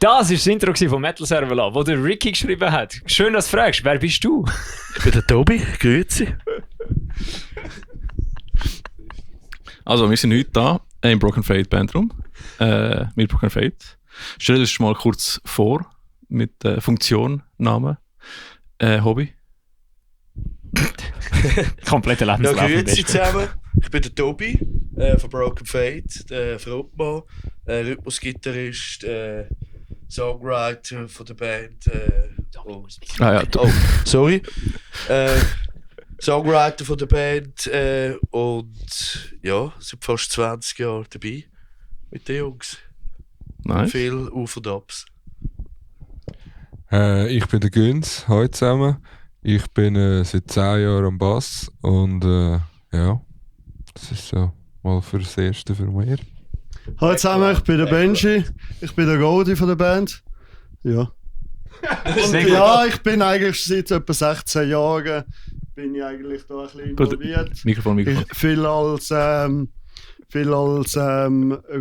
Das war das Intro von Metal Server, wo der Ricky geschrieben hat. Schön, dass du fragst, wer bist du? Ich bin der Tobi, grüezi. Also, wir sind heute da im Broken Fate Bandroom mit Broken Fate. Stell dir das mal kurz vor mit Funktion, Name, Hobby. Komplette Lebenslauf. Ja, grüezi zusammen. Ich bin der Tobi von Broken Fate, der Frontmann, Rhythmusgitarrist, Songwriter von der Band. Sorry. Songwriter von der Band und ja, seit fast 20 Jahren dabei mit den Jungs. Nice. Viel Auf und Abs. Ich bin der Günz, hallo zusammen. Ich bin seit 10 Jahren am Bass und ja, das ist so mal für das Erste für mich. Hallo zusammen, ich bin der Benji, ich bin der Goldie von der Band. Ja. Und ja, ich bin eigentlich seit etwa 16 Jahren bin ich eigentlich da ein bisschen involviert. Mikrofon. Ich viel als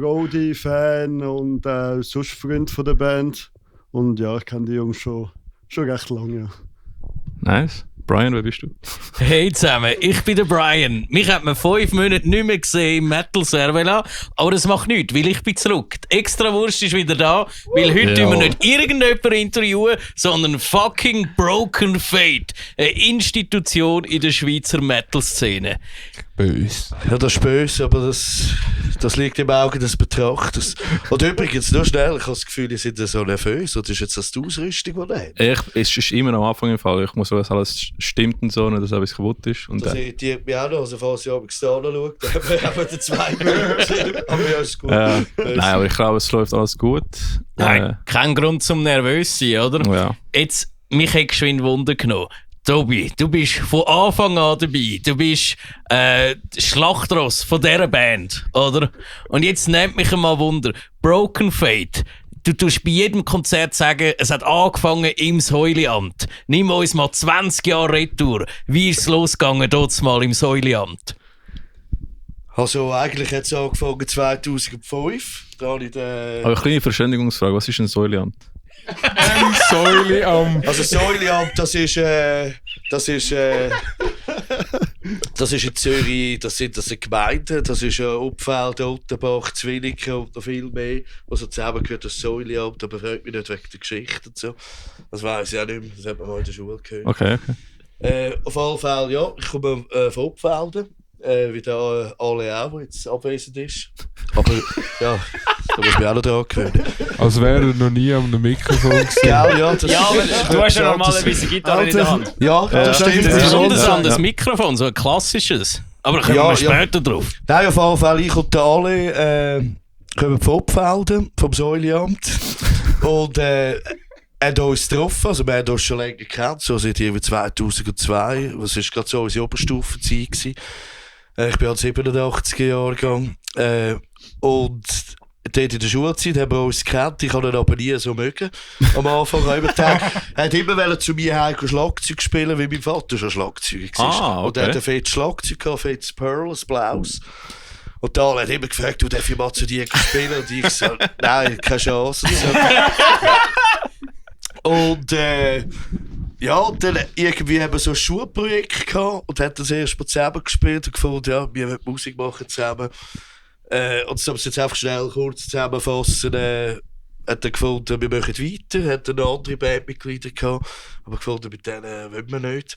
Goldie-Fan und sonst Freund von der Band. Und ja, ich kenne die Jungs schon recht lange. Ja. Nice. Brian, wer bist du? Hey zusammen, ich bin der Brian. Mich hat man 5 Monate nicht mehr gesehen im Metal Servela, aber das macht nichts, weil ich bin zurück. Die Extrawurst ist wieder da, weil heute tun wir nicht irgendjemanden interviewen, sondern fucking Broken Fate, eine Institution in der Schweizer Metal-Szene. Böse. Ja, das ist böse, aber das liegt im Auge des Betrachters. Und übrigens, nur schnell, ich habe das Gefühl, ihr seid so nervös. Oder ist jetzt das die Ausrüstung, die ihr habt? Es ist immer am Anfang im Fall. Ich muss schauen, dass alles stimmt und so, nicht, dass etwas kaputt ist. Und das irritiert mich auch noch. Also, falls ich abends da schaue, dann haben wir eben den 2 Minuten. Aber ja, ist gut. nein, aber ich glaube, es läuft alles gut. Nein, kein Grund zum nervös sein, oder? Ja. Jetzt, mich hat geschwind Wunder genommen. Tobi, du bist von Anfang an dabei. Du bist Schlachtross von dieser Band, oder? Und jetzt nimmt mich einmal Wunder. Broken Fate. Du tust bei jedem Konzert sagen, es hat angefangen im Säuliamt. Nimm uns mal 20 Jahre Retour. Wie ist es losgegangen dort mal im Säuliamt? Also, eigentlich hat es angefangen 2005. Da habe ich Aber eine kleine Verständigungsfrage, was ist ein Säuliamt? Säule am... Also Säuliamt, das ist in Zürich, das sind Gemeinden, das ist Upfeld, Ottenbach, Zwilligen und noch viel mehr, was so zusammengehört, das Säuliamt, aber fragt mich nicht wegen der Geschichte und so. Das weiss ich auch nicht mehr, das hat man mal in der Schule gehört. Okay. Auf alle Fälle, ja, ich komme von Upfelden, wie da alle auch, die jetzt abwesend ist. Aber ja, da muss man auch noch dran gewöhnen. Als wäre er noch nie am Mikrofon gewesen. Ja, das Ja, aber du hast ja normalerweise Gitarre in der Hand. Ja, das stimmt. Das ist Ja. ein anderes Mikrofon, so ein klassisches. Aber da kommen wir später drauf. Nein, auf alle Fälle, ich und der alle kommen von Opfelden, vom Säuliamt. Und haben uns getroffen, also wir haben uns schon länger gekannt, so seit 2002. Das war gerade so unsere Oberstufenzeit gewesen. Ich bin halt 87er Jahrgang. Und dort in der Schulzeit haben wir uns gekannt. Ich habe ihn aber nie so mögen. Am Anfang er hat immer zu mir heim Schlagzeug spielen, weil mein Vater schon Schlagzeuger war. Ah, Und er hat okay. ein fettes Schlagzeug gehabt, fettes Pearl, ein blaues. Und der hat immer gefragt, du darfst mal zu dir spielen. Und ich so, nein, keine Chance. Und ja, und dann irgendwie haben wir so ein Schulprojekt gehabt und haben das erst mal zusammen gespielt und gefunden, ja, wir wollen Musik machen zusammen. Und so haben wir jetzt einfach schnell kurz zusammenfassen. Hat er gefunden, wir machen weiter. Hat eine andere Bandmitglieder gehabt, aber gefunden, mit denen wollen wir nicht.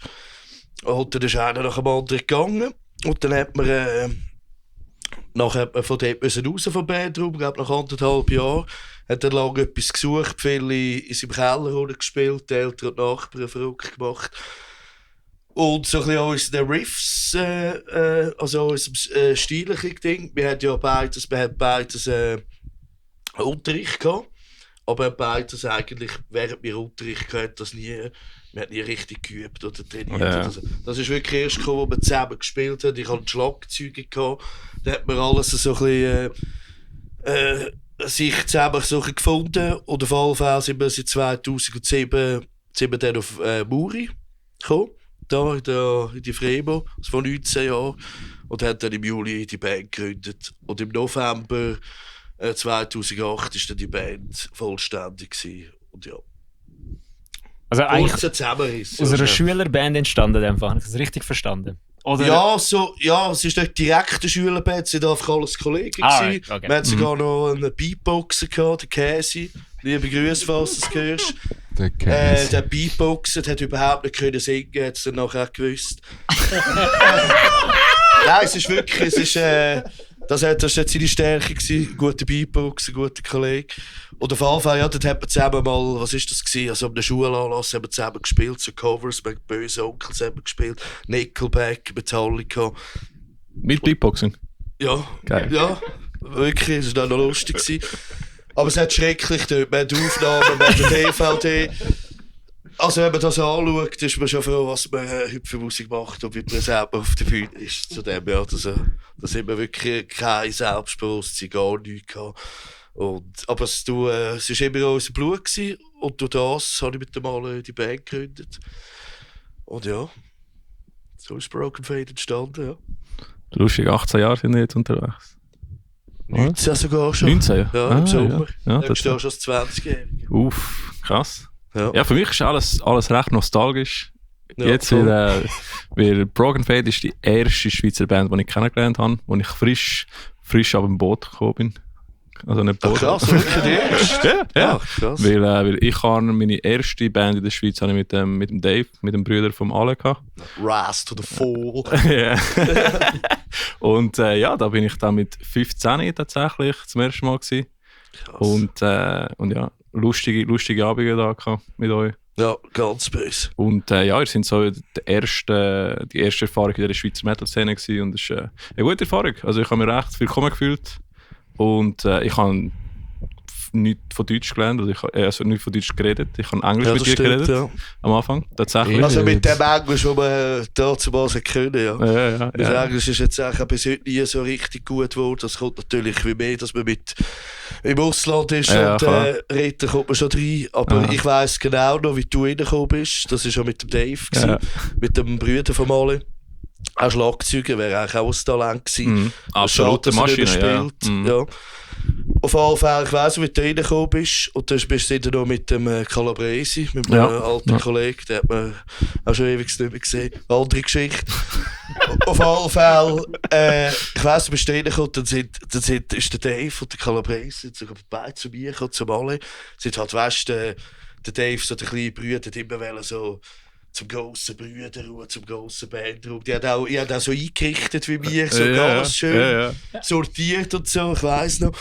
Und dann ist einer nach dem anderen gegangen. Und dann hat man, nachher hat man von dort raus vom Bandraum, glaube nach 1,5 Jahren. Hat er lange etwas gesucht, viele in seinem Keller gespielt, die Eltern und Nachbarn verrückt gemacht. Und so ein bisschen unsere Riffs, also unser stilisches Ding. Wir hatten beides Unterricht gehabt. Aber beides eigentlich, während wir Unterricht hatten, das nie, wir haben nie richtig geübt oder trainiert. Ja. Also, das ist wirklich erst gekommen, wo wir zusammen gespielt haben. Ich hatte Schlagzeuge gehabt. Da hat man alles so ein bisschen, sich zusammen so gefunden. Und auf jeden Fall sind wir seit 2007 dann auf Muri gekommen. Da in die Fremo, also vor 19 Jahren. Und haben dann im Juli die Band gegründet. Und im November 2008 war dann die Band vollständig gewesen. Und ja. Also eigentlich Kurzer Zusammenriss. aus ja, einer schnell. Schülerband entstanden, einfach. Habe ich das richtig verstanden? Oder Ja, es ist nicht direkt eine Schülerband, es sind einfach alles Kollegen. Right, gewesen. okay. Wir hatten sogar noch einen Beatboxer gehabt, den Käse. Liebe Grüße, falls du es hörst. Der Käse. Der Beatboxer hat überhaupt nicht können singen, hat es dann nachher auch gewusst. Nein, es ist wirklich, das war jetzt seine Stärke gewesen. Guter Beatboxer, guter Kollege. Und auf jeden Fall, ja, dort hat man zusammen mal, was ist das gewesen? Also, an einem Schulanlass haben wir zusammen gespielt, so Covers, mit Böse Onkels haben wir gespielt, Nickelback, Metallica. Mit Beatboxing. Ja, Geil. ja, wirklich, es war dann noch lustig gewesen. Aber es hat schrecklich dort, wir haben die Aufnahmen, wir haben den DVD. Also wenn man das anschaut, ist man schon froh, was man heute für Musik macht und wie präsent man auf der Bühne ist. Zu dem, ja, da sind wir wirklich kein Selbstbewusstsein, gar nichts gehabt. Aber es war immer in unserem Blut gewesen, und durch das habe ich mit dem Mal die Band gegründet. Und ja, so ist Broken Fate entstanden, ja. Lustig, 18 Jahre sind wir jetzt unterwegs. 19 sogar schon. 19? Ja, im Sommer. Ja, Nächstes Jahr schon als 20-Jährige. Uff, krass. Ja. Ja, für mich ist alles recht nostalgisch. Ja, Jetzt, voll. weil Broken Fate ist die erste Schweizer Band, die ich kennengelernt habe, wo ich frisch ab dem Boot gekommen bin. Also nicht Ach, Boot. krass, wirklich die erste? Ja. Ach, krass. Weil ich habe meine erste Band in der Schweiz habe ich mit dem Dave, mit dem Bruder vom Ale gehabt. Rise to the Fall. Ja. Und ja, da bin ich dann mit 15 tatsächlich zum ersten Mal gewesen. Krass. Und ja, lustige Abende da gehabt mit euch. Ja, ganz böse. Und ja, ihr seid so die erste Erfahrung in der Schweizer Metal-Szene gewesen, und es ist eine gute Erfahrung. Also ich habe mich recht willkommen gefühlt, und ich habe nichts von Deutsch gelernt, also nicht von Deutsch geredet. Ich habe Englisch Ja, mit das dir stimmt, geredet, ja. am Anfang, tatsächlich. Also mit dem Englisch, das man dazu mal können, ja. Ja. Das Englisch ist jetzt auch bis heute nie so richtig gut geworden. Das kommt natürlich wie mehr, dass man im Ausland ist, Ja, und klar. redet kommt man schon rein. Aber Ja. ich weiss genau noch, wie du reingekommen bist. Das war ja mit dem Dave, Ja. mit dem Bruder von Mali. Auch Schlagzeuger, wäre eigentlich auch ein Talent gewesen. Mhm. Absolute Schade, dass er Maschine, ja. nicht mehr spielt. Ja. Auf jeden Fall, ich weiss, wie du reingekommen bist. Und dann bist du noch mit dem Calabresi, mit meinem Ja. alten Kollegen. Den hat man auch schon ewig nicht mehr gesehen. Andere Geschichte. Auf jeden Fall, ich weiss, du bist reingekommen, dann ist der Dave und der Calabresi beide zu mir gekommen, zu alle. Sind halt, weißt du, der Dave, so der kleine Bruder, hat immer wollen so zum grossen Brüder und zum grossen Bandraum. Ich habe auch so eingerichtet wie mir, so ganz schön sortiert und so, ich weiss noch.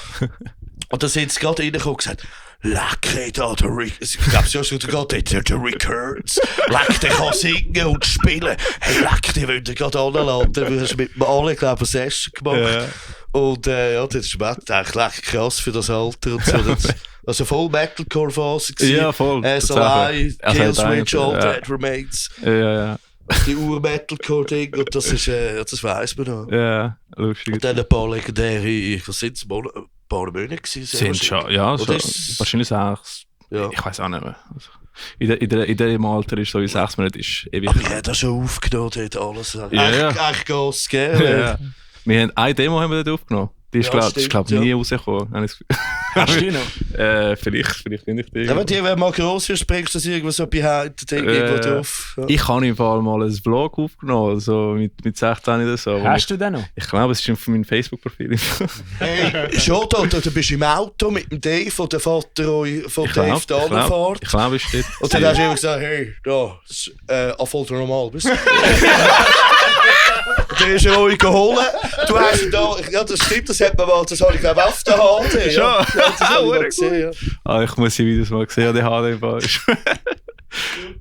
Und dann sind sie gerade reingekommen und gesagt, leck da, der Rick, ich glaube, so ist der Rick Hurts, leck, der kann singen und spielen, hey, leck, die wollen gerade anladen. Dann hast du mit allen, glaube ich, eine Session gemacht. Ja. Und ja, das ist mir gedacht, leck, krass für das Alter und so. Das, also voll Metalcore-Phase gewesen. Ja, voll. SLI, Also Killswitch, ja. All Dead Remains. Ja. Die Ur-Metalcore-Ding, und das ist, das weiss man noch. Ja, lustig. Und dann ein paar legendäre, was sind es, ein paar Monate gewesen? sehr Sind schon, wahrscheinlich. ja, so, Oder ist- wahrscheinlich 6. Ja. Ich weiß auch nicht mehr. Also, in dem Alter ist so wie 6 Monate ist ewig. Aber ich habe das schon aufgenommen, dort alles. Ja, Eigentlich Gas, gell? Ja. Wir haben eine Demo haben wir dort aufgenommen. Die ist, Ja, glaube stimmt, ich, ja. nie rausgekommen. Habe ich das Gefühl. Hast du die noch? Vielleicht finde ich die. Ja, wenn die mal gross wirst, bringst du das irgendwo so behind the Ding irgendwo drauf. Ja. Ich habe im Fall mal einen Vlog aufgenommen, so mit 16 oder so. Hast du den noch? Ich glaube, es ist von meinem Facebook-Profil. Hey, schon da, du bist im Auto mit dem Dave, wo der Vater euch von Dave da fährt. Ich glaube, es steht. Und dann hast du immer gesagt, hey, da, Affolter normal bist. Und dann ist er euch geholt. Du hast ihn da, ja, das stimmt, das hat man mal, das habe ich glaube auf der Hand. Ja, Schon? ja, das habe ich mal gesehen, ja. Ah, ich muss die Videos mal sehen, der HD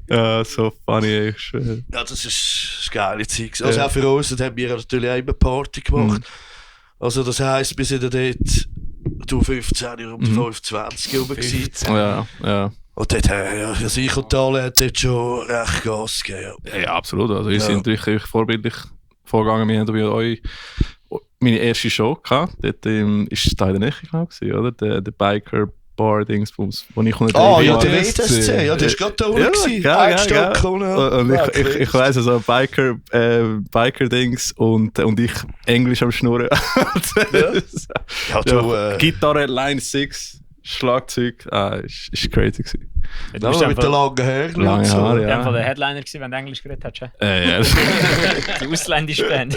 ja, so funny, ey, ich schwöre. Ja, das ist eine geile Zeit gewesen. Also Ja. auch für uns, das haben wir natürlich auch immer Party gemacht. Also das heisst, wir sind ja dort, du 15, um die 25 herum gewesen. Ja. Und dort, ja, also ich und Tale hat dort schon recht Gas gegeben. Ja, absolut. Also, wir Ja. sind natürlich vorbildlich vorgegangen. Wir haben bei euch meine erste Show gehabt. Dort ist es da in der Nähe, glaube ich, oder? Der Biker Bar-Dingsbums, wo ich unter Ah, ja, war. der WTSC, ja, der ist gerade da oben gewesen. geil. Und ich ich weiss, also Biker-Dings und ich Englisch am Schnurren. Ja, du, Gitarre, Line 6, Schlagzeug, ist crazy gewesen. Du ja, bist mit einfach den langen Haaren. Lange und so. Haare, in dem Fall ja. der Headliner gewesen, wenn du Englisch geredet hast. Ja? Ja. Die ausländische Band.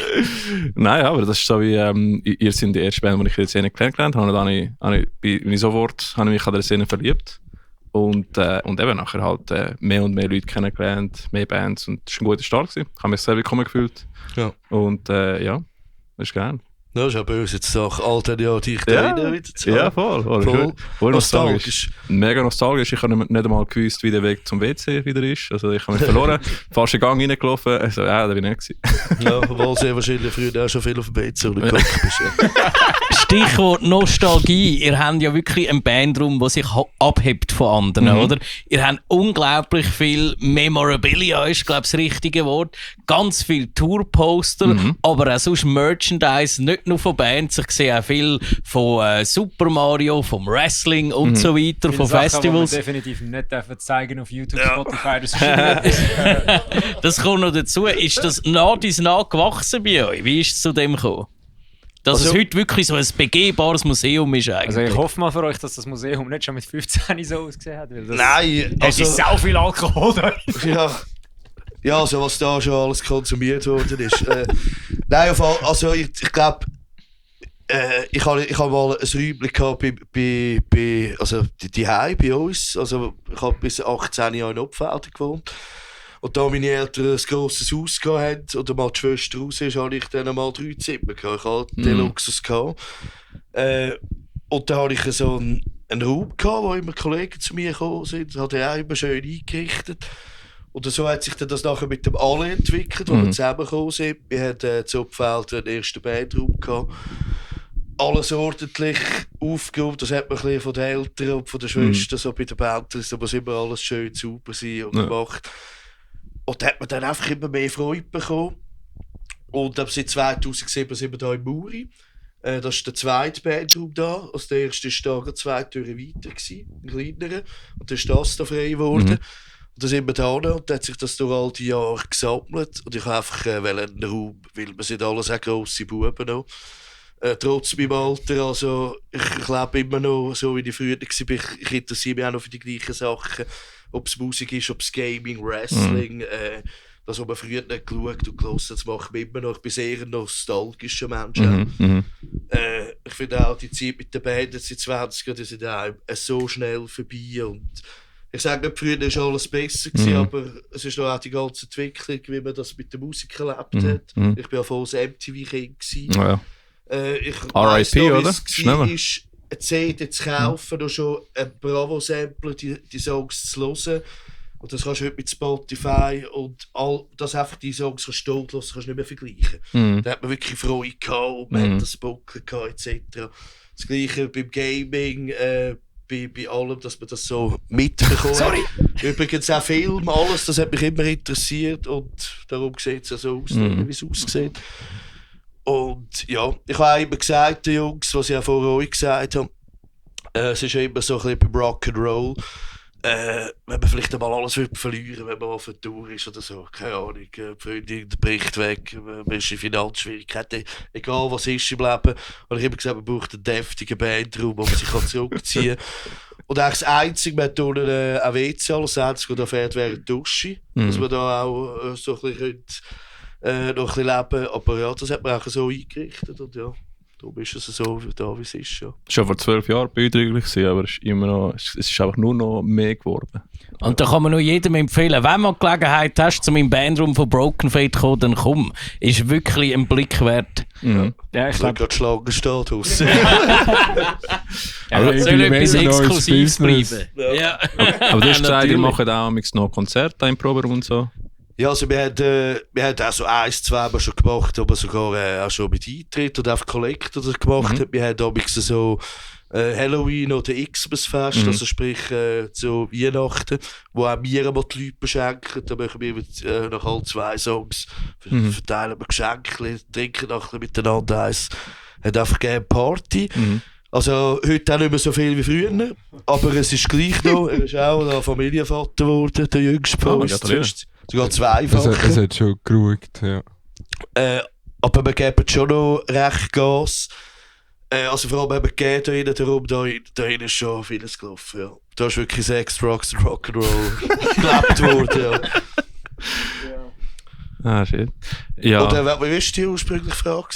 Nein, aber das ist so wie, ihr seid die erste Band, die ich in der Szene kennengelernt habe. Dann habe ich mich an der Szene verliebt. Und eben nachher halt mehr und mehr Leute kennengelernt, mehr Bands. Und es war ein guter Start gewesen. Ich habe mich sehr willkommen gefühlt. Ja. Und ja, das ist geil. Das ist ja böse jetzt nach all den Jahren, die ich da wieder zu Ja, voll. Voll nostalgisch. Mega nostalgisch. Ich habe nicht einmal gewusst, wie der Weg zum WC wieder ist. Also ich habe mich verloren, falschen Gang reingelaufen. Also ja, da bin ich nicht gewesen. Ja, obwohl sehr wahrscheinlich früher auch schon viel auf dem Bett zurückgekommen bist. Ja. Stichwort Nostalgie. Ihr habt ja wirklich einen Bandraum, der sich abhebt von anderen, oder? Ihr habt unglaublich viel Memorabilia, ist glaube ich das richtige Wort. Ganz viel Tourposter, aber auch sonst Merchandise, nicht nur von Bands. Ich sehe auch viel von Super Mario, vom Wrestling und so weiter, von Festivals. Die wir definitiv nicht dürfen zeigen auf YouTube, Spotify, das ist Das kommt noch dazu. Ist das nach gewachsen bei euch? Wie ist es zu dem gekommen? Dass es heute wirklich so ein begehbares Museum ist eigentlich. Also ich hoffe mal für euch, dass das Museum nicht schon mit 15 so ausgesehen hat. Weil das Nein, es ist so viel Alkohol da. Ja, also was da schon alles konsumiert worden ist. Nein, also ich glaube, ich habe mal ein Räumchen gehabt also die Hause bei uns. Also ich habe bis 18 Jahre in Obfelden gewohnt. Und da meine Eltern ein grosses Haus hatten und mal die Schwester raus ist, hatte ich dann mal 3 Zimmer gehabt. Ich hatte den Luxus gehabt. Und dann hatte ich so einen Raum gehabt, wo immer Kollegen zu mir gekommen sind. Das hat er auch immer schön eingerichtet. Und so hat sich dann das nachher mit dem Alle entwickelt, wo wir zusammengekommen sind. Wir hatten zu Obfelden den ersten Bandraum gehabt. Alles ordentlich aufgeräumt, das hat man ein bisschen von den Eltern und von den Schwestern so bei den Bandern, da muss immer alles schön sauber sein und gemacht. Und da hat man dann einfach immer mehr Freude bekommen. Und seit 2007 sind wir hier in Muri. Das ist der zweite Bandraum da. Also der erste war da 2 Türen weiter, ein kleinerer. Und dann ist das da frei geworden. Und dann sind wir da und dann hat sich das durch all die Jahre gesammelt. Und ich habe einfach einen Raum, weil wir sind alles auch grosse Buben noch. Trotz meinem Alter, also ich lebe immer noch so, wie ich früher war. Ich interessiere mich auch noch für die gleichen Sachen. Ob es Musik ist, ob es Gaming, Wrestling, das, was man früher nicht geschaut und gehört, das macht mich immer noch. Ich bin sehr ein nostalgischer Mensch. Ich finde auch die Zeit mit den Band seit 20 Jahren, die sind auch so schnell vorbei. Und ich sage nicht, früher war alles besser, aber es ist noch auch die ganze Entwicklung, wie man das mit der Musik erlebt hat. Ich war ja voll ein MTV-Kind. R.I.P., oder? Schneller. Eine CD zu kaufen und schon ein Bravo-Sample, die Songs zu hören. Und das kannst du heute mit Spotify und das einfach die Songs kannst du dort hören, kannst du nicht mehr vergleichen. Da hat man wirklich Freude gehabt und man hat das Bocken gehabt, etc. Das Gleiche beim Gaming, bei allem, dass man das so mitbekommt. Sorry! Übrigens auch Film, alles, das hat mich immer interessiert und darum sieht es so aus, wie es aussieht. Und ja, ich habe auch immer gesagt, den Jungs, was ich auch vor euch gesagt habe, es ist ja immer so ein bisschen beim Rock'n'Roll, wenn man vielleicht einmal alles verlieren wenn man auf der Tour ist oder so, keine Ahnung, die Freundin bricht weg, man ist in Finanzschwierigkeiten, egal was ist im Leben. Und ich habe immer gesagt, man braucht einen deftigen Bandraum, wo man sich zurückziehen kann. Und eigentlich das Einzige, man hat hier ein WC, alles Einzige, das da fährt, wäre eine Dusche, dass man da auch so ein bisschen noch ein bisschen leben, aber ja, das hat man auch so eingerichtet und ja, darum ist es so da, wie es ist. Ja. Schon vor 12 Jahren beeindruckend, aber es ist einfach nur noch mehr geworden. Und da kann man nur jedem empfehlen, wenn man die Gelegenheit hast, zu meinem Bandraum von Broken Fate zu kommen, dann komm. Ist wirklich ein Blick wert. Ja, ich glaube, gerade Schlangen steht aus. Aber soll etwas Exklusives Business. bleiben. Ja. Aber du hast gesagt, ihr Natürlich. macht auch noch Konzerte im Proberaum und so. Ja, also wir haben auch so 1, 2 Mal schon gemacht, aber sogar auch schon mit Eintritt und einfach Collector das gemacht. Wir haben damals so Halloween oder Xmas-Fest, also sprich zu Weihnachten, wo auch wir einmal die Leute beschenken. Da machen wir nach all 2 Songs, verteilen wir Geschenke, trinken nachher miteinander eins, haben einfach gerne Party. Also heute auch nicht mehr so viel wie früher, aber es ist gleich noch. Er ist auch noch Familienvater geworden, der jüngste von uns. Sogar zweifach. Es hat schon geruht, ja. Aber wir geben schon noch recht Gas. Also vor allem haben wir gegeben da hinten, darum, da hinten ist schon vieles gelaufen, ja. Da ist wirklich Sex, Drugs und Rock'n'Roll gelebt worden, ja. Ah, shit. Ja. Oder wie war die ursprüngliche Frage?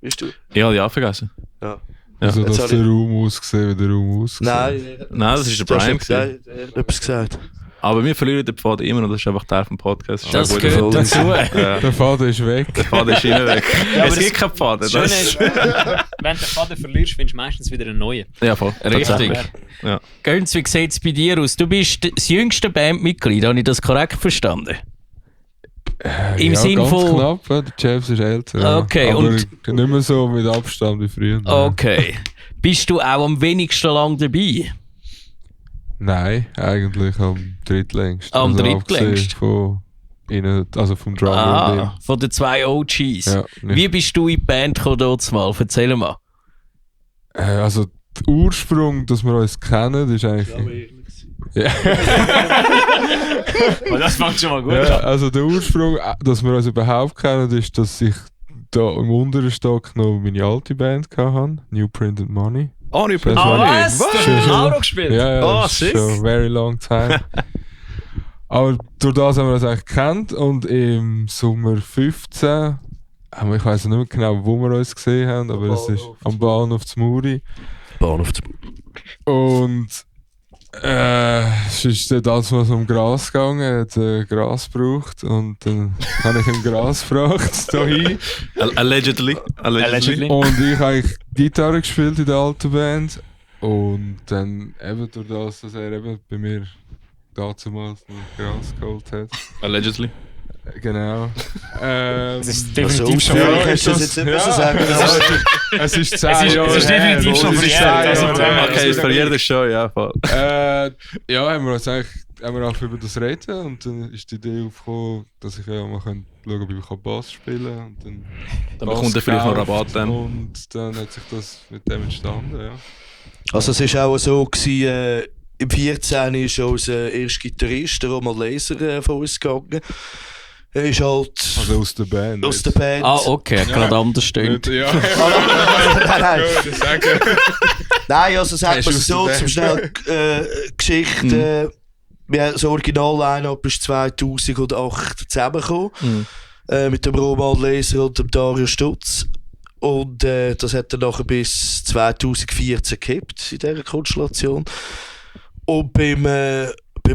Weißt du? Ich habe ja vergessen. Ja. Also, Jetzt dass habe der Raum aussieht, wie der Raum aussieht. Nein, Nein, das ist der Brian. Er hat etwas gesagt. Aber wir verlieren den Faden immer und das ist einfach Teil vom Podcast. Das ist gehört dazu. Ja. Der Faden ist weg. Der Faden ist immer weg. Ja, aber es gibt keinen Faden. Das Schöne ist, wenn du den Faden verlierst, findest du meistens wieder einen neuen. Ja, voll. Richtig. Tatsächlich. Ja. Göns, wie sieht es bei dir aus? Du bist das jüngste Bandmitglied, habe ich das korrekt verstanden? Im ja, Sinn ganz von- knapp, ja, der James ist älter. Ja. Okay, aber und- nicht mehr so mit Abstand wie früher. Okay. Bist du auch am wenigsten lang dabei? Nein, eigentlich am drittlängsten. Am Also drittlängsten? abgesehen von ihnen, also vom Drummer und ihm. Von den zwei OGs. Ja, nicht- Wie bist du in die Band gekommen dort mal? Erzähl mal. Also der Ursprung, dass wir uns kennen, ist eigentlich... Ja. Aber das fängt schon mal gut Ja, an. also der Ursprung, dass wir uns überhaupt kennen, ist, dass ich da im unteren Stock noch meine alte Band hatte, New Print and Money. Oh, nicht Das Ah, war- was? Du hast Schön. Lauro gespielt? Ja, ja, Oh, das ist sick. schon very long time. Aber durch das haben wir uns eigentlich gekannt und im Sommer 15, ich weiß nicht mehr genau, wo wir uns gesehen haben, aber es ist am Bahnhof zu Muri. Bahnhof zu Und es ist dann das, was um Gras gegangen, er hat Gras gebraucht und dann habe ich ihm Gras gefragt, dahin. Allegedly. Allegedly. Und ich habe eigentlich Gitarre gespielt in der alten Band und dann eben durch das, dass er eben bei mir damals noch Gras geholt hat. Allegedly. Genau. Das ist Also, definitiv schon ja, mal. kannst du das jetzt nicht besser sagen? Es ist 10 Es ist- Jahre es ist her. definitiv schon Es ist verjährt, 10 also, Jahre her. Okay, es verliert das schon, ja, voll. Ja, haben wir uns eigentlich auch über das reden und dann ist die Idee aufgekommen, dass ich ja mal schauen kann, ob ich Bass spielen kann. Und dann Dann Bass bekommt er vielleicht noch gekauft Rabatt dann. Und dann hat sich das mit dem entstanden, ja. Also es war auch so, im 14. ist unser erster Gitarrist, der Roman Laser, von uns gegangen. Er ist halt Also aus der Band. aus der Band. Ah, okay, gerade anders stimmt. Ja. Nein, nein, also sagt Er ist man aus so der zum schnell Geschichte. Das Original-Line-Up ist 2008 zusammengekommen. Mit dem Roman Laser und dem Dario Stutz. Und das hat dann nachher bis 2014 gehabt in dieser Konstellation. Und beim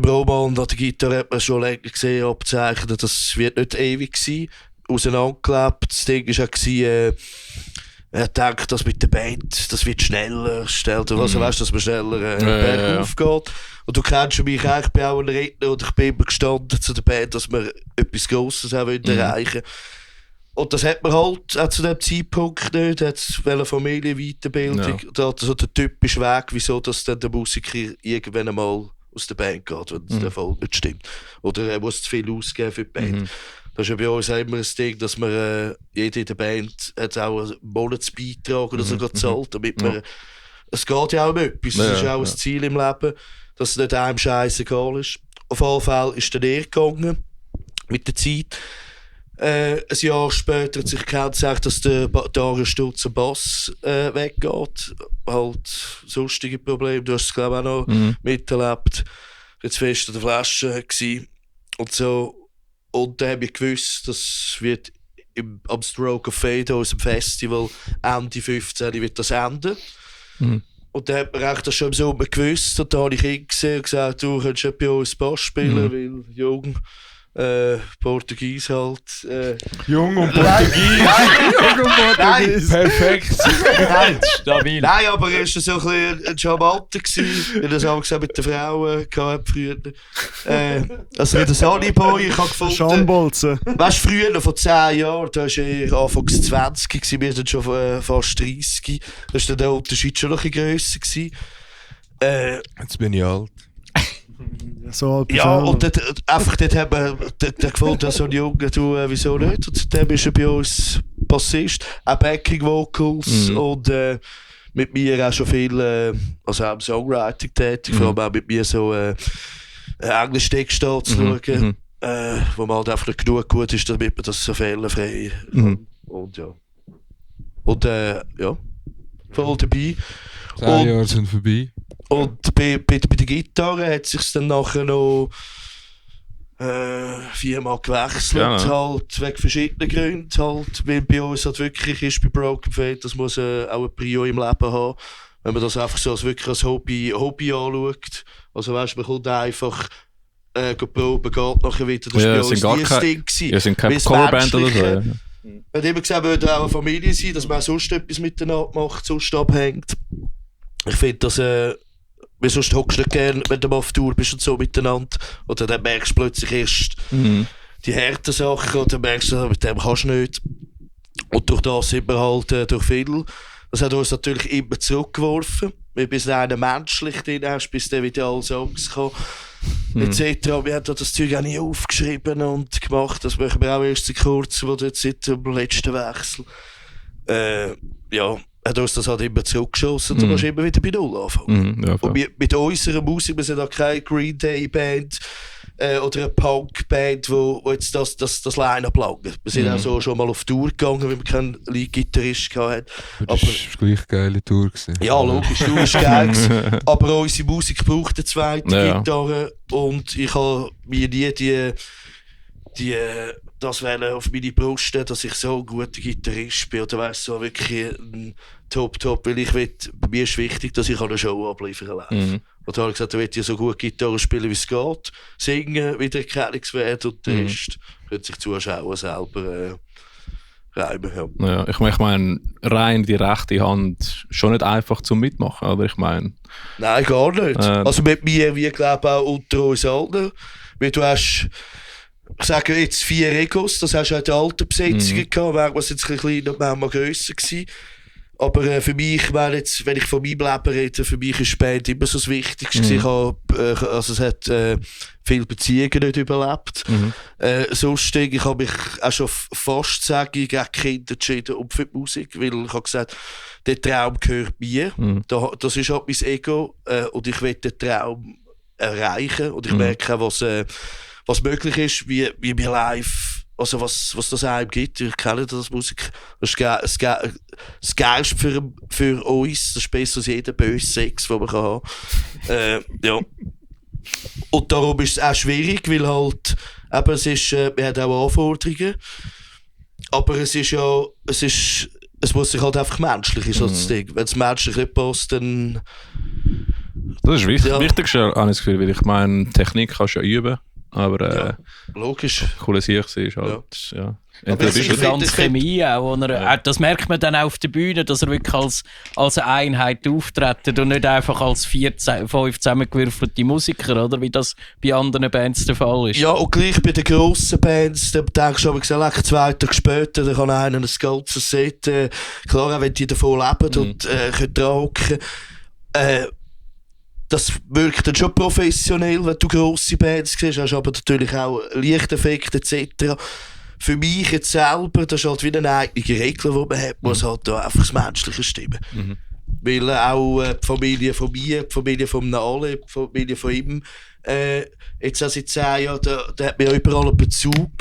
Roman an der Gitarre hat man schon länger gesehen, abzeichnet, das wird nicht ewig sein. Auseinandergelebt. Das Ding war auch, er denkt, dass mit der Band, das wird schneller, also weißt du, dass man schneller bergauf geht. Und du kennst mich auch, ich bin auch ein Redner und ich bin immer gestanden zu der Band, dass wir etwas Grosses auch erreichen wollen. Und das hat man halt auch zu dem Zeitpunkt nicht, hat eine Familienweiterbildung, da hat so der typische Weg, wieso dass dann der Musiker irgendwann einmal aus der Band geht, wenn der Erfolg nicht stimmt. Oder er muss zu viel ausgeben für die Band. Das ist ja bei uns auch immer ein Ding, dass man jeder in der Band hat auch einen Monatsbeitrag oder so gezahlt, damit man... Es geht ja auch um etwas, das ist auch ein Ziel im Leben, dass es nicht einem scheißegal ist. Auf jeden Fall ist dann gegangen mit der Zeit. Ein Jahr später hat sich gezeigt, dass der Dario Stutz am Bass weggeht. Halt sonstige Probleme, du hast es glaube ich auch noch miterlebt. Jetzt fest an der Flasche gewesen. Und so. Und dann habe ich gewusst, das wird am Stroke of Fate, unserem Festival, Ende 15 wird das enden. Und dann hat man echt das schon im Sommer gewusst. Und da habe ich ihn gesehen und gesagt, du könntest ja bei uns Bass spielen, weil jung, Portugies halt. Jung und Nein, perfekt. nein, Stabil. nein, aber er war so ein bisschen ein Charmanter gewesen, weil er das auch gesagt mit den Frauen gehabt früher. Also nicht ein Sunnyboy, ich habe gefunden. Schambolzen. Weißt du, früher, vor 10 Jahren, da war er anfangs 20 gewesen, wir sind schon fast 30. Da war der Unterschied schon noch ein bisschen grösser gewesen. Jetzt bin ich alt. So alt bist Ja, du auch. und einfach dort haben wir gefunden, so ein Junge, du, wieso nicht? Und seitdem ist er bei uns Bassist, auch Backing Vocals und mit mir auch schon viel, also auch im Songwriting tätig, vor allem auch mit mir so englischen Text zu schauen, wo man halt einfach nicht genug gut ist, damit man das so fehlerfrei und ja. Und ja, voll dabei. 10 Jahre sind vorbei. Und bei der Gitarre hat sich dann nachher noch 4-mal gewechselt, halt wegen verschiedenen Gründen. Halt, weil bei uns halt wirklich ist bei Broken Fate, das muss auch eine Prio im Leben haben. Wenn man das einfach so wirklich als Hobby anschaut. Also weißt du, man kommt einfach proben, geht nachher wieder. Das war bei uns nie das Ding gewesen. Ihr sind keine Coverband oder so. Ja. Wir haben immer gesagt, wir würden auch eine Familie sein, dass man auch sonst etwas miteinander macht, sonst abhängt. Ich finde, dass weil sonst hockst du nicht gerne, wenn du mal auf Tour bist und so miteinander. Oder dann merkst du plötzlich erst die harten Sachen und dann merkst du, mit dem kannst du nicht. Und durch das sind wir halt durch viel. Das hat uns natürlich immer zurückgeworfen. Wir bis einer menschlich drin hast, bis dann wieder alle Songs kam. Etc. Wir haben das Zeug auch nie aufgeschrieben und gemacht. Das machen wir auch erst in kurzem oder seit dem letzten Wechsel. Ja, hat uns das halt immer zurückgeschossen und du musst immer wieder bei Null anfangen. Ja, und mit unserer Musik, wir sind auch keine Green Day Band oder eine Punk Band, wo jetzt das Line-Up langt. Wir sind auch so schon mal auf Tour gegangen, weil wir keinen Lead-Gitarrist hatten. Das war gleich eine geile Tour gewesen. Ja, logisch, Tour war geil gewesen. Aber unsere Musik braucht eine zweite Gitarre und ich habe mir nie das wollen auf meine Brust, dass ich so ein guter Gitarrist bin oder weißt so wirklich ein Top, weil bei mir ist wichtig, dass ich eine Show abliefern kann. Und da habe ich gesagt, ich will ja so gut Gitarre spielen, wie es geht, singen, wieder erkennungswert und der Rest können sich Zuschauer selber reiben. Ja, ich meine, rein die rechte Hand schon nicht einfach zum Mitmachen, oder? Ich meine... Nein, gar nicht. Also mit mir, wie glaube auch unter uns allen, weil du hast... Ich sage jetzt 4 Egos, das hast du auch in den alten Besetzungen gehabt, manchmal sind es ein bisschen kleiner und manchmal grösser gewesen. Aber für mich, jetzt, wenn ich von meinem Leben rede, für mich ist Band immer so das Wichtigste. Ich habe, also es hat viele Beziehungen nicht überlebt. Sonst, ich habe mich auch schon fast gegen Kinder entschieden und für die Musik, weil ich habe gesagt, der Traum gehört mir. Das ist halt mein Ego und ich will den Traum erreichen und ich merke auch, was möglich ist, wie wir live, also was das einem gibt. Ich kenne das Musik. Das ist das Geilste für uns. Das ist besser als jeder böse Sex, den man haben kann. Ja. Und darum ist es auch schwierig, weil halt, eben, wir haben auch Anforderungen. Aber es muss sich halt einfach menschlich ist das Ding. Wenn es menschlich nicht passt, dann... Das ist wichtig. Wichtigste, habe ich das Gefühl, weil ich meine, Technik kannst du ja üben. Aber logisch. Coole Sicht ist halt, Aber es ist die ganze Chemie auch. Das merkt man dann auch auf der Bühne, dass er wirklich als eine Einheit auftritt und nicht einfach als 5 zusammengewürfelte Musiker, oder? Wie das bei anderen Bands der Fall ist. Ja, und gleich bei den grossen Bands, da denkst du aber, 2 Tage später, da kann einer ein ganzes Set, klar, auch wenn die davon leben und können dran hocken. Das wirkt dann schon professionell, wenn du grosse Bands siehst, hast aber natürlich auch Lichteffekte etc. Für mich jetzt selber, das ist halt wie eine eigene Regel, die man hat, muss halt da einfach das Menschliche stimmen. Weil auch die Familie von mir, die Familie von Nale, die Familie von ihm, jetzt auch seit 10 Jahren, da hat man ja überall einen Bezug.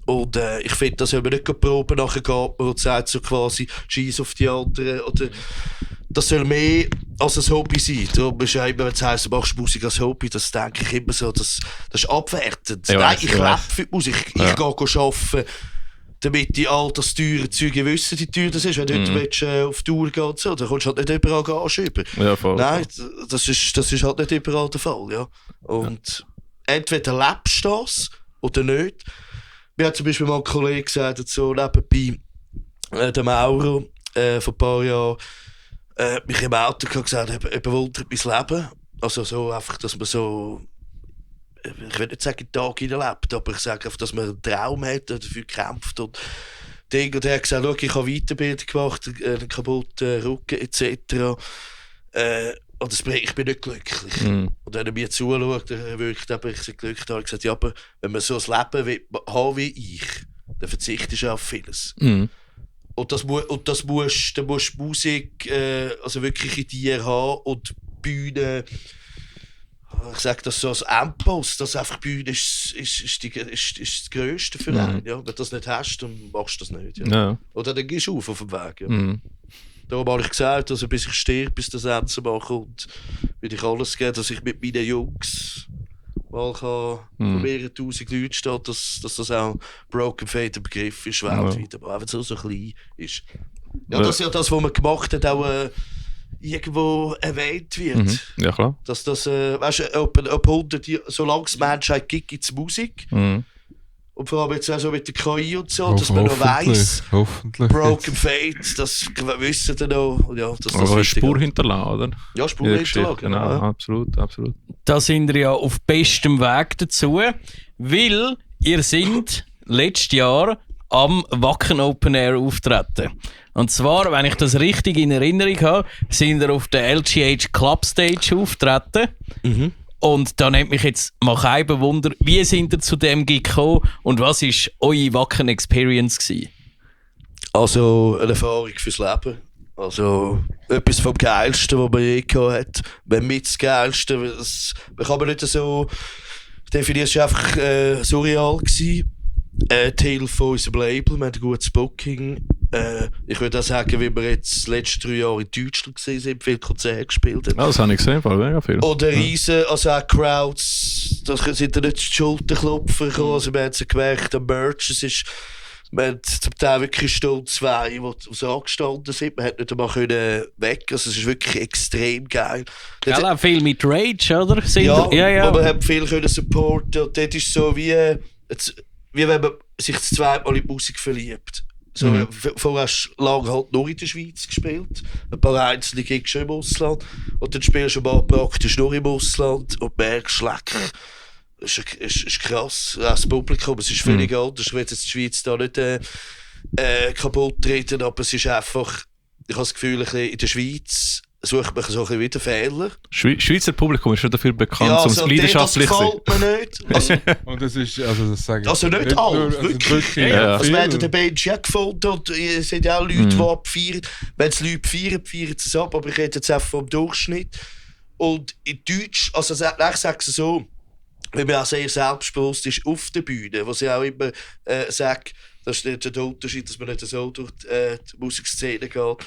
Und ich finde, dass wenn man nicht proben nachher geht man und sagt so quasi, scheiss auf die anderen. Oder, das soll mehr als ein Hobby sein. Darum ist ja immer, wenn es heisst, du machst Musik als Hobby, das denke ich immer so, das ist abwertend. Nein, ich lebe für die Musik. Ich gehe arbeiten, damit die all das teure Zeug wissen, wie teuer das ist. Wenn du willst, auf Tour gehen und so, dann kommst du halt nicht überall Gas über. Ja, voll. Nein, das ist halt nicht überall der Fall. Ja. Und entweder lebst du das oder nicht. Mir hat zum Beispiel mal ein Kollege gesagt, so nebenbei, der Mauro, vor ein paar Jahren, mich im Auto gesagt, er bewundert mein Leben. Also so einfach, dass man so, ich will nicht sagen, den Tag lebt, aber ich sage einfach, dass man einen Traum hat und dafür kämpft. Und er hat gesagt, schau, ich habe Weiterbildung gemacht, einen kaputten Rücken etc. Und ich bin nicht glücklich. Und wenn er mir zuschaut, dann wirkt er glücklich. Da habe ich gesagt, ja, aber wenn man so ein Leben haben wie ich, dann verzichtest du auf vieles. Und da musst du Musik also wirklich in dir haben und die Bühne. Ich sage das so als Endboss, dass einfach die Bühne ist das Größte für einen. Ja? Wenn du das nicht hast, dann machst du das nicht. Ja? Ja. Oder dann gehst du auf dem Weg. Ja? Mhm. Darum habe ich gesagt, also bis ich sterbe, bis das Ende mache und würde ich alles geben, dass ich mit meinen Jungs mal kann von mehreren tausend Leuten stehen, dass das auch Broken Fate ein Begriff ist weltweit, aber auch wenn es so klein ist. Ja, das ist ja das, was man gemacht hat, auch irgendwo erwähnt wird. Mhm. Ja, klar. Dass das, weißt du, ob 100 Jahre, solange es Menschheit gibt, gibt es Musik. Mhm. Und vor allem jetzt auch so mit der KI und so, dass man noch weiss, Hoffentlich. Broken Fate, das wissen wir noch. Ja, dass das Aber eine wichtig Spur ist. hinterlassen, oder? Ja, Spur In der Geschichte, hinterlassen, genau. ja. Absolut, absolut. Da sind ihr ja auf bestem Weg dazu, weil ihr sind letztes Jahr am Wacken Open Air auftreten. Und zwar, wenn ich das richtig in Erinnerung habe, sind ihr auf der LGH Club Stage auftreten. Mhm. Und da nimmt mich jetzt mal kein Wunder, wie sind ihr zu dem Gig gekommen und was war eure Wacken-Experience gewesen? Also eine Erfahrung fürs Leben. Also etwas vom Geilsten, was man je gehabt hat. Wenn mit das Geilste. Man kann man nicht so definieren, es war einfach surreal gewesen. Teil von unserem Label, wir haben ein gutes Booking. Ich würde auch sagen, wie wir jetzt die letzten 3 Jahre in Deutschland gesehen sind, viele Konzerte gespielt haben. Ja, das habe ich gesehen, voll mega viel. Oder riesen, also auch Crowds, da sind da nicht die Schulterklopfer gekommen, also wir haben es gemerkt, am Merch, wir haben zum Teil wirklich Stunde 2, die so angestanden sind, man hätte nicht einmal weg, also es ist wirklich extrem geil. Ja, auch viel mit Rage, oder? Ja, aber wir haben viel können supporten und dort ist so wie wenn man sich das zweite Mal in die Musik verliebt. So, vorher hast du lange halt nur in der Schweiz gespielt, ein paar einzelne Gigs schon im Ausland und dann spielst du mal praktisch nur im Ausland und merkst, lecker, ist krass, das Publikum, es ist völlig anders, ich will jetzt die Schweiz da nicht kaputt treten, aber es ist einfach, ich habe das Gefühl, ein bisschen in der Schweiz sucht man so ein bisschen wieder Fehler. Schweizer Publikum ist schon dafür bekannt, Ja, um also leidenschaftlich das zu gefällt mir nicht. Also, Und das ist, also das sage ich. Also nicht alle, wirklich. Ja. Also wir haben den Benji auch gefunden und es sind ja auch Leute, die abfeiern. Wenn es Leute feiern, feiern sie es ab, aber ich rede jetzt einfach vom Durchschnitt. Und in Deutsch, also ich sage es so, weil mir auch sehr selbstbewusst ist auf der Bühne, was ich auch immer sage, das ist nicht der Unterschied, dass man nicht so durch die Musikszene geht.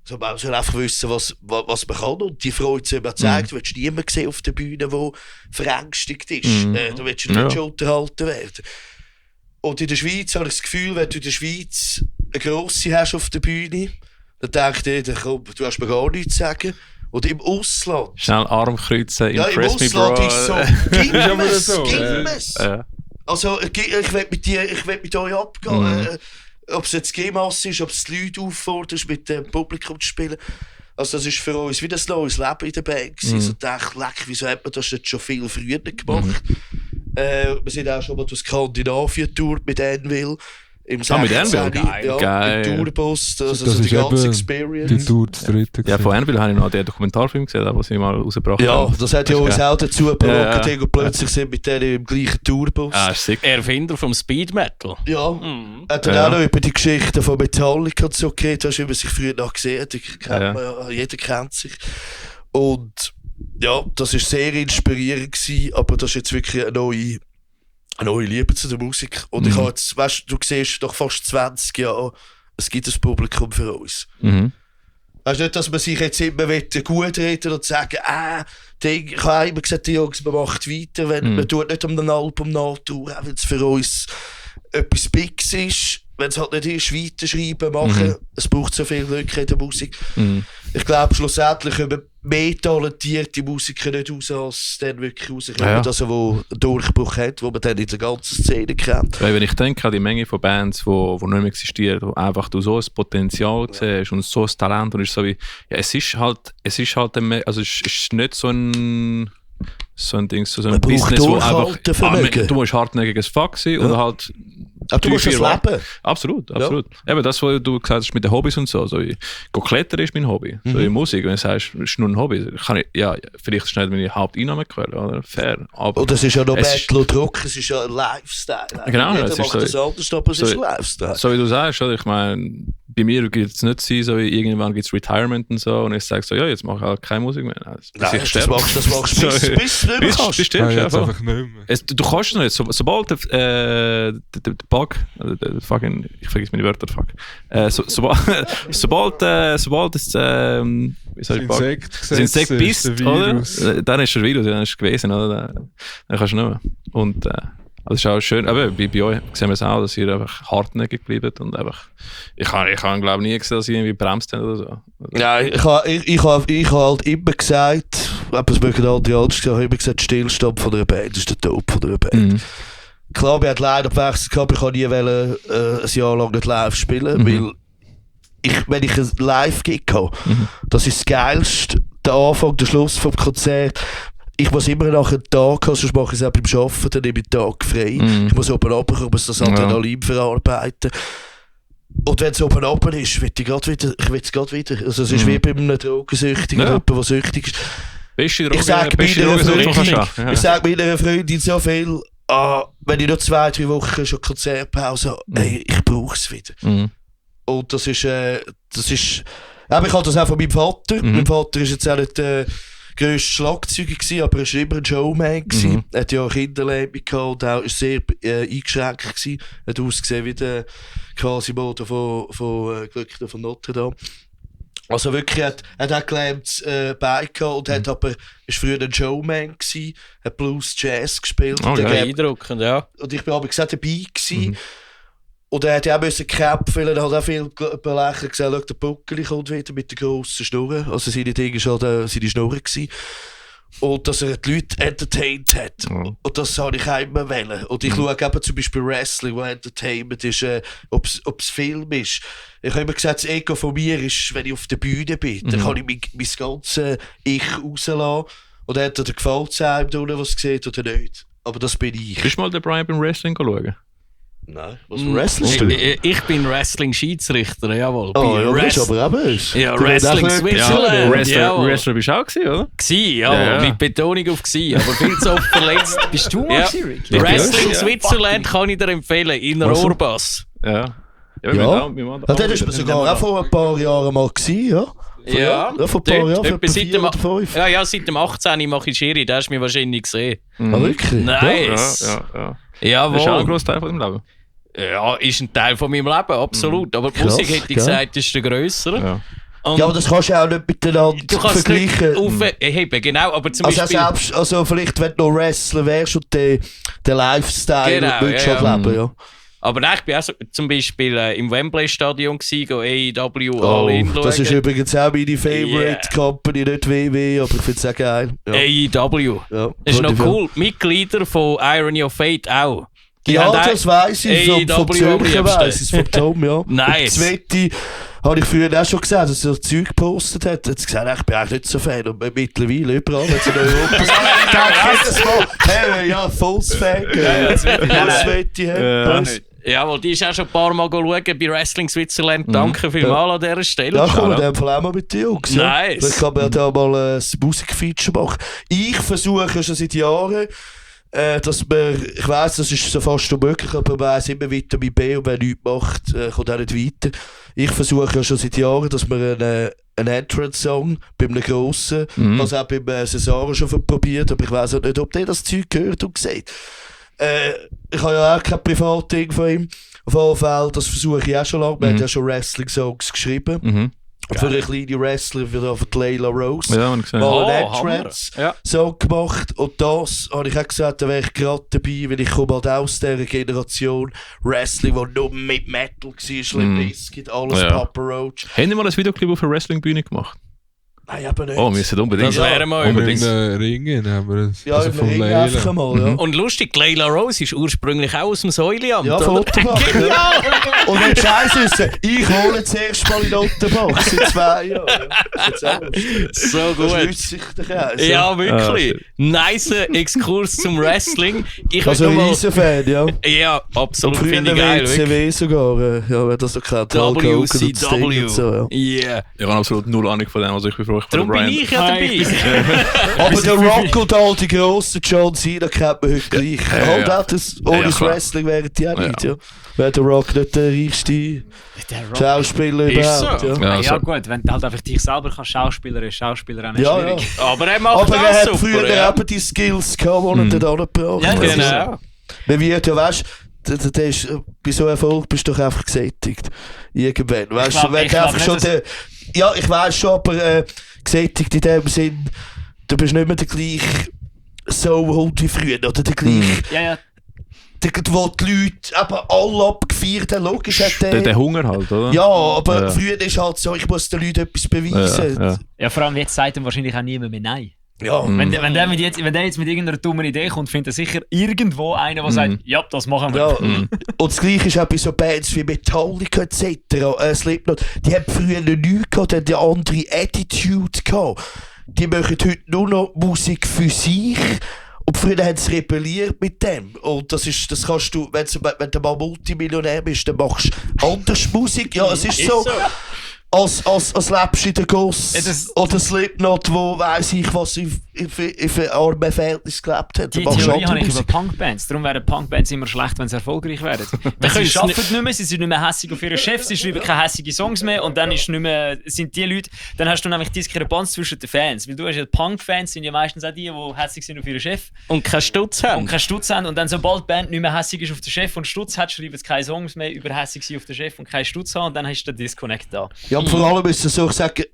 Also man soll einfach wissen, was man kann und die Freude zu überzeugen. Du willst niemanden sehen auf der Bühne, der verängstigt ist. Da willst du nicht schon unterhalten werden. Und in der Schweiz habe ich das Gefühl, wenn du in der Schweiz eine Grosse hast auf der Bühne, dann denkt jeder, komm, du hast mir gar nichts zu sagen. Oder im Ausland. Schnell Arm kreuzen, Ja, im impress me, bro. Ausland ist so, gib so, mir's. Ja. Also ich will mit euch abgehen. Ob es jetzt G-Masse ist, ob es die Leute auffordert, mit dem Publikum zu spielen. Also das ist für uns wie ein neues Leben in der Band gewesen. Also ich dachte, leck, wieso hat man das nicht schon viel früher gemacht? Wir sind auch schon mal durch Skandinavien getourt mit Anvil. Im mit Anvil? Ja, Geil. im Tourbus, also Das die ist ganze eben Experience. Die Tour das dritte. Ja, von Anvil habe ich noch den Dokumentarfilm gesehen, den sie mal rausgebracht Ja, haben. das hat ja uns auch dazu provoziert, Ja. und plötzlich sind wir mit denen im gleichen Tourbus. Ah, ist sick. Erfinder vom Speed Metal. Ja, hat dann Ja. auch noch über die Geschichten von Metallica und so geredet, wie man sich früher noch gesehen hat. Jeder kennt sich. Und ja, das war sehr inspirierend gewesen, aber das ist jetzt wirklich eine neue Liebe zu der Musik. Und ich habe jetzt, weißt du, siehst nach fast 20 Jahren, es gibt ein Publikum für uns. Weißt du nicht, dass man sich jetzt immer gut reden und sagen, ich habe immer gesagt, die Jungs, man macht weiter, man tut nicht um ein Album nachtun, auch wenn es für uns etwas Bigs ist. Wenn es halt nicht ist, weiterschreiben, machen. Es braucht so viele Leute in der Musik. Ich glaube, schlussendlich kommen mehr talentierte Musiker nicht raus, als dann wirklich rauskommen, Ja. dass er einen Durchbruch hat, wo man dann in der ganzen Szene kennt. Weil wenn ich denke an die Menge von Bands, die nicht mehr existieren, wo einfach du so ein Potenzial siehst und so ein Talent und ist so wie, ja, es ist halt, also es ist nicht so ein Ding, so ein Man braucht Business, wo einfach, Durchhaltevermögen. du musst hartnäckiges Fuck sein oder halt Aber du musst das leben. Absolut. Eben das, was du gesagt hast mit den Hobbys und so. Go klettern ist mein Hobby. So in Musik, wenn du sagst, es ist nur ein Hobby, vielleicht ist nicht meine Haupteinnahmequelle, oder? Fair. Aber Und es ist ja noch es Metal und Rock, es ist ja ein Lifestyle. Genau, Jeder es ist macht so- das anders, aber es ist ein Lifestyle. so wie du sagst, oder? Ich meine, bei mir wird es nicht sein, so wie irgendwann gibt es Retirement und so und ich sage so, ja, jetzt mache ich halt keine Musik mehr. Nein, das machst du bis du nicht mehr kannst. Bis Ja, stirbst, jetzt ja, einfach nicht mehr. du kannst es nicht, sobald der Bug, der fucking, ich vergesse meine Wörter, fuck. Sobald das, wie soll ich sagen, das Insekt bist, oder? Dann ist der Virus, dann ist es gewesen, oder? Dann kannst du nicht mehr. Und das ist auch schön, aber bei euch sehen wir es auch, dass ihr einfach hartnäckig bleibt und einfach, ich habe glaube nie gesehen, dass ihr irgendwie bremst habt oder so. Ja, ich habe halt immer gesagt, es mögen andere anders gesagt, ich habe immer gesagt, Stillstand von einer Band ist der Tod von einer Band. Klar, wir hatten leider gewechselt gehabt, ich wollte nie ein Jahr lang nicht live spielen, weil wenn ich ein Live-Gig habe, das ist das Geilste, der Anfang, der Schluss vom Konzert. Ich muss immer nach einem Tag haben, sonst mache ich es auch beim Arbeiten, dann nehme ich den Tag frei. Ich muss oben runter, ich muss das Adrenalin verarbeiten. Und wenn es oben runter ist, will ich gerade wieder. Also es ist wie bei einem Drogensüchtigen, jemand, der süchtig ist. Ich sage meiner Freundin so viel, wenn ich noch 2-3 Wochen schon Konzertpause habe, ey, ich brauche es wieder. Und das ist ich habe das auch von meinem Vater. Mein Vater ist jetzt auch nicht der grösste Schlagzeuger gewesen, aber er war immer ein Showman gewesen. Er hat ja auch Kinderleben gehabt und auch sehr eingeschränkt gewesen. Er hat ausgesehen wie der Quasimodo von Glöckner von Notre Dame. Also wirklich, er hat auch gelernt Bein gehabt und hat aber, ist früher ein Showman gewesen, hat Blues, Jazz gespielt. Beeindruckend, ja. Und ich bin aber gesagt dabei gewesen. Und er hat ja auch kämpfen, er hat auch viel belächelt gesagt, schau, der Buckeli kommt wieder mit der grossen Schnurre. Also seine Dinge war halt seine Schnurre gewesen. Und dass er die Leute entertained hat. Und das habe ich auch immer wollen. Und ich schaue eben zum Beispiel Wrestling, wo Entertainment ist, ob es Film ist. Ich habe immer gesagt, das Ego von mir ist, wenn ich auf der Bühne bin, dann kann ich mein ganzes Ich rauslassen. Und dann hat er gefällt es einem, was er sieht oder nicht. Aber das bin ich. Bist du mal den Brian beim Wrestling schauen? Nein, was für Wrestling? Ich bin Wrestling-Schiedsrichter, jawohl. Oh, ja, das ist aber eben. Ja, Wrestling Switzerland. Wrestler bist du auch gewesen, oder? Ja, mit Betonung auf gewesen, aber viel zu oft verletzt. Bist du mal Rick? Wrestling Switzerland kann ich dir empfehlen, in Rohrbas. Ja. Ja, das ist mir sogar auch vor ein paar Jahren mal gewesen, ja? Ja, vor ein paar Jahren, seit dem 18. mache ich Schiri, das hast du mich wahrscheinlich gesehen. Ah, wirklich? Nice. Ja. Jawohl. Das ist auch ein grosser Teil von deinem Leben. Ja, ist ein Teil von meinem Leben, absolut. Aber die Musik, hätte ich gesagt, ist der grössere. Ja. Ja, aber das kannst du auch nicht miteinander vergleichen. Aufheben, genau, aber zum Beispiel... Also vielleicht, wenn du noch Wrestler wärst und den Lifestyle würdest du leben, ja. Aber nein, ich war auch so, zum Beispiel im Wembley-Stadion AEW All-In schauen. Das ist übrigens auch meine Favorite Company, nicht WW, aber ich finde es auch geil. Ja. AEW. Ja, ist noch cool. Mitglieder von Irony of Fate auch. Ja, das weiss ich. Vom Zürcher weiss ich, vom Tom, ja. Nice. Und das Zweite habe ich früher auch schon gesehen, dass er Zeug gepostet hat. Er hat gesagt, ich bin eigentlich nicht so Fan. Und mittlerweile überall, wenn es in Europa ist. Jedes Mal, hey, ja, volles Fan. Das Zweite. Jawohl, die ist auch schon ein paar Mal schauen bei Wrestling Switzerland. Danke vielmals an dieser Stelle. Ja, komm, in dem Fall auch mal mit den Jungs. Nice. Dann kann man da mal ein Musikfeature machen. Ich versuche schon seit Jahren, dass man, ich weiss, das ist so fast unmöglich, aber man weiss immer Vitamin B und wer nichts macht, kommt auch nicht weiter. Ich versuche ja schon seit Jahren, dass man einen Entrance-Song bei einem grossen, also auch beim Cesaro schon probiert, aber ich weiss auch nicht, ob der das Zeug gehört und sieht. Ich habe ja auch kein Privatding von ihm. Auf jeden Fall, das versuche ich auch schon lange. Wir haben ja schon Wrestling-Songs geschrieben. Für eine kleine Wrestler, für die Layla Rose. Ja, man gesehen. Mal einen Entrance-Song gemacht. Und das habe ich auch gesagt, da wäre ich gerade dabei, weil ich komme halt aus dieser Generation Wrestling, die nur mit Metal war, Limp Bizkit, alles Papa Roach. Haben wir mal ein Videoclip auf einer Wrestling-Bühne gemacht? Nein, aber nicht. Oh, wir müssen unbedingt. Das wäre mal Unbedingt Ringen, aber ja, also vom Ring einfach mal, ja. Und lustig, Layla Rose ist ursprünglich auch aus dem Säuleamt. Ja, Fotobach. Ja. Und wenn Scheiße ist, ich hole jetzt erst mal in Ottenbach seit 2 Jahren. So gut. Das schließt sich der Kreis. Ja, wirklich. Nice Exkurs zum Wrestling. Ich also ein Riesenfan, ja. Ja, absolut. Finde ich geil. WCW sogar, ja, wer das so kennt. WCW. So, ja. Yeah. Ich habe absolut null Ahnung von dem, also ich bin froh, Spruch von Darum bin Brian. ich ja dabei. Aber der Rock und all die grossen John Cena kennt man heute gleich. Halt auch das, ohne das klar. Wrestling wären die auch nicht, ja. Wäre der Rock nicht der reichste Der Rock. Schauspieler Ist überhaupt, so. ja. Ja, Ja, so. gut, wenn du halt einfach dich selber kannst Schauspieler ist auch nicht Ja, schwierig. ja. Aber er macht Aber er das hat super, früher ja. eben die Skills gehabt, die er dort angebracht Ja, hat. das Genau. Man wird ja, weißt der ist, bei so Erfolg bist du doch einfach gesättigt. Irgendwann. Weißt glaub- du, wenn ich du glaub einfach schon nicht, der. Ja, ich weiß schon, aber gesättigt in dem Sinn, du bist nicht mehr der gleiche Soul-Hund wie früher, oder der gleiche. Ja. Wo die Leute eben alle abgefeiert haben. Logisch hat Der Hunger halt, oder? Ja, aber Ja. früher ist halt so, ich muss den Leuten etwas beweisen. Ja, ja. Ja, vor allem jetzt sagt ihm wahrscheinlich auch niemand mehr Nein. Ja. Wenn der jetzt mit irgendeiner dummen Idee kommt, findet er sicher irgendwo einen, der sagt, ja, das machen wir. Ja, und das Gleiche ist auch bei so Bands wie Metallica etc. Slipknot. Die haben früher nichts gehabt, die haben eine andere Attitude gehabt. Die machen heute nur noch Musik für sich. Und früher haben sie rebelliert mit dem. Und das kannst du, wenn du mal Multimillionär bist, dann machst du anders Musik. Ja, es ist so. Als lebst du in der Goss Ja, das- oder Slipknot, wo weiss ich was in armen Verhältnissen gelebt hat. Die Dann machst du Theorie andere habe ich über Musik. Punkbands. Darum wären Punkbands immer schlecht, wenn sie erfolgreich werden. Weil sie können sie arbeiten nicht mehr, sie sind nicht mehr hässig auf ihren Chef, sie schreiben keine hässigen Songs mehr und dann ist nicht mehr, sind die Leute, dann hast du nämlich Diskrepanz zwischen den Fans. Weil du hast ja Punk-Fans, sind ja meistens auch die hässig sind auf ihren Chef Und keinen Stutz und haben. keinen Stutz haben. Und dann, sobald die Band nicht mehr hässig ist auf den Chef und Stutz hat, schreiben sie keine Songs mehr über hässig sein auf den Chef und keinen Stutz haben und dann hast du den Disconnect da. Ja, und vor allem ist es so, ich sage,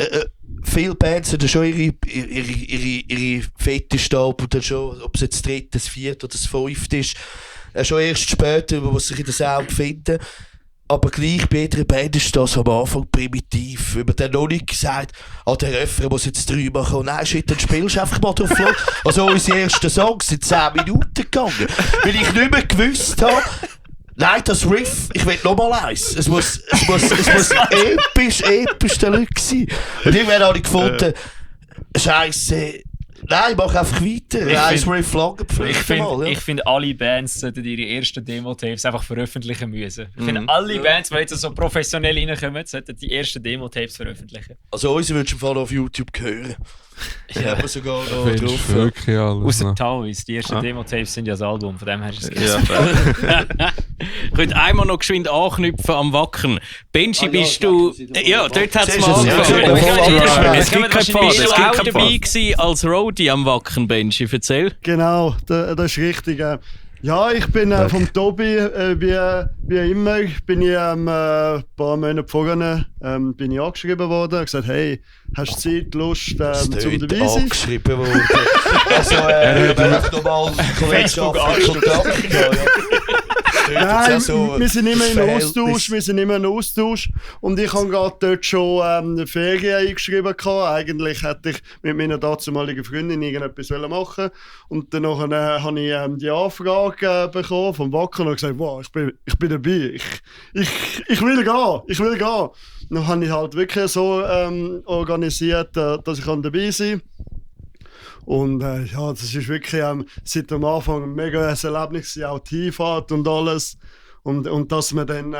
viele Bands haben schon ihre fette Stab und dann schon, ob es jetzt das dritte, das vierte oder das fünfte ist, schon erst später, wo sie sich in den Sound finden. Aber gleich bei jeder Band ist das am Anfang primitiv. Wenn man dann noch nicht gesagt, der Refrain muss jetzt 3 machen. Nein, shit, dann spielst du einfach mal drauf los. Also unsere ersten Songs sind 10 Minuten gegangen. Weil ich nicht mehr gewusst habe, nein, das Riff, ich will noch mal eins. Es muss episch der Leute sein. Und irgendwann habe ich gefunden, Scheiße, nein, mach einfach weiter. Eins Riff lang Ich finde, alle Bands sollten ihre ersten Demo-Tapes einfach veröffentlichen müssen. Ich finde, alle Bands, die jetzt so professionell reinkommen, sollten die ersten Demo-Tapes veröffentlichen. Also uns würdest du im Fall auf YouTube hören. Ja, aber sogar noch Findest drauf. du wirklich alles Außer noch? Taoist, die ersten Demo-Tapes sind ja das Album, von dem her ist es Ja, Ich könnte einmal noch geschwind anknüpfen am Wacken. Benji, bist du... Ja, dort hat es Siehst mal du, ja, angefangen. ja, Es gibt keinen Pfad, Bist es du gibt auch keinen dabei Pfad. gewesen als Roadie am Wacken, Benji? Erzähl. Genau, das ist richtig. Ja, ich bin vom Tobi, wie immer, bin ich ein paar Monate vorher bin ich angeschrieben worden und gesagt, hey, hast du Zeit, Lust zum dabei sein? Angeschrieben worden. Also, wir haben nochmal Facebook Kontakt gehabt. Nein, wir sind immer in Verhältnis. Austausch, und ich habe gerade dort schon eine Ferien eingeschrieben gehabt. Eigentlich hätte ich mit meiner damaligen Freundin irgendetwas machen und dann habe ich die Anfrage bekommen vom Wacken und gesagt, wow, ich bin dabei, ich will gehen. Dann habe ich halt wirklich so organisiert, dass ich dabei sein kann. Und ja, das ist wirklich seit am Anfang ein mega Erlebnis gewesen, auch die Hinfahrt und alles. Und dass wir dann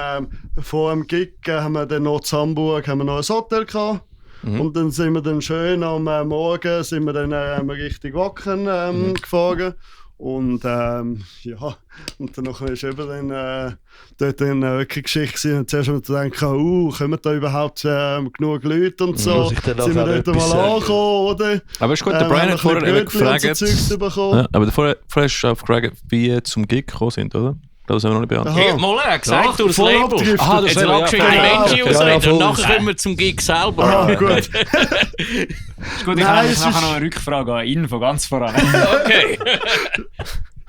vor dem Gig haben wir dann noch in Hamburg haben wir noch ein Hotel gehabt. Und dann sind wir dann schön am Morgen sind wir dann Richtung Wacken gefahren. Und ja, und dann nachher ist eben dann dort eine wirklich Geschichte gewesen. Und zuerst haben wir gedacht, kommen da überhaupt genug Leute und so. Muss ich dann Sind wir nachher dort etwas mal sagen? angekommen, oder? aber ist gut, der Brian hat vorher eben gefragt. Ja. Aber vorher hast du auch gefragt, wie ihr zum Gig gekommen sind, oder? Das haben wir noch nicht beantwortet. Aha. Mal, er hat gesagt, durch das voll Label. abgedriftet. Aha, das Jetzt Label, lass ja. geschwind Genau. Benji Ja, ausreden voll. und nachher kommen wir zum Gig selber. Ah, gut. Ist gut, ich Nein, habe es nachher ist- noch eine Rückfrage an ihn von ganz voran. Okay.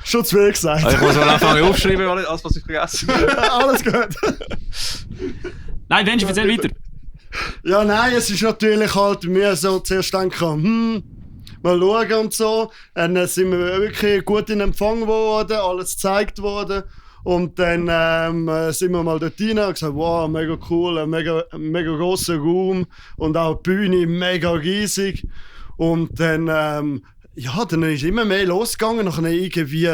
Schon zu viel gesagt. Ich muss mal anfangen aufschreiben, alles was ich vergessen habe. Alles gut. Nein, Benji, erzähl weiter. Ja, nein, es ist natürlich halt, wir so zuerst denken, mal schauen und so. Dann sind wir wirklich gut in Empfang worden, alles gezeigt worden. Und dann sind wir mal dort rein und gesagt, wow, mega cool, ein mega grosser Raum und auch die Bühne mega riesig. Und dann, ja, dann ist immer mehr losgegangen, nachher irgendwie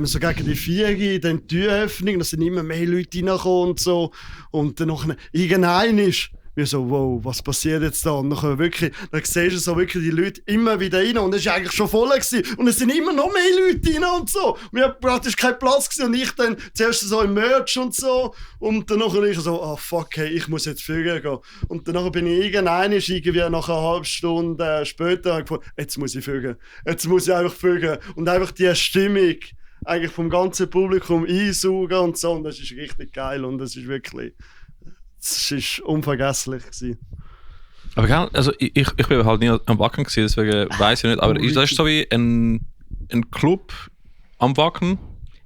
so gegen die 4 dann die Türöffnung, da sind immer mehr Leute reingekommen und so. Und dann nachher, irgendein ist, wir so, wow, was passiert jetzt da? Und dann siehst du so wirklich die Leute immer wieder rein und es war eigentlich schon voll gewesen. Und es sind immer noch mehr Leute rein und so. Wir hatten praktisch keinen Platz gewesen und ich dann zuerst so im Merch und so und dann ich so, fuck, hey, ich muss jetzt fügen gehen. Und dann bin ich irgendwie nach einer halben Stunde später gefunden, jetzt muss ich fügen. Jetzt muss ich einfach fügen. Und einfach die Stimmung eigentlich vom ganzen Publikum einsaugen und so. Und das ist richtig geil und das ist wirklich, das ist unvergesslich gewesen. Aber gell, also ich bin halt nie am Wacken gewesen, deswegen weiss ich nicht. Aber das ist so wie ein Club am Wacken.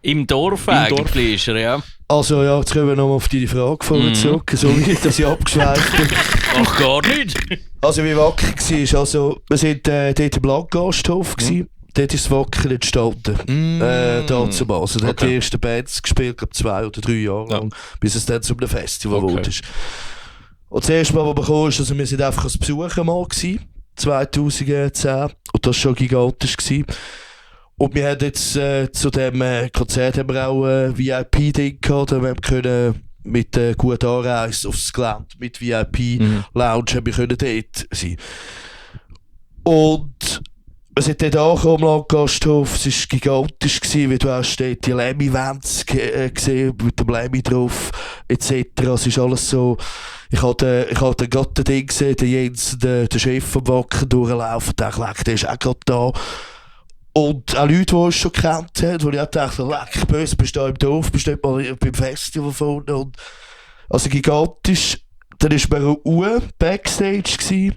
Im Dorf eigentlich ist er, ja. Also ja, jetzt kommen wir nochmal auf deine Frage vorher zurück, so wie ich das abgeschweift habe. Ach, gar nicht. Also wie Wacken war, also wir waren dort im Landgasthof gewesen. Dort ist das Wacken entstanden. Dazu mal. Also da hat die ersten Bands gespielt, glaube 2 oder 3 Jahre lang, bis es dann zu einem Festival wurde. Und das erste Mal, was wir kamen, ist, also wir sind einfach als Besucher mal gewesen, 2010. Und das war schon gigantisch gewesen. Und wir haben jetzt zu diesem Konzert haben wir auch ein VIP-Ding gehabt, da wir können mit guter Anreise aufs Gelände, mit VIP-Lounge, haben wir können dort sein. Und wir sind dort angekommen am Landgasthof, es war gigantisch gewesen, wie du hast dort die Lemmy-Events gesehen, mit dem Lemmy drauf, etc. Es ist alles so, ich hatte gerade den Ding gesehen, den Jens, den Chef vom Wacken durchlaufen, und dachte, der ist auch gerade da. Und auch Leute, die uns schon kennt haben, wo ich auch dachte, leck, böse, bist du da im Dorf, bist du nicht mal beim Festival vorne. Und also gigantisch. Dann war mir Backstage gewesen.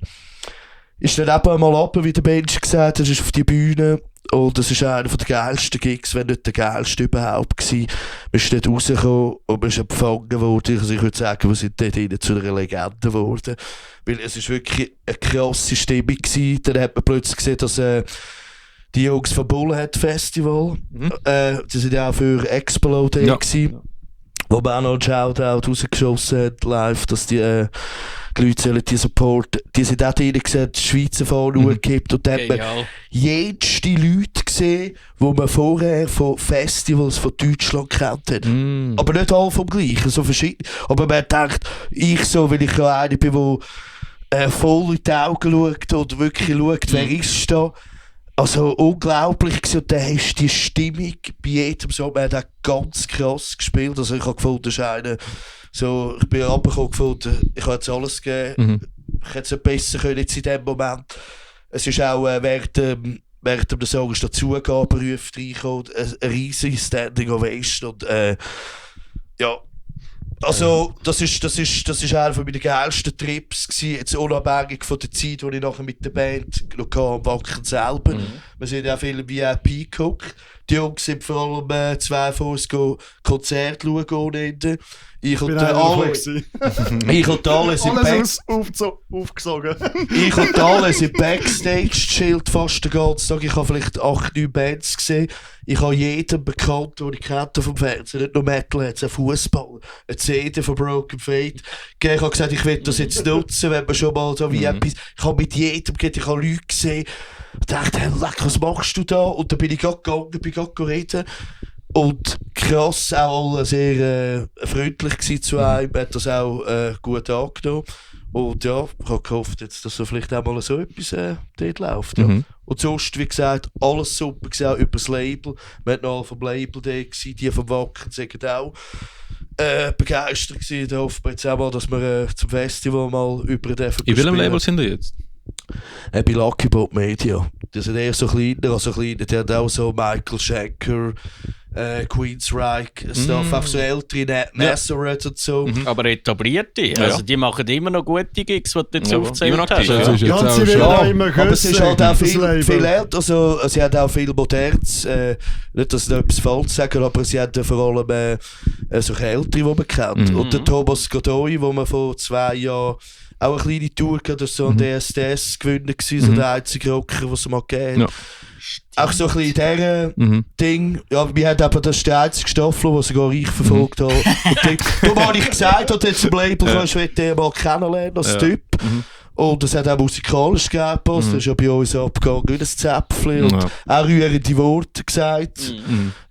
Ist dann eben mal ab, wie der Mensch gesagt hat, ist auf die Bühne. Und das war einer der geilsten Gigs, wenn nicht der geilste überhaupt gewesen. Wir sind dort rausgekommen und wir sind empfangen worden. Also ich würde sagen, wir sind dort rein zu einer Legende geworden. Weil es war wirklich eine krasse Stimmung gewesen. Dann hat man plötzlich gesehen, dass die Jungs vom Bullhead Festival, die sind ja auch für Explode gewesen, wo man auch noch einen Shoutout rausgeschossen hat, live, dass die Leute sollen die Support, die sind auch drin gesehen, die Schweizer Fahne hochgekippt und dann hat man jede Leute gesehen, die man vorher von Festivals von Deutschland kennt hat. Aber nicht alle vom Gleichen, so verschieden. Aber man denkt, ich so, weil ich ja einer bin, der voll in die Augen schaut oder wirklich schaut, wer ist da. Also unglaublich gewesen. Und dann hast du die Stimmung bei jedem Song, man hat auch ganz krass gespielt. Also ich habe gefunden, das ist einer, so, ich bin runtergekommen gefunden, ich habe jetzt alles gegeben. Ich hätte es nicht besser können jetzt in dem Moment. Es ist auch während dem Song ist der Zugabenruf reingekommen, ein riesiges Standing Ovation und ja. Also, das ist einer von meinen geilsten Trips gewesen, jetzt unabhängig von der Zeit, die ich nachher mit der Band noch am Wacken selber. Wir sind auch viel im VIP geguckt. Die Jungs sind vor allem 2 von uns Konzerte schauen ohne Ende. Ich und alle sind aufgesogen. Ich und alle sind Backstage gechillt fast den ganzen Tag. Ich habe vielleicht 8, 9 Bands gesehen. Ich habe jeden bekannt, den ich kannte vom Fernsehen. Nicht nur Metalheads, auch Fußball, eine CD von Broken Fate. Ich habe gesagt, ich will das jetzt nutzen, wenn wir schon mal so wie etwas. Ich habe mit jedem geredet, ich habe Leute gesehen. Ich dachte, hey, leck, was machst du da? Und dann bin ich gerade gegangen, bin gerade reden. Und krass, auch alle sehr freundlich gewesen zu einem, hat das auch gut angenommen. Und ja, ich habe gehofft, jetzt, dass so vielleicht auch mal so etwas dort läuft. Ja. Und sonst, wie gesagt, alles super gewesen, auch über das Label. Wir hatten noch alle vom Label da gewesen, die vom Wacken sind auch begeistert gewesen. Da hoffen wir jetzt auch mal, dass wir zum Festival mal über dürfen. In welchem Label sind die jetzt? Bei Lucky Boat Media. Die sind eher so kleiner, also kleiner. Die haben auch so Michael Schenker, Queensryche, Stuff, einfach so ältere, Nazareth und so. Aber etablierte, also die machen immer noch gute Gigs, die du jetzt aufgezählt hast. Das ist jetzt auch Ganze schon. Welt immer Aber es ist halt auch viel Label. älter, also sie haben auch viel Modernes, nicht, dass ich noch etwas falsch sage, aber sie haben vor allem solche Ältere, die man kennt. Und der Thomas Godoy, wo man vor 2 Jahren auch eine kleine Tour gehabt, das war so ein DSDS-Gewinner, so der einzige Rocker, den es mal gegeben hat. Auch so ein bisschen in diesem Ding. Ja, wir haben aber das ist der einzige Staffel, den sogar ich verfolgt habe. Und darum habe ich gesagt, dass du zum Label kommst, ich will den mal kennenlernen als Typ. Und es hat auch musikalisch gepasst, das ist ja bei uns abgegangen, wie das Zäpfchen. Und auch rührende Worte gesagt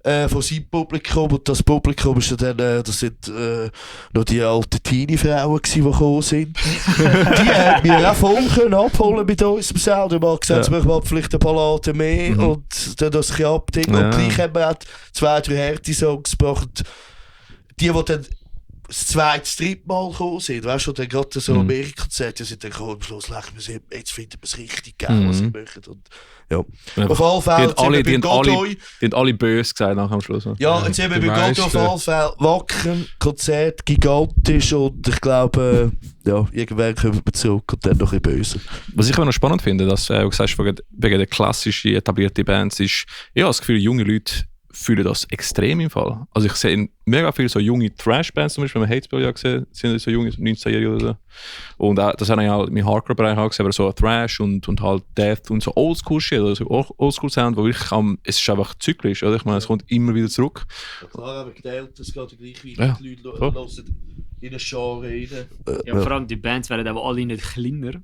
von seinem Publikum. Und das Publikum ist dann, das sind noch die alten Teenie-Frauen, die gekommen sind. Die haben wir auch voll können abholen mit unserem Sound. Wir haben mal gesagt, wir machen vielleicht ein paar Laden mehr und dann das ein bisschen abdecken. Und gleich haben wir auch 2-3 Härte-Songs gemacht. Die dann das dritte Mal gekommen sind, weißt du, dann gerade so Amerika-Konzerte sind dann gekommen, am Schluss lächeln wir sie, jetzt finden wir es richtig geil, was sie machen. Und, ja. Auf alle Fälle, die haben alle böse gesagt nach am Schluss. Ja, jetzt haben wir bei Godoy auf alle Fälle Wacken, Konzert, gigantisch und ich glaube, irgendwann kommen wir zurück und dann noch ein bisschen böse. Was ich aber noch spannend finde, dass du sagst, wegen der klassischen etablierten Bands ist, ich habe das Gefühl, junge Leute fühlen das extrem im Fall. Also ich sehe mega viele so junge Trash-Bands, zum Beispiel, wenn wir Hatesbill ja gesehen sind so junge, 19-Jährige oder so. Und auch, das habe ich auch im Hardcore-Bereich auch gesehen, aber so Thrash und halt Death und so Oldschool-Shit, oder so Oldschool-Sound, wo wirklich es ist einfach zyklisch, oder? Ich meine, es kommt immer wieder zurück. Ja klar, aber gedealt, das geht gleich weiter, die Leute hören in den Genre rein. Ja, vor allem die Bands werden aber alle nicht kleiner.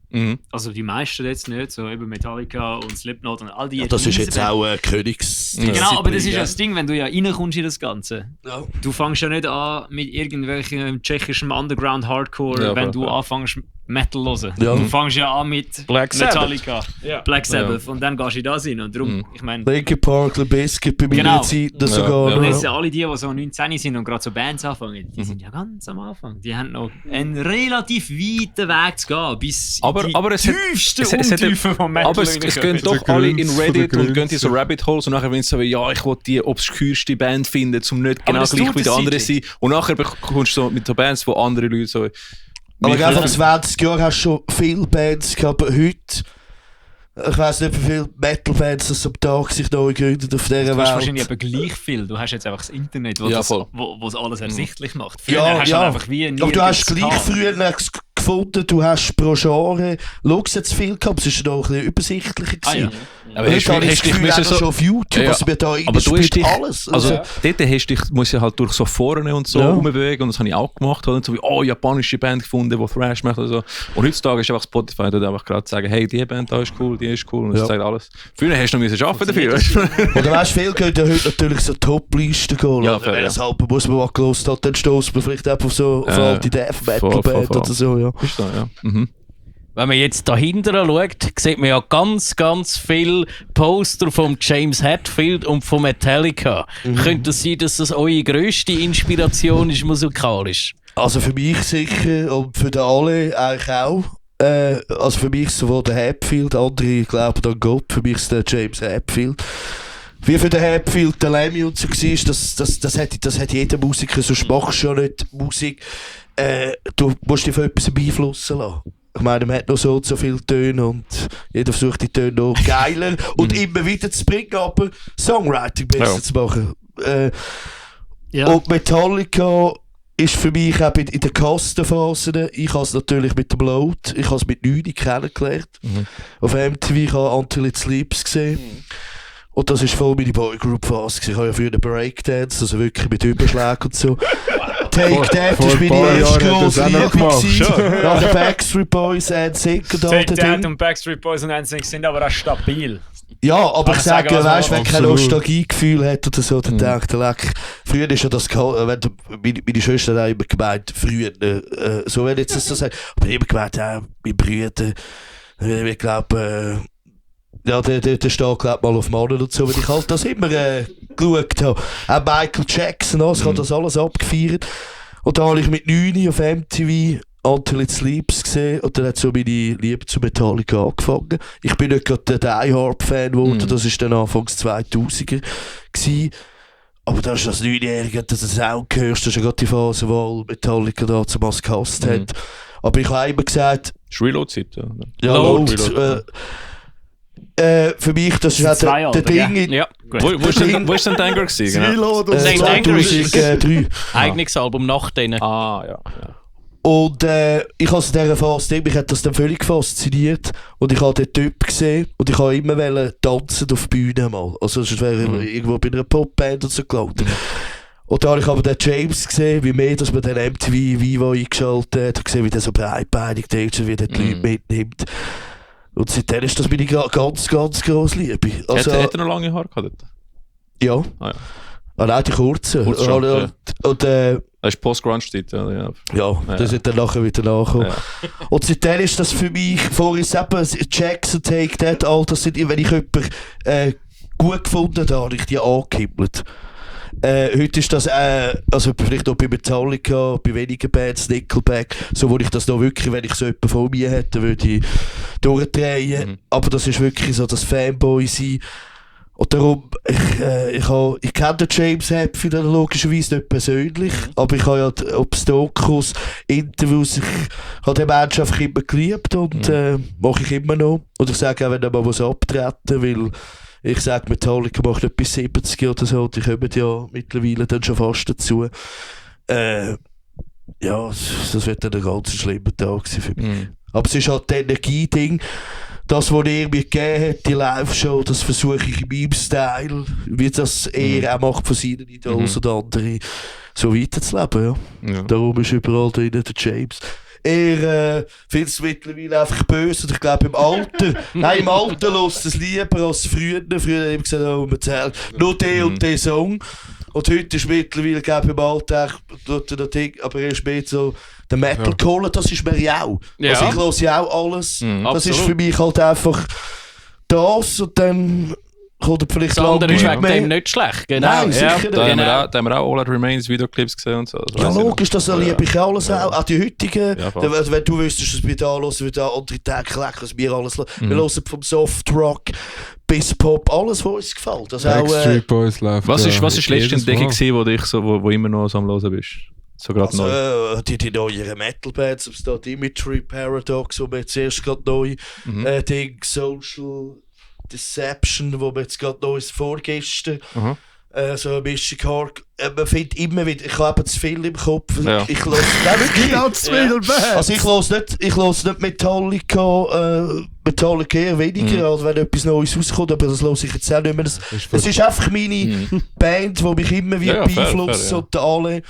Also die meisten jetzt nicht, so eben Metallica und Slipknot und all die. Ja, das ist jetzt auch ein Königs. Genau, aber das ist ja das Ding, wenn du ja reinkommst in das Ganze. Ja. Du fängst ja nicht an mit irgendwelchem tschechischen Underground-Hardcore, wenn du anfängst Metal hören. Ja. Du fängst ja an mit Black Sabbath. Metallica, Black Sabbath und dann gehst du in das rein. Und darum, ich meine... Linkin Park, Limp Bizkit, bei meiner Zeit das sogar. Und jetzt alle die so 19 sind und gerade so Bands anfangen, die sind ja ganz am Anfang. Die haben noch einen relativ weiten Weg zu gehen, bis die tiefsten Untiefen von Metal. Aber es gehen doch alle in Reddit und gehen in so Rabbit Holes und nachher wenn sie so, ja, ich will die obskürste Band finden, um nicht genau gleich wie die anderen zu sein. Und nachher kommst du so mit so Bands, wo andere Leute so... Aber gerade vor 20 Jahren hast du schon viele Bands gehabt, aber heute, ich weiss nicht, wie viele Metal-Bands das am Tag sich neu gründet auf dieser Welt. Du hast wahrscheinlich aber gleich viel. Du hast jetzt einfach das Internet, wo es alles ersichtlich macht. Früher hast du einfach wie aber du hast gleich früher gefunden, du hast pro Genre Lux jetzt viel gehabt, es war noch ein bisschen übersichtlicher gewesen. Aber hast du dich schon auf YouTube, was wir da aber du hast dich, alles. Also dort musst du halt durch so Foren und so rumbewegen und das habe ich auch gemacht. Und so wie, japanische Band gefunden, die Thrash macht oder so. Und heutzutage ist einfach Spotify, da einfach gerade sagen, hey, die Band da ist cool, die ist cool und das zeigt alles. Früher hast du noch arbeiten dafür. Oder weißt du, viel könnt ihr heute natürlich so Top-Listen gehen. Ja, wenn das Album muss man mal gelost hat, dann stößt man vielleicht einfach so auf alte Death Metal Band oder so. Ja. Ist da, ja. Mhm. Wenn man jetzt dahinter schaut, sieht man ja ganz, ganz viele Poster von James Hetfield und von Metallica. Könnte es sein, dass das eure grösste Inspiration ist musikalisch? Also für mich sicher und für die alle eigentlich auch. Also für mich sowohl der Hetfield, andere glauben an Gott, für mich ist der James Hetfield. Wie für den Hetfield der Lemmy und so war, das hat jeder Musiker, sonst machst du ja nicht Musik. Du musst dich von etwas beeinflussen lassen. Ich meine, man hat noch so viele Töne und jeder versucht die Töne noch geiler und immer wieder zu bringen, aber Songwriting besser zu machen. Und Metallica ist für mich auch in der Kastenphase. Ich habe es natürlich mit dem Load, ich habe es mit 9 kennengelernt. Auf MTV, ich habe Until It Sleeps gesehen. Und das war voll meine Boygroup-Phase. Ich habe ja früher einen Breakdance, also wirklich mit Überschlägen und so. Take That war meine erste grosse Liebe. Nach den Backstreet Boys, NSYNC und all Take That und Backstreet Boys und NSYNC sind aber auch stabil. Ja, aber ich sage, weißt, wenn kein Nostalgiegefühl hat oder so, dann denkt er, früher ist ja das, meine Schwester hat auch immer gemeint, früher, so wenn jetzt das so sagt, aber immer gemeint, meine Brüder, ich glaube, ja, der steht glaub mal auf Mannen und so, weil ich halt das immer geschaut habe. Auch Michael Jackson, ich habe das alles abgefeiert. Und dann habe ich mit 9 auf MTV Until It Sleeps gesehen und dann hat so meine Liebe zu Metallica angefangen. Ich bin nicht gerade der Die Hard Fan geworden, das war dann Anfangs 2000er gewesen. Aber da ist das 9-Jährige, dass du den Sound hörst, das ist ja gerade die Phase, wo Metallica da zum gehasst hat. Aber ich habe immer gesagt... Das ist Reload-Zeit, ja. Ja, Reload. Für mich, das ist der Ding... Ja, wo ist denn Danger gewesen? Reload und Nein, 2003. Eigenes Album nach denen. Ah, ja. Und ich habe es in dieser Phase, mich hat das dann völlig fasziniert. Und ich habe den Typ gesehen und ich habe immer tanzen auf der Bühne mal. Also es wäre irgendwo bei einer Popband und so gelandet. Und da habe ich aber den James gesehen, wie mehr, dass man den MTV Vivo eingeschaltet hat, und gesehen, wie der so breitbeinig ist, wie der die Leute mitnimmt. Und seitdem ist das meine ganz, ganz grosse Liebe. Also, hat er noch lange Haare gehabt? Ja. Ah, ja. Ah, nein, die kurzen. Kurz schon, ja. Und Das ist Post-Grunge-Zeit, ja. Das ist dann nachher wieder nachgekommen. Ja. Und seitdem ist das für mich, vorhin eben Jackson, Take That, all das sind, wenn ich jemanden gut gefunden habe, habe ich die angehimmelt. Heute ist das, also vielleicht auch bei Metallica, bei wenigen Bands, Nickelback, so wo ich das noch wirklich, wenn ich so jemanden vor mir hätte, würde ich durchdrehen. Aber das ist wirklich so das Fanboy sein. Und darum, ich kenne den James Hetfield logischerweise nicht persönlich, aber ich habe ja ob Dokus, Interviews, ich habe den Menschen einfach immer geliebt und mache ich immer noch. Und ich sage auch, wenn er mal was abtreten will, ich sage, Metallica macht nicht bis 70 oder so, die kommen ja mittlerweile dann schon fast dazu. Ja, das wird dann ein ganz schlimmer Tag sein für mich. Aber es ist halt das Energieding. Das, was er mir gegeben hat, die Live-Show, das versuche ich in meinem Style, wie das er auch macht von seinen Idolen und anderen, so weiterzuleben. Ja. Darum ist überall drin der James. Er findet es mittlerweile einfach böse. Und ich glaube, im Alter lässt es lieber als früher. Früher habe ich gesagt, oh, erzählt nur den und den Song. Und heute ist mittlerweile, glaube ich, im Alltag, aber er ist mehr so der Metal-Cola, das ist mir ja auch. Ja. Also ich höre ja auch alles. Das ist für mich halt einfach das und dann kommt vielleicht das andere ist wegen dem nicht schlecht, genau. Nein, sicher da haben wir auch All That Remains Videoclips gesehen und so. Ja, logisch, das liebe ich alles auch. Auch die heutigen, wenn du wüsstest, dass wir da hören, wie da andere Tage lecker, was wir alles hören. Wir hören vom Soft-Rock bis Pop, alles, was uns gefällt. Das Backstreet Boys läuft. Was ist die letzte Entdeckung gewesen, wo dich so, wo immer noch am Hören bist? So gerade neu. Die neuen Metal-Bands, ob es da Dimitri, Paradox, wo wir jetzt erst gerade neu, Social Deception, wo wir jetzt gerade neues vorgestern, so eine Mischung Hard. Man findet immer wieder, ich habe zu viel im Kopf. Ja. Ich höre zu viel Bands. Also ich höre nicht Metallica eher weniger, als wenn etwas Neues rauskommt, aber das höre ich jetzt auch nicht mehr. Es ist einfach meine Band, die mich immer wieder beeinflusst und alle.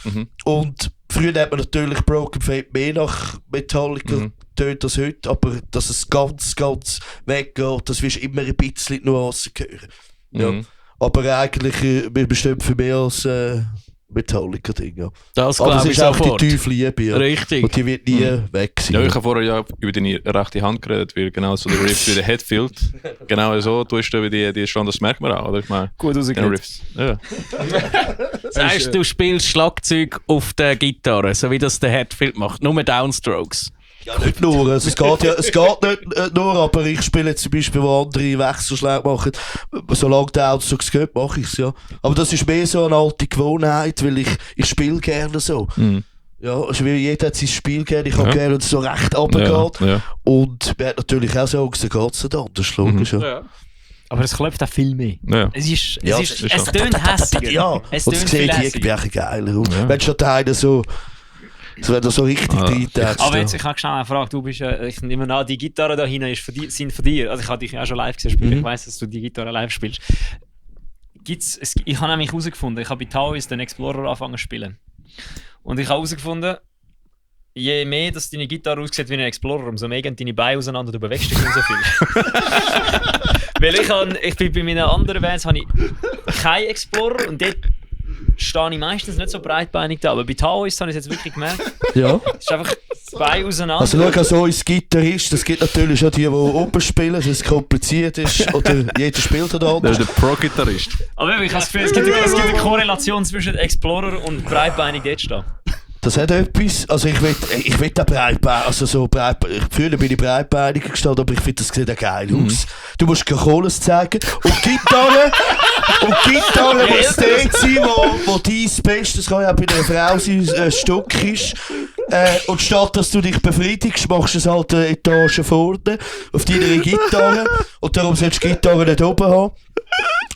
Und früher hat man natürlich Broken Fate mehr nach Metallica tönt als heute, aber dass es ganz, ganz weggeht, das wirst du immer ein bisschen Nuancen hören. Ja. Aber eigentlich bestimmt für mehr als Metallica-Ding. Ja. Das aber es ist auch sofort. die tiefe Liebe. Ja. Richtig. Und die wird nie weg sein. Ja, ich habe vorher ja über deine rechte Hand geredet, weil genau so der Riff wie der Hetfield. Genau so tust du wie die Stand, das merkt man auch. Oder? Ich meine, gut rausgekriegt. Ja. Das heisst, du spielst Schlagzeug auf der Gitarre, so wie das der Hetfield macht, nur Downsstrokes. Ja, nicht nur. Also es geht nicht nur, aber ich spiele zum Beispiel, wo andere Wechselschläge machen. Solange der Outstrokes geht, mache ich es, ja. Aber das ist mehr so eine alte Gewohnheit, weil ich spiele gerne so. Ja, also jeder hat sein Spiel gerne, ich habe gerne, dass es so recht runtergeht. Ja. Und man hat natürlich auch so Angst, dann geht es nicht anders, logisch. Ja. Aber es klopft auch viel mehr. Ja. Es tönt hässiger. Ja, und es sieht irgendwie auch geiler aus. Wenn schon der eine so... Das wäre so richtig reintätscht. Aber jetzt, ich habe schnell eine Frage. Du bist, ich nehme an, die Gitarre da hinten sind von dir. Also ich habe dich auch schon live gesehen spielen. Ich weiss, dass du die Gitarre live spielst. Ich habe nämlich herausgefunden, ich habe bei Taoist den Explorer angefangen zu spielen. Und ich habe herausgefunden, je mehr dass deine Gitarre aussieht wie ein Explorer, umso mehr gehen deine Beine auseinander, du bewegst dich nicht so viel. Weil ich bin bei meinen anderen Bands habe ich keinen Explorer und dort stehe ich meistens nicht so breitbeinig da, aber bei Taoist habe ich es jetzt wirklich gemerkt. Ja. Es ist einfach Beine auseinander. Also schau, so uns Gitarrist, es gibt natürlich auch die oben spielen, dass es kompliziert ist, oder jeder spielt da anders. Das ist der Pro-Gitarrist. Aber ich habe das Gefühl, es gibt eine Korrelation zwischen Explorer und breitbeinig dort stehen. Das hat etwas, also ich will da breitbeinig, also so breitbeinig, früher bin ich breitbeinig gestanden, aber ich finde, das sieht auch geil aus. Du musst keine Kohles zeigen. Und Gitarre muss dort sein, wo dein Bestes, das kann ja auch bei einer Frau sein, ein Stück ist. Und statt dass du dich befriedigst, machst du es halt eine Etage vorne auf deiner Gitarre. Und darum sollst du die Gitarre nicht oben haben.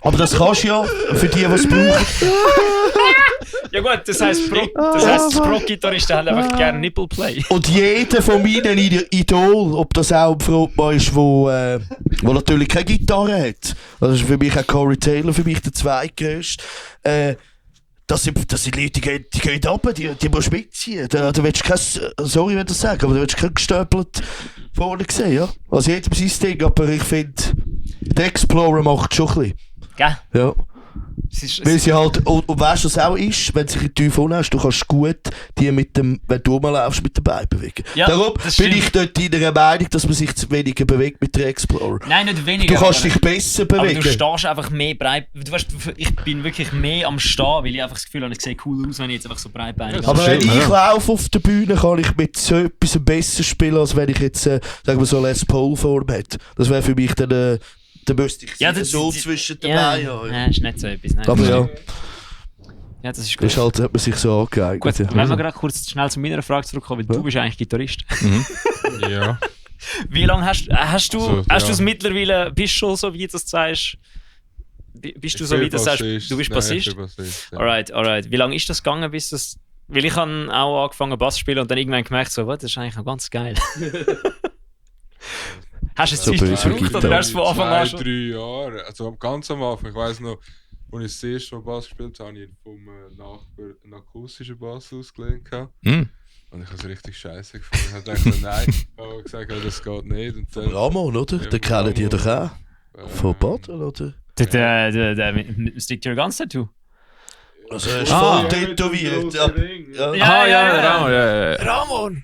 Aber das kannst du ja, für die es brauchen. Ja gut, das heisst Pro-Gitarristen haben einfach gerne Nippleplay. Und jeder von meinen Idolen, ob das auch ein Frontmann ist, wo natürlich keine Gitarre hat, das ist für mich auch Corey Taylor, für mich der zweitgrößte, Das sind Leute, die gehen runter, die musst du mitziehen. Da willst du kein, sorry, wenn ich das sage, aber da willst du kein gestöpelt vorne sehen, ja. Also jedem sein Ding, aber ich finde, der Explorer macht schon ein bisschen. Gell? Ja. Es Weil sie halt, und weißt du, was auch ist, wenn du sich in die Tiefe hast, du kannst gut die mit dem, wenn du rumlaufst, mit den Beinen bewegen. Ja, Darum das bin stimmt. ich dort deiner Meinung, dass man sich zu weniger bewegt mit der Explorer. Nein, nicht weniger. Du kannst aber- dich besser Aber bewegen. du stehst einfach mehr breit. Du weißt, ich bin wirklich mehr am Stehen, weil ich einfach das Gefühl habe, ich sehe cool aus, wenn ich jetzt einfach so breitbeinig bin. Aber wenn Stimmt, ich ja. laufe auf der Bühne, kann ich mit so etwas besser spielen, als wenn ich jetzt, sagen wir so, Les Paul-Form hätte. Das wäre für mich dann, da müsste ich so zwischen den Beinen haben. Ja, ist nicht so etwas. Nein. Aber ja, Ja, das ist das ist gut. halt, hat man sich so angeeignet. Gut, ja. wenn wir gerade kurz schnell zu meiner Frage zurückkommen, weil du bist eigentlich Gitarrist. Ja. Wie lange hast du So, hast du ja. es mittlerweile, bist du schon so wie du das sagst? Bist du so wie du sagst, du bist Bassist? Ja. Alright. Wie lange ist das gegangen, bis das... Weil ich habe auch angefangen Bass zu spielen und dann irgendwann gemerkt, so, was, das ist eigentlich noch ganz geil. Hast du So es Zeit böse gebraucht oder Gitarre. hast du von Anfang an 2, schon... 3 Jahre. Also ganz am Anfang. Ich weiss noch, als ich das erste Mal Bass gespielt habe, habe ich vom Nachbar einen akustischen Bass ausgelehnt. Hm. Und ich habe es richtig scheiße gefunden. Ich habe gedacht, nein. Ich habe gesagt, ja, das geht nicht. Und dann, Ramon, oder? Ja, Den kennen die Ramon. doch auch. Von Baden, oder? Der mit Stick to Your Guns Tattoo. Also er ist Ah. voll tätowiert. Ja. Ja. Ramon!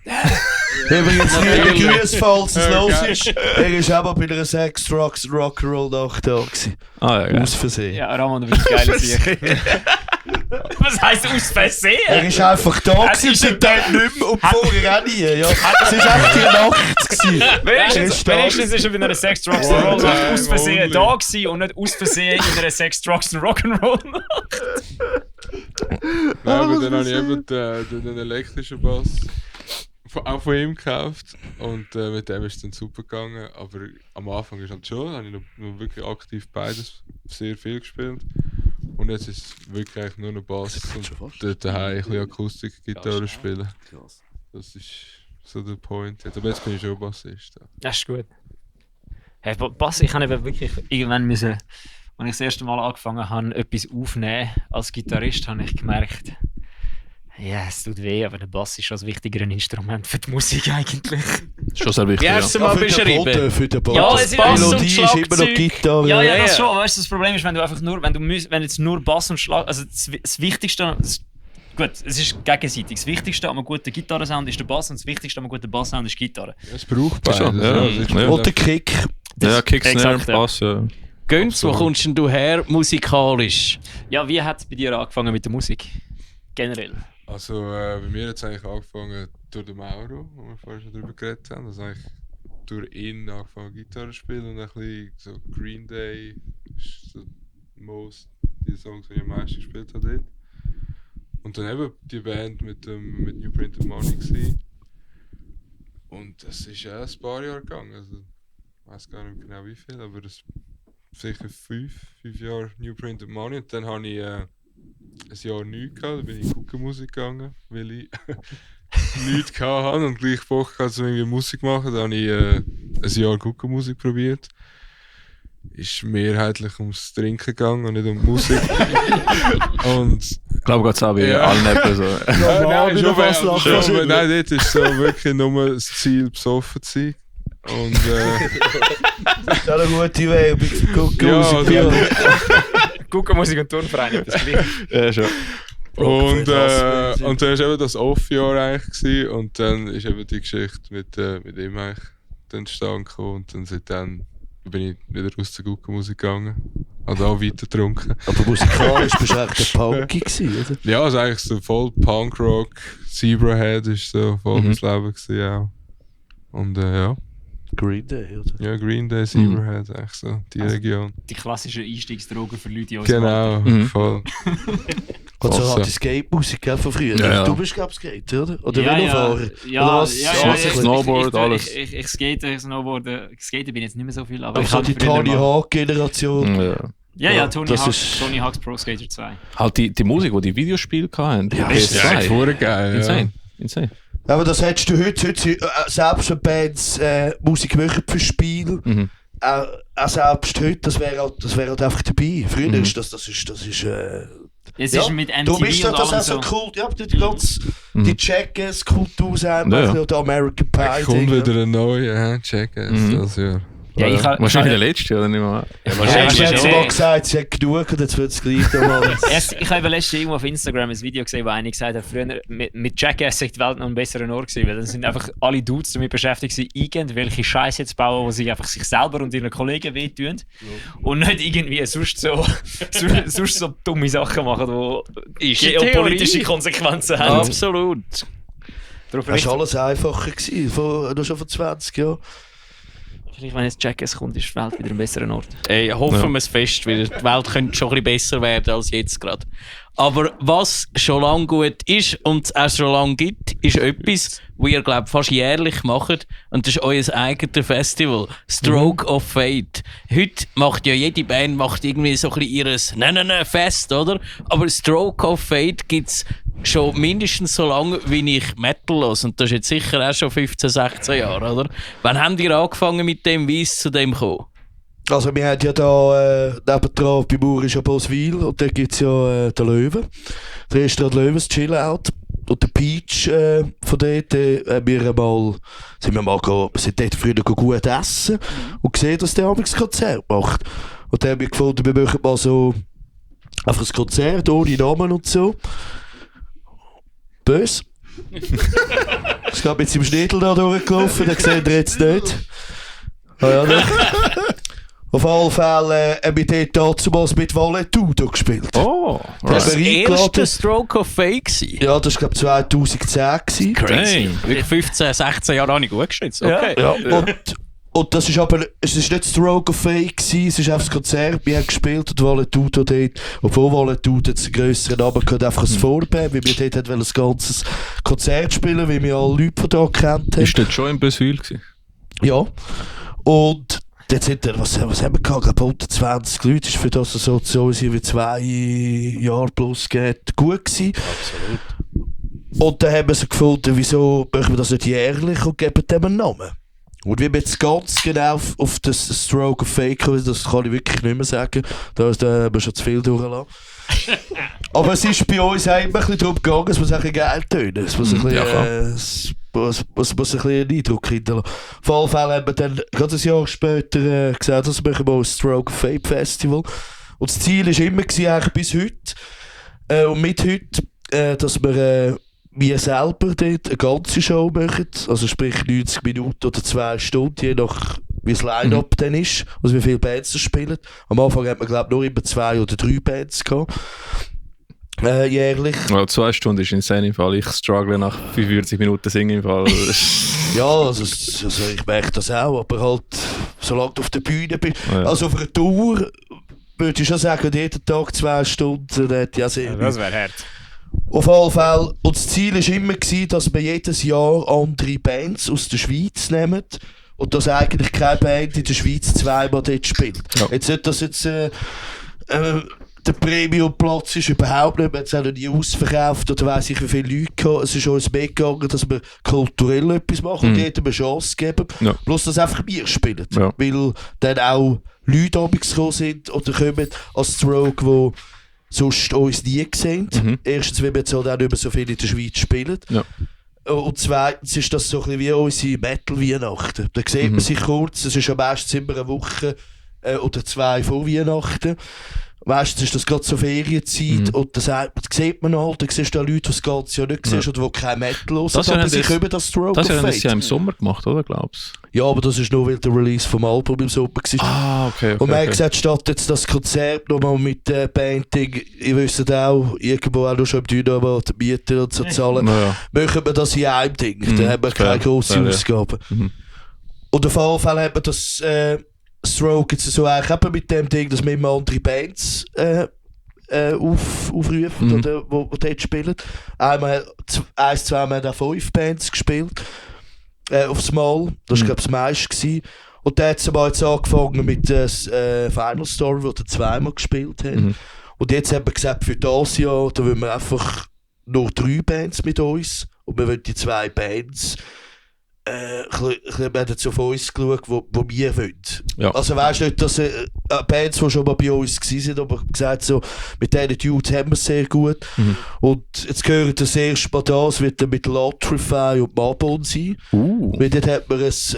Übrigens, liebe Grüße, falls es los ist. Er ist auch bei einer Sex, Drugs, Rock'n'Roll Nacht da gewesen. Ah, ja, geil. Aus Versehen. Ja, Ramon, du bist ein geiler Sieg. Was heisst aus Er Versehen? ist einfach da Es gewesen ist und seitdem nicht mehr und vorher auch nie. Ja. Es ist einfach die Nacht gewesen. Wenigstens ist er bei einer Sex, Drugs and Roll Nacht aus Versehen da gewesen und nicht aus Versehen in einer Sex, Drugs and Rock'n'Roll Nacht. Nein, aber dann habe ich eben den elektrischen Bass auch von ihm gekauft und mit dem ist es dann super gegangen. Aber am Anfang ist halt schon, habe ich noch wirklich aktiv beides sehr viel gespielt. Und jetzt ist es wirklich eigentlich nur noch Bass und dort daheim ein bisschen Akustikgitarre spielen. Das ist so der Point. Aber jetzt bin ich schon Bassist. Ja. Das ist gut. Hey, Bass, ich habe eben wirklich irgendwann müssen, als ich das erste Mal angefangen habe, etwas aufnehmen als Gitarrist, habe ich gemerkt, ja, es tut weh, aber der Bass ist schon das wichtigere Instrument für die Musik eigentlich. Schon sehr wichtig. Wie Ja. hast du es mal beschrieben? Für den Boden. Ja, Das es ist Bass und Melodie ist immer noch Schlagzeug. Gitarre. Ja, ja, das ja. schon. Weißt du, das Problem ist, wenn du einfach nur, wenn jetzt nur Bass und Schlag, also das Wichtigste, gut, es ist gegenseitig. Das Wichtigste an einem guten Gitarrensound ist der Bass und das Wichtigste an einem guten Basssound ist die Gitarre. Es braucht Das beides. schon, ja. Es ist Ja. Und der Kick. Ja, Kick, Snare, Exakt, ja. Bass, ja. Göns, wo kommst denn du her musikalisch? Ja, wie hat es bei dir angefangen mit der Musik? Generell. Also bei mir hat es eigentlich angefangen durch den Mauro, wo wir vorher schon darüber geredet haben. Also eigentlich durch ihn angefangen Gitarre zu spielen und ein bisschen so Green Day ist so die Songs, die ich am meisten gespielt habe dort. Und dann eben die Band mit New Printed Money gewesen. Und das ist auch ein paar Jahre gegangen. Also, ich weiß gar nicht genau wie viel, aber das sicher 5 Jahre New Printed Money. Und dann habe ich ein Jahr nichts gehabt, dann bin ich in Guckenmusik gegangen, weil ich nichts hatte und gleich Bock hatte, so irgendwie Musik zu machen. Dann habe ich ein Jahr Guckenmusik probiert. Ist mehrheitlich ums Trinken gegangen und nicht um die Musik. Und Ich glaube, geht es auch bei Ja. allen Apps so. Normal bei der Fasslache wahrscheinlich. nein, dort ist so wirklich nur das Ziel, besoffen zu sein. Und Das ist auch eine gute Werbung für Guckenmusik. Ja, also- Guckenmusik und Turnverein, das gleiche. Ja, schon. Und das dann war eben das Off-Jahr eigentlich gewesen, und dann ist eben die Geschichte mit ihm eigentlich entstanden gekommen, und dann seitdem bin ich wieder aus der Guckenmusik gegangen. Also auch weiter getrunken. Aber musikalisch bist du echt der Punky gewesen, oder? Ja, also eigentlich so voll Punkrock, Zebrahead ist so voll das Leben gewesen auch. Und ja. Green Day, oder? Ja, Green Day, Zebrahead, eigentlich so die Also, Region. Die klassischen Einstiegsdrogen für Leute, die uns warten. Genau, Mhm. voll. Und so Voll hat so. die Skate-Musik gell, von früher. Ja, ja. Du bist, glaube ich, Skater, oder? Oder Ja, Velofahrer? ja, Oder was? ja, Ja, Snowboard, alles. Ich skate, Snowboarden. Skaten bin jetzt nicht mehr so viel, aber Aber ich so habe die früher Tony mal- Hawk-Generation. Ja. Ja, Ja, Tony das Hawk, ist- Tony Hawk's Pro Skater 2. Halt die Musik, die die Videospiele hatten. Ja, PS2. ist Ja, vorher geil. Insane. Insane. Aber das hättest du heute selbst wenn Bands Musik machen für Spiel, Mhm. auch selbst heute, das wäre halt einfach dabei. Früher ist das ist Es ist mit MTV du bist und das allem auch so so. cool. Ja, die ganze die Jackass-Kultur sein, der American Pie. Kommt wieder ein neuer, Jackass, das ja. Ja, ich habe Wahrscheinlich der letzte, oder nicht mal? Ich habe mal gesagt, sie hat genug und jetzt wird es gleich nochmal. Ich habe letztens irgendwo auf Instagram ein Video gesehen, wo einer gesagt hat, früher mit Jackass sei die Welt noch ein besserer Ort gewesen, weil dann sind einfach alle Dudes damit beschäftigt, irgendwelche Scheiße zu bauen, wo sie einfach sich selber und ihren Kollegen wehtun und nicht irgendwie sonst so dumme Sachen machen, die geopolitische Konsequenzen haben. Absolut. Das war alles einfacher gewesen, schon vor 20 Jahren. Vielleicht, wenn jetzt Jackass kommt, ist die Welt wieder ein besserer Ort. Ey, hoffen wir es fest, weil die Welt könnte schon ein bisschen besser werden als jetzt gerade. Aber was schon lange gut ist und es auch schon lange gibt, ist etwas, was ihr, glaube ich, fast jährlich macht. Und das ist euer eigenes Festival, Stroke of Fate. Heute macht ja jede Band irgendwie so ein bisschen ihres Fest, oder? Aber Stroke of Fate gibt es schon mindestens so lange, wie ich Metal höre. Und das ist jetzt sicher auch schon 15, 16 Jahre, oder? Wann habt ihr angefangen mit dem, wie ist es zu dem gekommen? Also wir haben ja da nebendran bei Murisch Boswil und da gibt es ja den Löwen. Der erste Löwens Chill-Out. Und der Peach von dort sind dort früher gut essen und gesehen, dass der abends ein Konzert macht. Und dann haben wir gefunden, wir machen mal so einfach ein Konzert ohne Namen und so. Bös. Ich bin jetzt im Schniedel da durchgelaufen, den seht ihr jetzt nicht. Ah ja, nicht. Auf alle Fälle haben wir dort damals mit Valetudo gespielt. Oh, das war das erste Stroke of Fate gewesen. Ja, das war glaube ich 2010. Crazy. Wirklich 15, 16 Jahre habe ich gut geschätzt. Okay. Ja. Und das ist aber, es ist nicht Stroke of Fate gewesen, es ist einfach das Konzert, wir haben gespielt und Valetudo dort, obwohl Valetudo jetzt einen grösseren Namen gehört, einfach ein Vorband, weil wir dort ein ganzes Konzert spielen, wie wir alle Leute von da kennt haben. Ist das schon in Böswil gewesen? Ja. Und jetzt sind was haben wir gehabt? Ich glaube, unter 20 Leute. Das ist für das so wie 2 Jahre plus geht gut gewesen. Absolut. Und dann haben wir so gefunden, wieso machen wir das nicht jährlich und geben dem einen Namen. Und wie wir jetzt ganz genau auf das Stroke of Fate kommen, das kann ich wirklich nicht mehr sagen. Da haben wir schon zu viel durchgelassen. Aber es ist bei uns auch immer ein bisschen darum gegangen, es muss ein bisschen Geld tönen. Es muss ein bisschen, muss ein bisschen einen Eindruck hinterlassen. Auf alle Fälle haben wir dann gerade ein Jahr später gesagt, dass wir ein Stroke of Fate Festival. Und das Ziel war immer eigentlich bis heute und mit heute, dass wir selber dort eine ganze Show machen. Also sprich 90 Minuten oder 2 Stunden, je nach wie das Line-Up dann ist, also wie viele Bands da spielen. Am Anfang hat man glaube ich nur immer 2 oder 3 Bands gehabt. Jährlich. Well, 2 Stunden ist insane im Fall. Ich struggle nach 45 Minuten singen im Fall. Ja, also ich merke das auch, aber halt, solange du auf der Bühne bist. Ja. Also auf einer Tour würde ich schon sagen, jeden Tag 2 Stunden, das hätte ich auch sehr. Das wäre hart. Auf jeden Fall. Und das Ziel war immer, dass wir jedes Jahr andere Bands aus der Schweiz nehmen. Und dass eigentlich keine Band in der Schweiz zweimal dort spielt. Ja. Jetzt nicht, dass jetzt der Premium-Platz ist überhaupt nicht. Wir haben es auch noch nie ausverkauft oder weiss ich wie viele Leute gehabt. Es ist uns mehr gegangen, dass wir kulturell etwas machen und jedem eine Chance geben. Ja. Bloß, dass einfach wir spielen. Ja. Weil dann auch Leute abends gekommen sind oder kommen als Stroke, die sonst uns nie gesehen. Erstens, weil wir jetzt auch nicht mehr so viel in der Schweiz spielen. Ja. Und zweitens ist das so ein bisschen wie unsere Metal-Weihnachten. Da sieht man sich kurz, es ist am meistens immer eine Woche oder 2 vor Weihnachten. Meistens ist das gerade so Ferienzeit und das sieht man halt, da siehst du auch Leute, die das ganze Jahr nicht siehst oder die kein Metal hören, aber sie kommen das Stroke of Fate. Das haben sie ja im Sommer gemacht, oder, glaubst du? Ja, aber das ist nur, weil der Release vom Album im Sommer war. Ah, okay. Und man hat gesagt, statt jetzt das Konzert nochmal mit Painting, ihr wisst auch, irgendwo auch noch schon im Dynamo die Miete und so zahlen, machen wir das in einem Ding. Dann haben wir keine grossen Ausgaben. Und auf jeden Fall haben wir das Stroke jetzt so eigentlich eben mit dem Ding, dass wir immer andere Bands aufrufen, oder, wo dort spielen. Einmal, 2 Mal haben 5 Bands gespielt. Aufs Mal. Das war, glaube ich, das meiste gewesen. Und dann hat es jetzt angefangen mit der Final Story, die wir 2-mal gespielt haben. Und jetzt haben wir gesagt, für das Jahr, da wollen wir einfach nur 3 Bands mit uns. Und wir wollen die 2 Bands wir haben jetzt auf uns geschaut, wo wir wollen. Ja. Also weißt du nicht, dass Bands, die schon mal bei uns waren, aber gesagt so, mit diesen Dudes haben wir es sehr gut. Und jetzt gehört das erste Mal das, wird dann mit Latrify und Marbon sein. Weil dort hat man es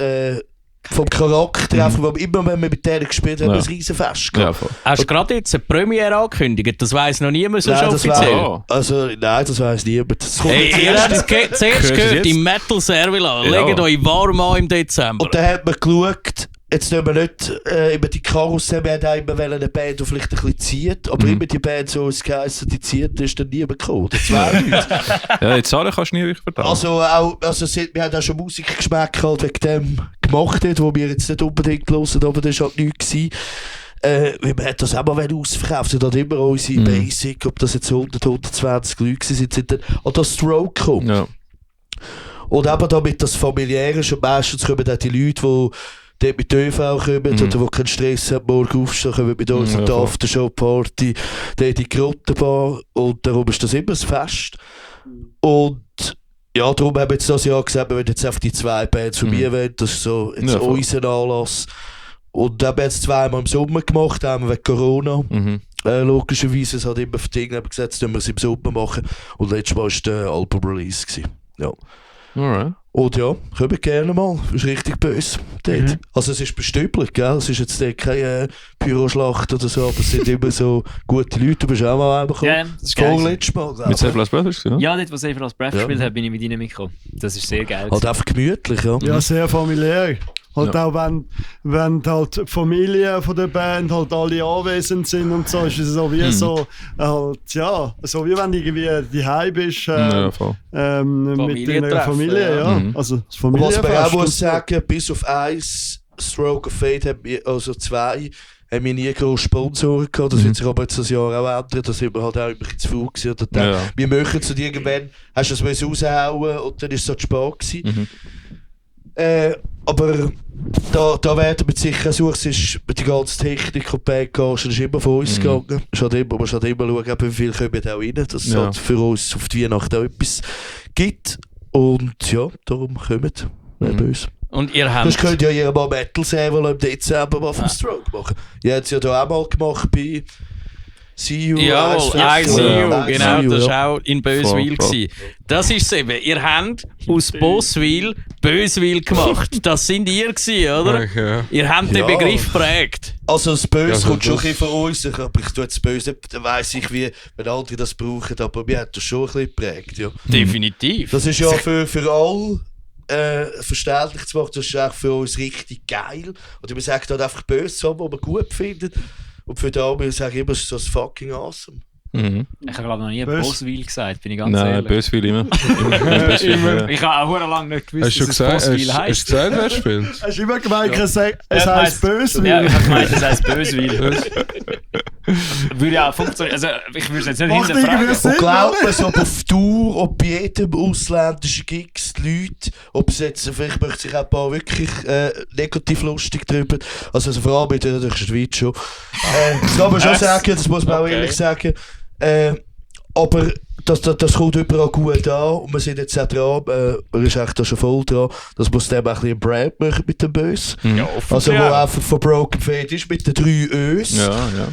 vom Charakter, einfach, weil immer wenn wir mit denen gespielt haben, ein Riesenfest gehabt. Ja, voll. Hast du gerade jetzt eine Premiere angekündigt? Das weiss noch niemand so Nein, offiziell. Nein, das weiss niemand. Das kommt Hey, jetzt ihr erst. habt es zuerst Hört gehört ihr im Metal Servila. Ja. Legt euch warm an im Dezember. Und dann hat man geschaut, jetzt nehmen wir nicht immer die Karussell, wir haben auch immer eine Band, die vielleicht ein bisschen zieht, aber immer die Band, so es geheißen, die zieht, ist dann niemand gekommen. Das zwei Leute. Ja, die Zahlen kannst du nie wirklich vertrauen. Also, wir haben auch schon Musikgeschmack halt wegen dem gemacht, wo wir jetzt nicht unbedingt hören, aber das war halt nichts gewesen. Wir haben das auch mal ausverkauft, sind halt immer unsere Basic, ob das jetzt 100, 120 Leute sind dann an das Stroke gekommen. Ja. Und eben damit das familiäre ist, und meistens kommen dann die Leute, die dort mit ÖV kommen oder die keinen Stress haben, morgen aufstehen, kommen mit uns an die Aftershow-Party, dort in die Grottenbar und darum ist das immer ein Fest. Und ja, darum haben wir jetzt das Jahr gesagt, wir wollen jetzt einfach die zwei Bands von mir wollen, das ist so jetzt unser Anlass. Und dann haben wir jetzt zweimal im Sommer gemacht, einmal wegen Corona. Logischerweise, es hat immer verdient, haben gesagt, jetzt müssen wir es im Sommer machen. Und letztes Mal war der Album-Release. Ja. Alright. Und ja, kommen gerne mal. Das ist richtig böse. Dort. Also es ist bestüblich, gell? Es ist jetzt keine Pyroschlacht oder so, aber es sind immer so gute Leute. Du bist auch mal reingekommen. Ja, das ist geil. Vorletztes Mal. Mit Severas Brothers, ja? Ja, dort, wo Sever als Breath gespielt hat, bin ich mit ihnen mitgekommen. Das ist sehr geil. Halt einfach gemütlich, ja. Ja, sehr familiär. Halt auch wenn halt die Familie von der Band halt alle anwesend sind und so, ist es so wie so, halt, ja, so wie wenn du irgendwie daheim bist Ja, voll. mit deiner Familientreffen, Familie, ja. Also das Familienfest. Was man auch und muss so. sagen, bis auf eins Stroke of Fate, also zwei, haben wir nie große Sponsoren gehabt. Das wird sich aber jetzt das Jahr auch ändern. Da sind wir halt auch immer zu viel gewesen. Oder Ja. Wir möchten es und irgendwann hast du es raushauen und dann ist es so zu spät gewesen. Aber da werden wir sicher suchen, es ist die ganze Technik und Bandgage, das ist immer von uns gegangen. Man muss halt immer schauen, wie viel kommen auch rein, dass es halt für uns auf die Weihnacht auch etwas gibt. Und ja, darum kommen wir bei uns. Und ihr Das habt... könnt ja ihr mal Metal Server im Dezember mal vom Stroke machen. Ihr habt es ja da auch mal gemacht bei See You. Jawohl, ICU, genau, das war auch in Böswil. Voll. Gewesen. Das ist es eben. Ihr habt aus Boswil Böswil gemacht. Das sind ihr gewesen, oder? Okay. Ihr habt den Ja. Begriff geprägt. Also das Böse Ja, so kommt schon ein das- bisschen von uns, aber ich tue jetzt Böse nicht, dann weiss ich, wie, wenn andere das brauchen, aber wir haben das schon ein bisschen geprägt, ja. Definitiv. Das ist ja für alle verständlich zu machen, das ist auch für uns richtig geil. Oder wir sagen halt einfach böse Sachen, die wir gut finden. Und für die anderen sagen immer, es ist das fucking awesome. Mhm. Ich habe glaube noch nie Bös- Boswil gesagt, bin ich ganz Nein, ehrlich. Böswil immer. Immer. Ich habe auch lange nicht gewusst, Hast du dass es gesagt, Boswil hast du heisst. gesagt, wer spielt? Hast du immer gemeint, es heisst heisst- Böswil? Ja, ich habe gemeint, es heisst Böswil. Würde ja auch funktionieren. Also, ich würde es jetzt nicht Macht irgendwie hinterfragen. Sinn, Und glaubt oder? man so auf Tour, ob bei jedem ausländischen Gigs die Leute, ob es jetzt, vielleicht möchte sich auch ein paar wirklich negativ lustig drüber, also vor allem in der Schweiz schon. Das kann man schon sagen, das muss man auch ehrlich sagen. Aber das kommt überall gut an und wir sind jetzt auch dran, man ist echt da schon voll dran, dass wir dem auch ein bisschen ein Brand machen mit dem Böse. Ja, Also wo ja. einfach von Broken Fate ist, mit den 3 Ös. Ja, ja.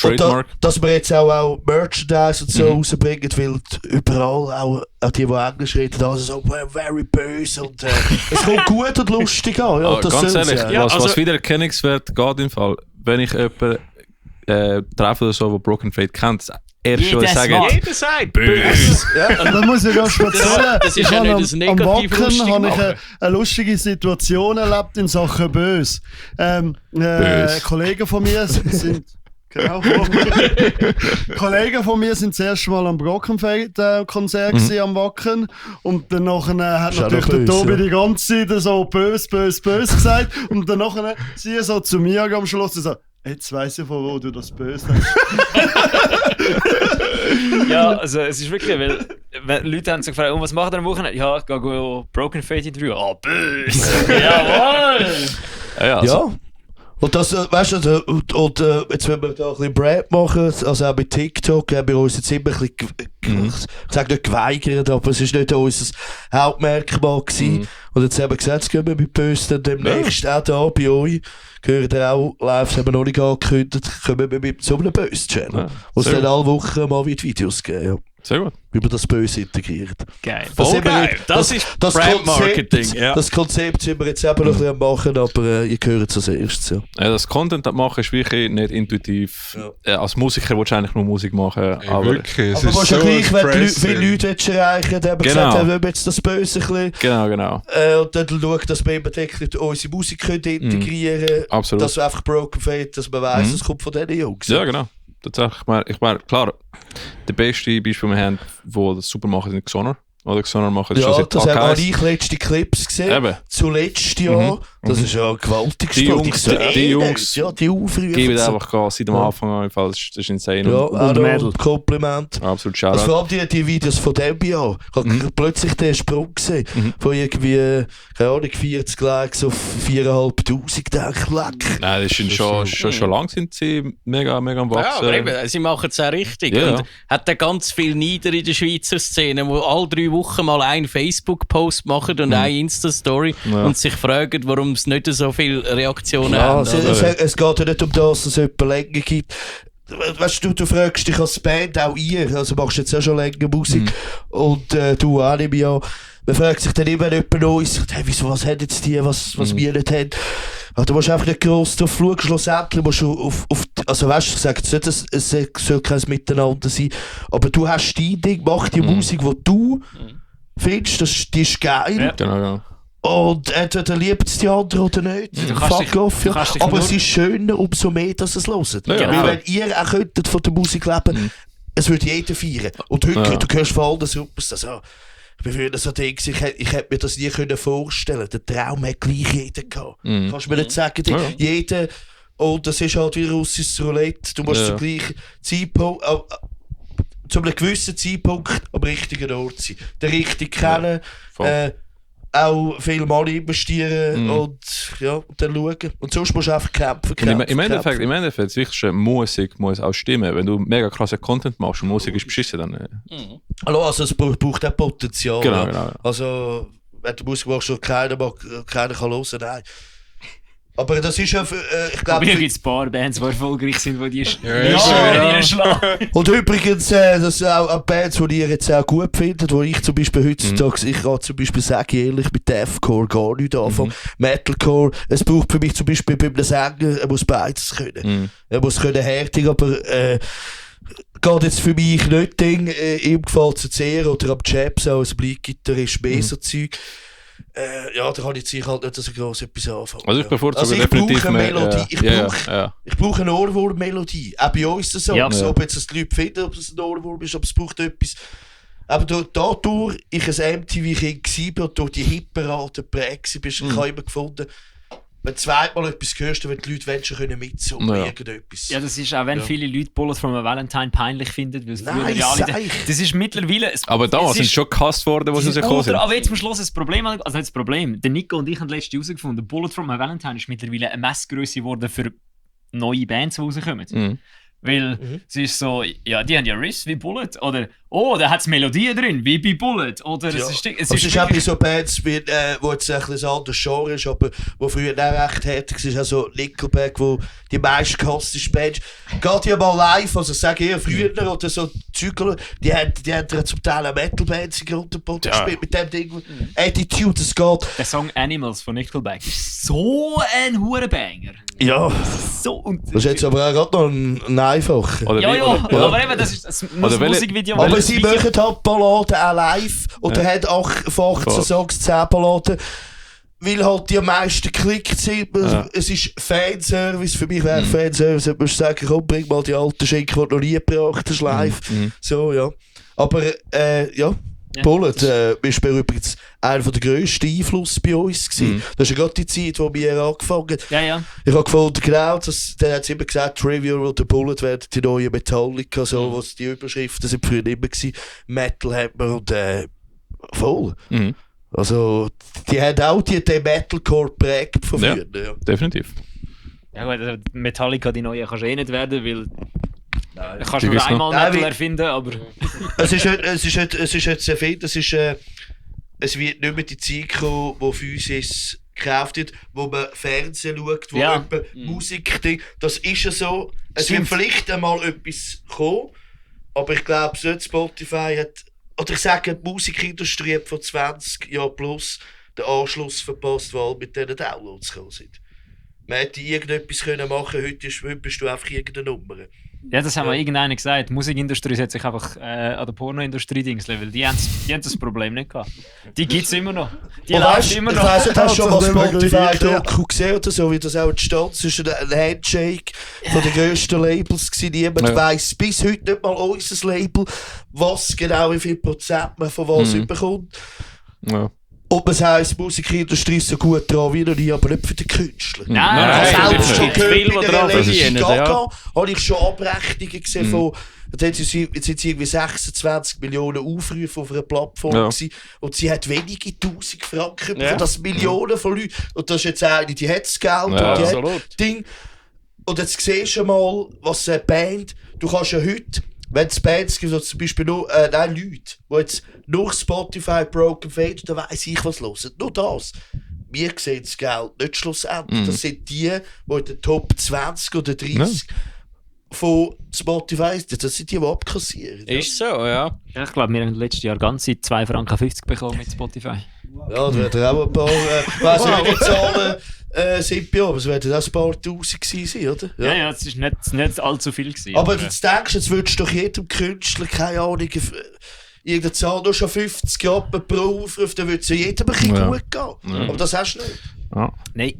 Und Trademark. dass wir jetzt auch Merchandise und so rausbringen, weil überall auch die Englisch reden, also so very böse und es kommt gut und lustig an. Ja, Ah, das ganz soll's ehrlich, sein. Ja, was also- wieder Erkennungswert geht im Fall, wenn ich jemanden treffe oder so, der Broken Fate kennt, erst schon Jedes sagen, Mal. Jeder sagt böse. Da muss ich ganz erzählen. Das ist ja habe nicht ein am negativ Wacken lustig habe ich machen. eine lustige Situation erlebt in Sachen Bös. Bös. Kollegen von mir sind genau, Kollegen von mir sind das erste Mal am Broken Fate Konzert gewesen, am Wacken und dann hat Ist auch natürlich noch der böse, Tobi ja. die ganze Zeit so bös gesagt und dann sie so zu mir am Schluss und so, jetzt weiss ich, von wo du das böse hast. Ja, also es ist wirklich, weil Leute haben so gefragt, was macht ihr am Wochenende? Ja, ich gehe Broken Fate Interview. Ah, böse! Jawohl! ja, also, Ja. Und das, weißt du, und jetzt wenn wir da ein bisschen Brand machen, also auch mit TikTok, haben wir uns jetzt immer ein bisschen, ich sage nicht geweigert, aber es war nicht unser Hauptmerkmal gewesen. Und jetzt haben wir gesagt, jetzt gehen wir mit Böse dann demnächst auch da bei euch. Gehört ihr auch live, das haben wir noch nicht angekündigt, kommen wir mit so einem Böse-Channel. Wo es dann alle Wochen mal Videos geben. Ja. Sehr gut. Wie man das Böse integriert. Geil. Voll geil. Das ist Brand-Marketing. Ja. Das Konzept sind wir jetzt eben noch ein bisschen am machen, aber ihr hört es als erstes. Ja. Ja, das Content machen ist wirklich nicht intuitiv. Ja. Als Musiker willst du eigentlich nur Musik machen. Ja, wirklich. Aber du musst ja gleich, wenn du viele Leute erreichen willst, haben wir gesagt, wir wollen jetzt das Böse ein bisschen. Genau. Und dann schauen, dass wir eben unsere Musik integrieren können. Absolut. Dass wir einfach Broken Fate, dass man weiss, es kommt von diesen Jungs. Ja, genau. Tatsächlich, ich meine, klar, der beste Beispiel, wir haben, wo das super machen, sind Xoner. Oder Xoner machen das schon seit das haben wir letzte Clips gesehen. Eben. Zuletzt ja. Das ist ja ein gewaltiges Spiel. Die Jungs die aufrufen. geben einfach Gas seit dem Anfang an. Das ist insane. Ja, und Mädel. Kompliment. Absolut Also vor schade. allem die Videos von dem Jahr. Ich habe plötzlich den Sprung gesehen. Von irgendwie, keine Ahnung, 40 Likes auf 4'500. Gedacht, leck. Nein, das sind schon lang sind sie mega am Ja, Wachsen. aber eben, sie machen es auch richtig. Ja, Und hat da ganz viel Nieder in der Schweizer Szene, wo alle 3 Wochen mal einen Facebook-Post machen und eine Insta-Story und sich fragen, warum es nicht so viele Reaktionen haben. Es geht ja nicht um das, dass es etwa länger gibt. Weißt du fragst dich als Band, auch ihr, also machst jetzt auch schon länger Musik und du auch nicht mehr. Man fragt sich dann immer jemand Neues, hey, wieso, was haben jetzt die, was wir nicht haben. Also, du musst einfach nicht gross drauf schauen, schlussendlich musst du auf also weißt du, ich sage jetzt nicht, es soll kein Miteinander sein, aber du hast dein Ding, mach die Musik, die du findest, die ist geil. Ja. Genau. Und entweder liebt es die anderen oder nicht. Fuck off, ja. Aber es ist schöner, umso mehr, dass es hört. Ja, weil wenn ihr auch könntet von der Musik leben, es würde jeder feiern. Und heute, du hörst von allen Suppers, das auch. Ich bin früher so Ding, ich hätte mir das nie vorstellen können. Der Traum hat gleich jeder gehabt. Kannst du mir nicht sagen, jeder, und das ist halt wie russisches Roulette, du musst zum gleichen Zeitpunkt, zu einem gewissen Zeitpunkt am richtigen Ort sein. Den richtig kennen, auch viel Money investieren und dann schauen. Und sonst musst du einfach kämpfen. Im Endeffekt, das Wichtigste, Musik muss auch stimmen. Wenn du mega krassen Content machst und Musik ist beschissen, dann... Also es braucht auch Potenzial. Genau. Also, wenn du Musik machst, und keiner kann hören, nein. Aber das ist ja, ich glaube... Hier gibt es ein paar Bands, die erfolgreich sind, die schlagen. Und übrigens, das sind auch Bands, die ihr jetzt auch gut findet, die ich zum Beispiel heutzutage, ich kann zum Beispiel sagen, ehrlich, mit Deathcore gar nicht anfangen. Metalcore, es braucht für mich zum Beispiel bei einem Sänger, er muss beides können. Er muss können härtig, aber geht jetzt für mich nicht Ding, ihm gefällt es sehr, oder am Jab so als Bleedgitarrist mehr so Zeug. Da kann ich jetzt halt nicht so gross etwas anfangen. Also ich bevorzuge definitiv brauche eine Melodie. Ja. Ich brauche eine Ohrwurm-Melodie. Auch bei uns ist das so. Ja. Ob jetzt das die Leute finden, ob es ein Ohrwurm ist, aber es braucht etwas. Aber dadurch ich ein MTV-Kind war und durch die Hipparate geprägt war, ich habe immer gefunden, wenn du zweimal etwas hörst, dann werden die Leute schon mitsummen irgendetwas. Ja, das ist auch, wenn viele Leute Bullet from a Valentine peinlich finden, weil es früher Nein, ja alle... Das ist mittlerweile... Aber damals sind schon gehasst worden, wo sie rausgekommen sind. Aber jetzt am Schluss das Problem, also nicht das Problem, der Nico und ich haben letztens herausgefunden, Bullet from a Valentine ist mittlerweile eine Messgröße geworden für neue Bands, die rauskommen. Weil es ist so, ja, die haben ja Riffs wie Bullet, oder da hat es Melodien drin, wie bei Bullet, oder es ist auch bei so Bands, wo jetzt ein bisschen anderes Genre ist, aber wo früher auch recht härtig ist, also Nickelback, wo die meisten gehassten Bands, geht ja mal live, also ich sage eher früher oder so Zügel, die haben ja zum Teil auch Metal-Bands in Grundboden gespielt mit dem Ding, Attitude, das geht. Der Song Animals von Nickelback ist so ein Hurenbanger. Ja. So, das ist jetzt aber auch gerade noch ein einfacher. Aber eben, das Musikvideo... Aber sie machen halt Balladen auch live oder haben 8 von 18 Songs 10 Balladen, weil halt die am meisten geklickt sind. Es ist Fanservice, für mich wäre Fanservice, wenn man sagen, komm, bring mal die alten Schenken, die du noch nie gebracht hast, live. So, ja. Aber, Bullet ist übrigens einer der grössten Einflüsse bei uns gewesen. Das ist ja gerade die Zeit, wo wir angefangen haben. Ja. Ich habe gefunden, genau, der hat immer gesagt, Trivial oder Bullet werden die neuen Metallica, so, was die Überschriften sind früher immer gewesen. Metal hat man und voll. Also, die haben auch den Metalcore geprägt von früher. Ja, definitiv. Ja gut, also Metallica, die neue, kannst du eh nicht werden, weil du kannst Die nur gibt's einmal noch. Metal Nein, erfinden, aber... Es ist jetzt sehr viel, es wird nicht mehr die Zeit kommen, wo Physis gekauft wird, wo man Fernsehen schaut, wo Ja. Musik, das ist ja so. Es Stimmt. wird vielleicht einmal etwas kommen, aber ich glaube nicht, Spotify hat, oder ich sage, die Musikindustrie hat vor 20 Jahren plus den Anschluss verpasst, weil mit diesen Downloads gekommen sind. Man hätte irgendetwas können machen, heute bist du einfach irgendeine Nummer. Ja, das haben wir irgendeiner gesagt. Die Musikindustrie hat sich einfach an der Pornoindustrie dingsle, weil die haben das Problem nicht gehabt. Die gibt es immer noch. Die Und läuft weißt, immer ich noch. weiss nicht, hast du schon mal Hat sich nicht Spotify mehr gleich Doku gesehen oder so, wie das auch entstand zwischen ein Handshake von den grössten Labels gewesen. Niemand weiss bis heute nicht mal unser Label, was genau, wie viel Prozent man von was überkommt. Ja. Und man heisst, die Musikindustrie ist so gut dran wie noch nie, aber nicht für den Künstler. Nein, Ich habe das selbst schon ist gehört, viel, bei was der dran Lady verdienen, Gaga habe ich schon Abrechnungen gesehen von, jetzt sind sie irgendwie 26 Millionen Aufrufe auf einer Plattform gewesen, und sie hat wenige 1000 Franken bekommen, das Millionen von Leuten. Und das ist jetzt eine, die hat das Geld und die hat Ding. Und jetzt siehst du mal, was eine Band, du kannst ja heute, wenn es Bands gibt, so zum Beispiel nur, Leute, die jetzt nur Spotify Broken Fate, dann weiss ich, was hören. Nur das. Wir sehen das Geld nicht schlussendlich. Das sind die in den Top 20 oder 30 von Spotify sind. Das sind die abkassieren. Ist so, ja. Ja, ich glaube, wir haben letztes Jahr ganze 2,50 Franken bekommen mit Spotify. Ja, da werden auch ein paar, ich weiss nicht, wie die Zahlen sind bei uns, aber es werden auch ein paar Tausend gewesen sein, oder? Ja, das ist nicht allzu viel gewesen. Aber jetzt denkst du, jetzt würdest du doch jedem Künstler, keine Ahnung, irgendeine Zahl, nur schon 50 Rappen pro Aufruf, dann würde es ja jedem ein bisschen gut gehen. Aber das hast du nicht. Ja. Nein.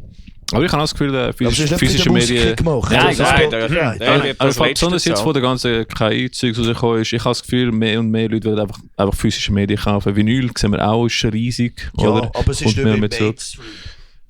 Aber ich habe auch das Gefühl, Aber es ist nicht physische mit der Musik Medien. gemacht. Nein, Das ist nein, Spotify. Also besonders jetzt, wo der ganze KI-Zeug rausgekommen ist, ich habe das Gefühl, mehr und mehr Leute werden einfach physische Medien kaufen. Vinyl sehen wir auch, ist riesig. Ja, oder? aber es ist Kommt nicht mehr mehr mit zurück. Mainstream.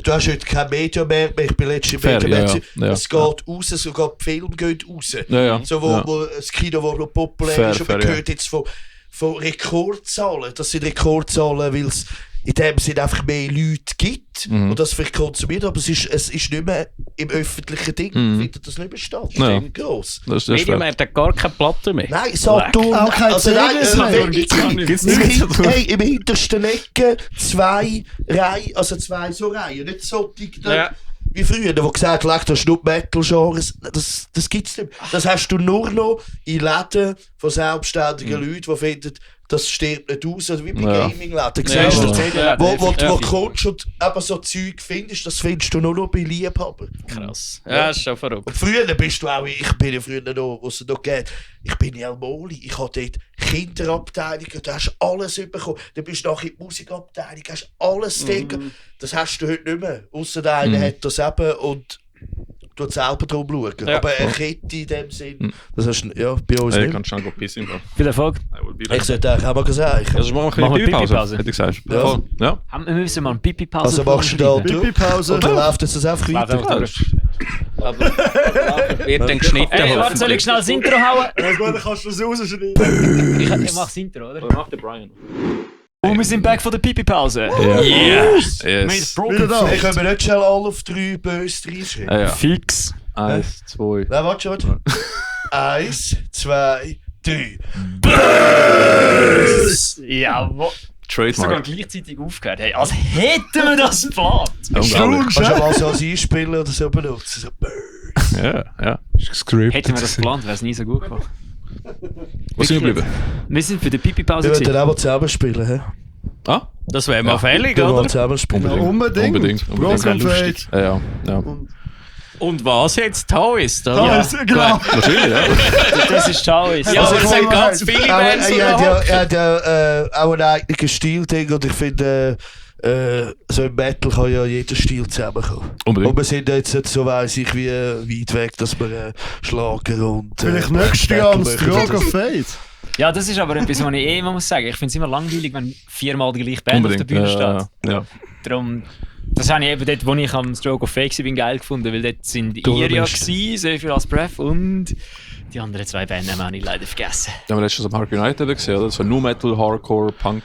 Du hast heute kein Medium mehr, ich bin letztens Fair, im ja, Medium. ja. Es geht raus, sogar die Filme gehen raus. Ja, ja. So, wo das Kino, wo noch populär Fair, ist, und man fair, hört jetzt von Rekordzahlen. Das sind Rekordzahlen, weil es in dem Sinne einfach mehr Leute gibt und das vielleicht konsumiert, aber es ist nicht mehr im öffentlichen Ding. Findet das nicht mehr statt. Das Ja. ist gross. Das ist Medium schwer. hat gar keine Platte mehr. Nein, Saturn, Auch kein CDs mehr. hey, im hintersten Ecke 2 Reihen, also 2 so Reihen, nicht so dick. Ja. Wie früher, wo gesagt hat, das ist nur Metal-Genres, das gibt es nicht. Das hast du nur noch in Läden von selbstständigen Leuten, die finden, das stirbt nicht aus, oder wie bei Ja. Gaming-Läden. Ja, Siehst du, ja. wo Ja. du kommst und eben so Zeug findest, das findest du nur noch bei Liebhabern. Krass. Ja, ist schon verrückt. Und früher bist du auch, ich bin ja früher noch, was es noch geht, ich bin in Almoli, ich hatte dort Kinderabteilung, du hast alles bekommen, dann bist du nachher in die Musikabteilung, hast alles dort, das hast du heute nicht mehr, ausser der eine hat das eben und tut selber drum schauen. Ja. Aber eine Kette in dem Sinn, das hast du ja, bei uns Ich nicht. kann schnell pissen. Bro. Viel Erfolg. Ich sollte eigentlich auch mal sagen. Also machen wir Machen eine wir Pipi-Pause, Pipi-Pause. hätte ich gesagt. Ja. Voll. Ja. Wir müssen mal eine Pipi-Pause Also machst du da Pipi-Pause. und dann läuft jetzt das einfach weiter. Wird dann geschnitten. Hey, warte, soll ich schnell das Intro hauen? Ja gut, dann kannst du das rausschneiden. Ich mach das Intro, oder? Mach den Brian. Und wir sind back von der Pipi-Pause. Ja. Yes! Mit Yes. Wieder Broken da. Ich können wir nicht schnell alle auf 3 böse reinschreiben. Ja, ja. Fix. 1, 2. Nein, warte. 1, 2, 3. Jawohl. Sogar Trademark. gleichzeitig aufgehört. Hey, als hätten wir das geplant. Unglaublich. Kannst du mal so als Einspieler oder so benutzen? So, Ja, ja. Script. Hätten wir das geplant, wäre es nie so gut geworden. Wo sind wir geblieben? Wir sind für die Pipi-Pause wir würden gewesen. auch mal zusammen spielen, hä? Ah? Das wäre mal fällig, Wir wollen oder? mal zusammen spielen. Unbedingt. Unbedingt. Broken Fate. Ja, ja. Und was jetzt? Taoist, oder? Da ist, genau. Natürlich, ja. Das ist Taoist. Ja, Also aber es ich sind wollte- ganz viele Bands, die Er da hat ja auch einen eigenen Stil-Ding und ich finde, so im Metal kann ja jeder Stil zusammenkommen. Unbedingt. Und wir sind jetzt nicht so weiss ich wie weit weg, dass wir Schlager und Vielleicht nächstes Jahr am Stroke of Fate. Ja, das ist aber etwas, was ich immer muss sagen. Ich finde es immer langweilig, wenn 4-mal die gleiche Band auf der Bühne steht. Ja. Darum, das habe ich eben dort, wo ich am Stroke of Fake war, geil gefunden, weil dort sind Iria gsi, sehr viel als Breath und die anderen 2 Bands habe ich leider vergessen. Da haben wir letztens am Hark United gesehen, oder? Das war nur Metal, Hardcore, Punk.